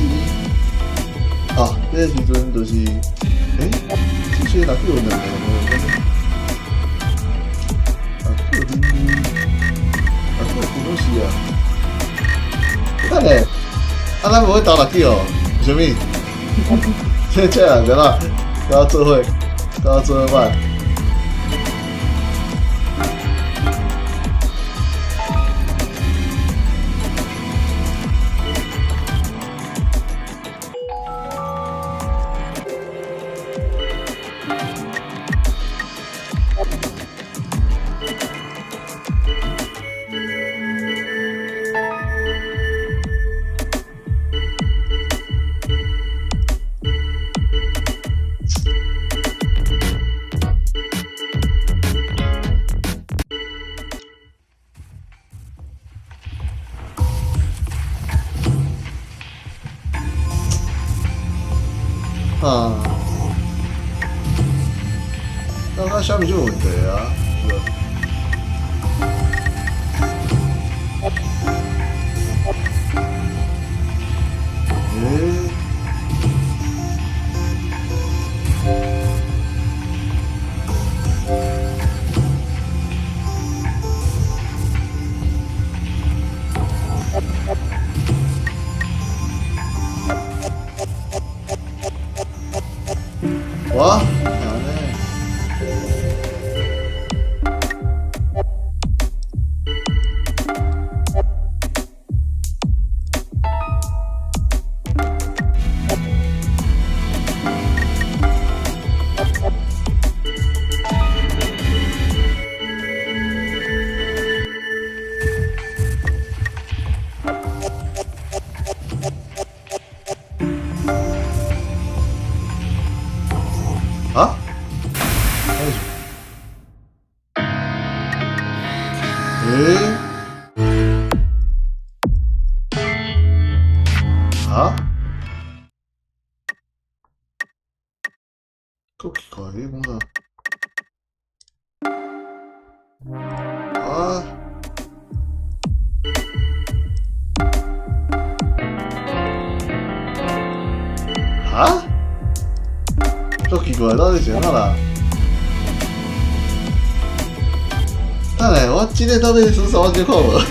啊，這個時陣就是，欸，這些若去有兩個，啊，去有恁，啊，去有邊東西啊？等下，啊，咱無去投落去哦？為啥物？這樣子啦，跟我做伙，跟我做伙辦。啊，那他下面就有問題啊，是吧？欸？哇！啊？欸？啊？夠奇怪，你講啥？啊？啊？足奇怪，到底是按怎啦？等下，我這個到底是啥情況無？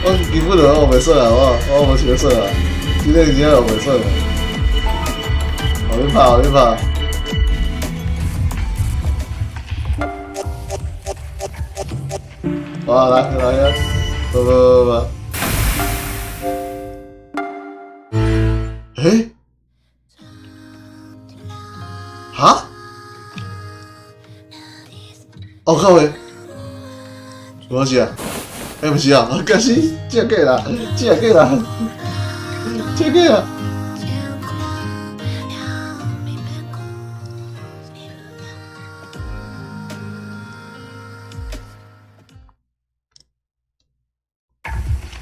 我基本上我袂算啊，我無想算啊，這個真正我袂算啊。予你拍，予你拍。哇，來來呀！不不不不。欸？哈？哦，靠北，什麼東西啊？欸，毋是啊，該死，這假啦，這假啦，這假啊！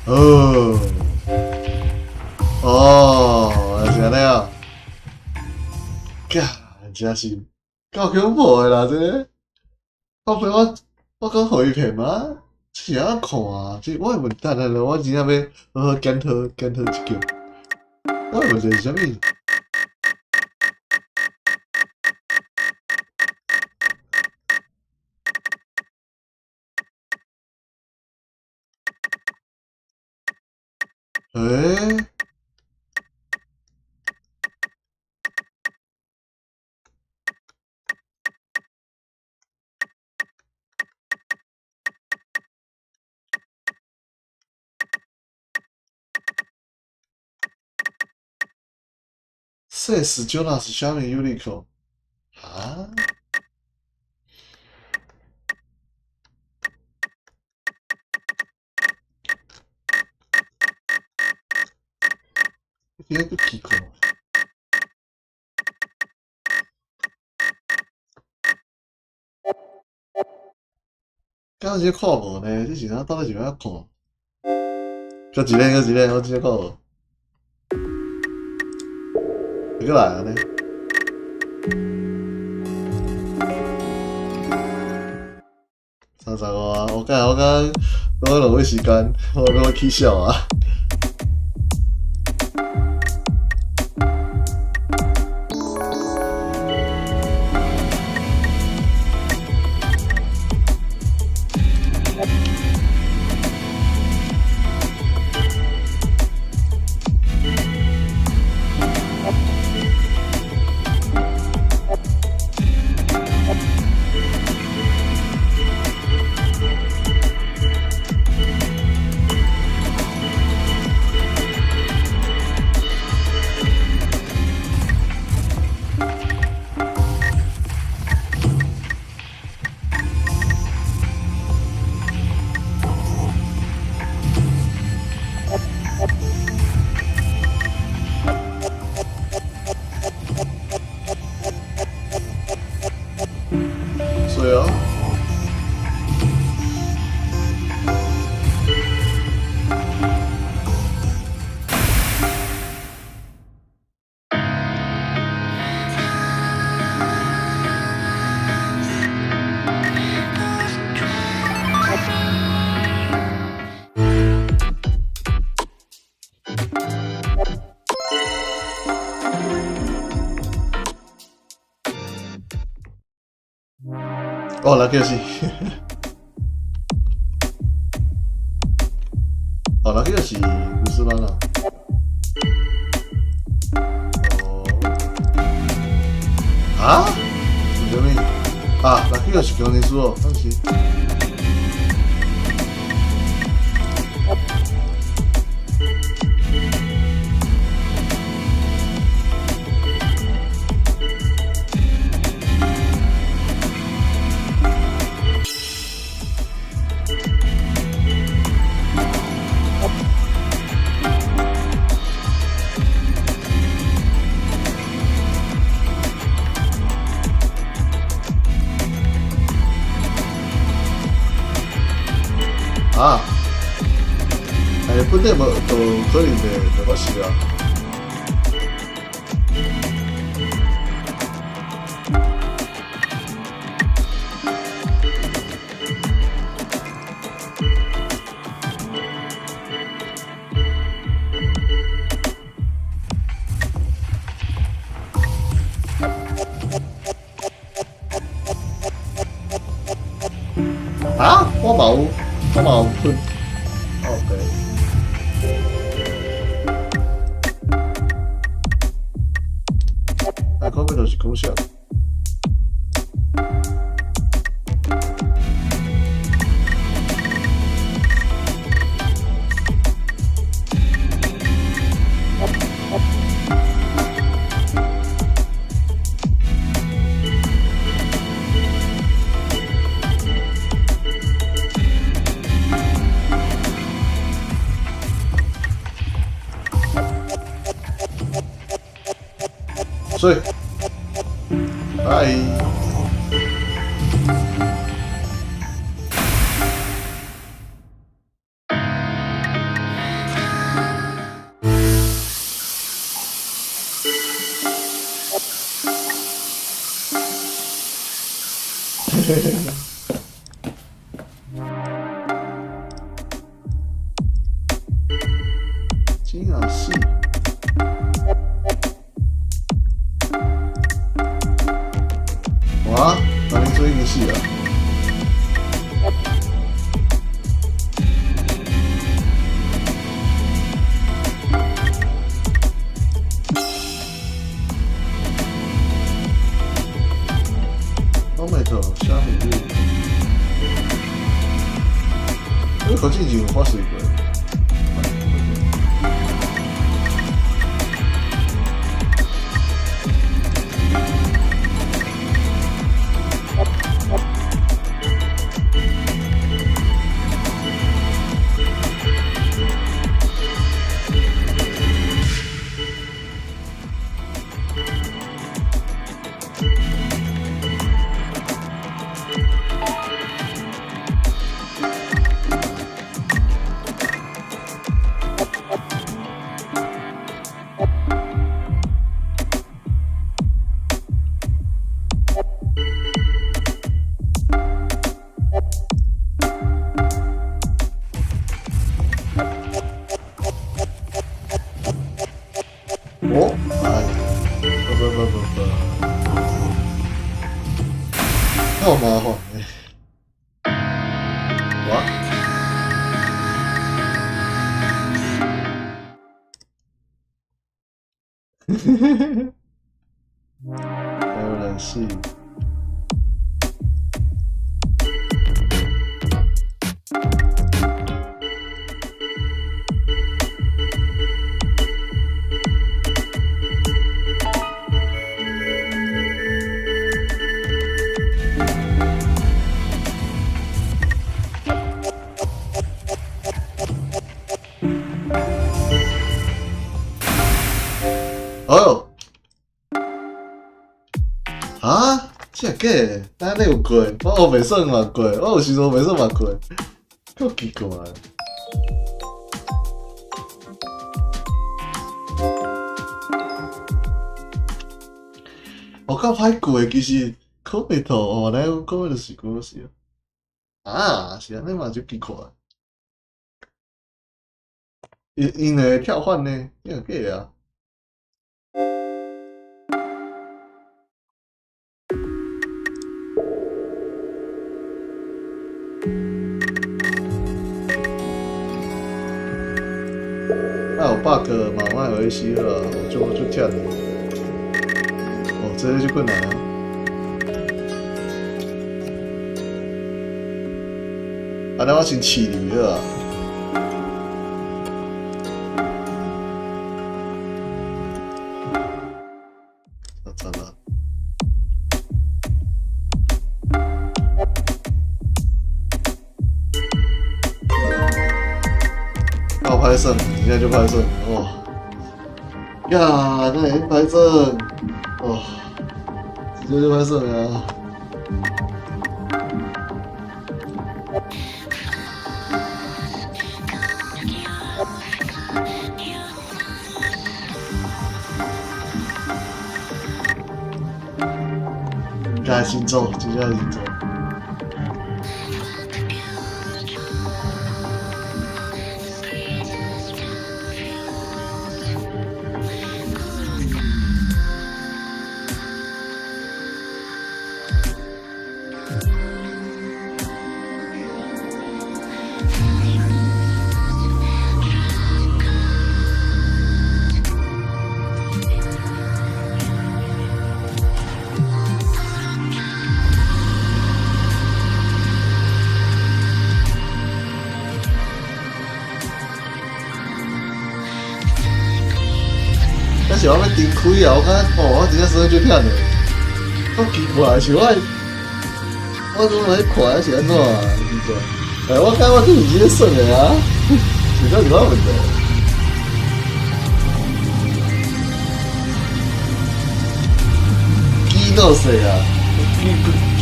哦，哦，是按呢啊！幹，真是夠恐怖的啦，這個。後壁我閣予伊騙嗎？這是按怎看啊？這我的問題，等下我真正欲好好檢討檢討一下。我的問題是啥物？欸？Seth Jonas 蝦米 Unico 啊？這個奇怪。敢有這看無呢？這是啥？到底是欲按怎看？閣一个，閣一个，我真正看無。會閣來按呢？35啊！我感我感我浪費時間，我欲起痟啊！對啊。哦，來個是，哦，那個是不是啦？哦，啊？為什麼？啊，那個是工程師哦，當時。啊！欸，本底無就可能袂袂關係啊。啊！我嘛有，我嘛有噴。OK。啊，後面就是講啥？所以，拜。嘿嘿嘿。真啊死！哇，那恁做已經死啊！頭蝦米日。這個之前有發生過。哦，哎，不不不不不，好麻煩的，哇！還有冷氣。哎喲！啊？真的假的？哪裡有過？我袂算嘛過，我有時陣袂算嘛過，夠奇怪。我較歹過的其實 Kometo 哦，咱講的就是故事啊，是按呢嘛，就奇怪。𪜶𪜶兩個跳換呢？真的假的啊？啊有 bug 嘛，莫予伊死好啊，我就足忝的。哦，這個就困難啊！按呢我先試入去好啊。慘了。要拍攝，現在就拍攝哦！呀，那已經拍攝哦，直接就拍攝了。該先做，真正先做。但是我欲重開啊！我感覺哦，我真正耍足忝的，好奇怪，是我，我怎麼咧看是按怎啊？奇怪，哎，我感覺我就是咧耍的啊，是啥是啥問題？基諾斯啊，基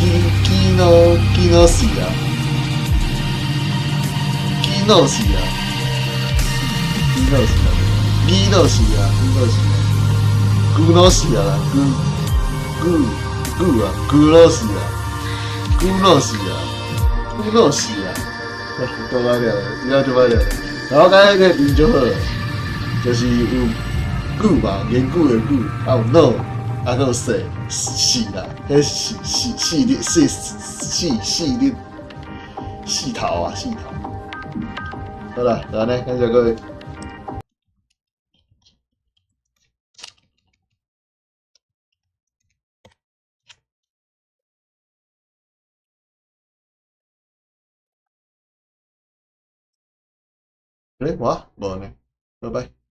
基基諾基諾斯啊，基諾斯啊，基諾斯啊，基諾斯啊，基諾斯啊。古諾斯啊，古古古啊，古諾斯啊，古諾斯啊，古諾斯啊，都歹念，真正足歹念。然後剛才那個音就好，就是有久嘛，研究的久，啊有腦，啊閣有勢勢啦，彼是四四粒四四四粒四頭啊，四頭。好啦，就按呢，感謝各位。欸，我無呢，拜拜。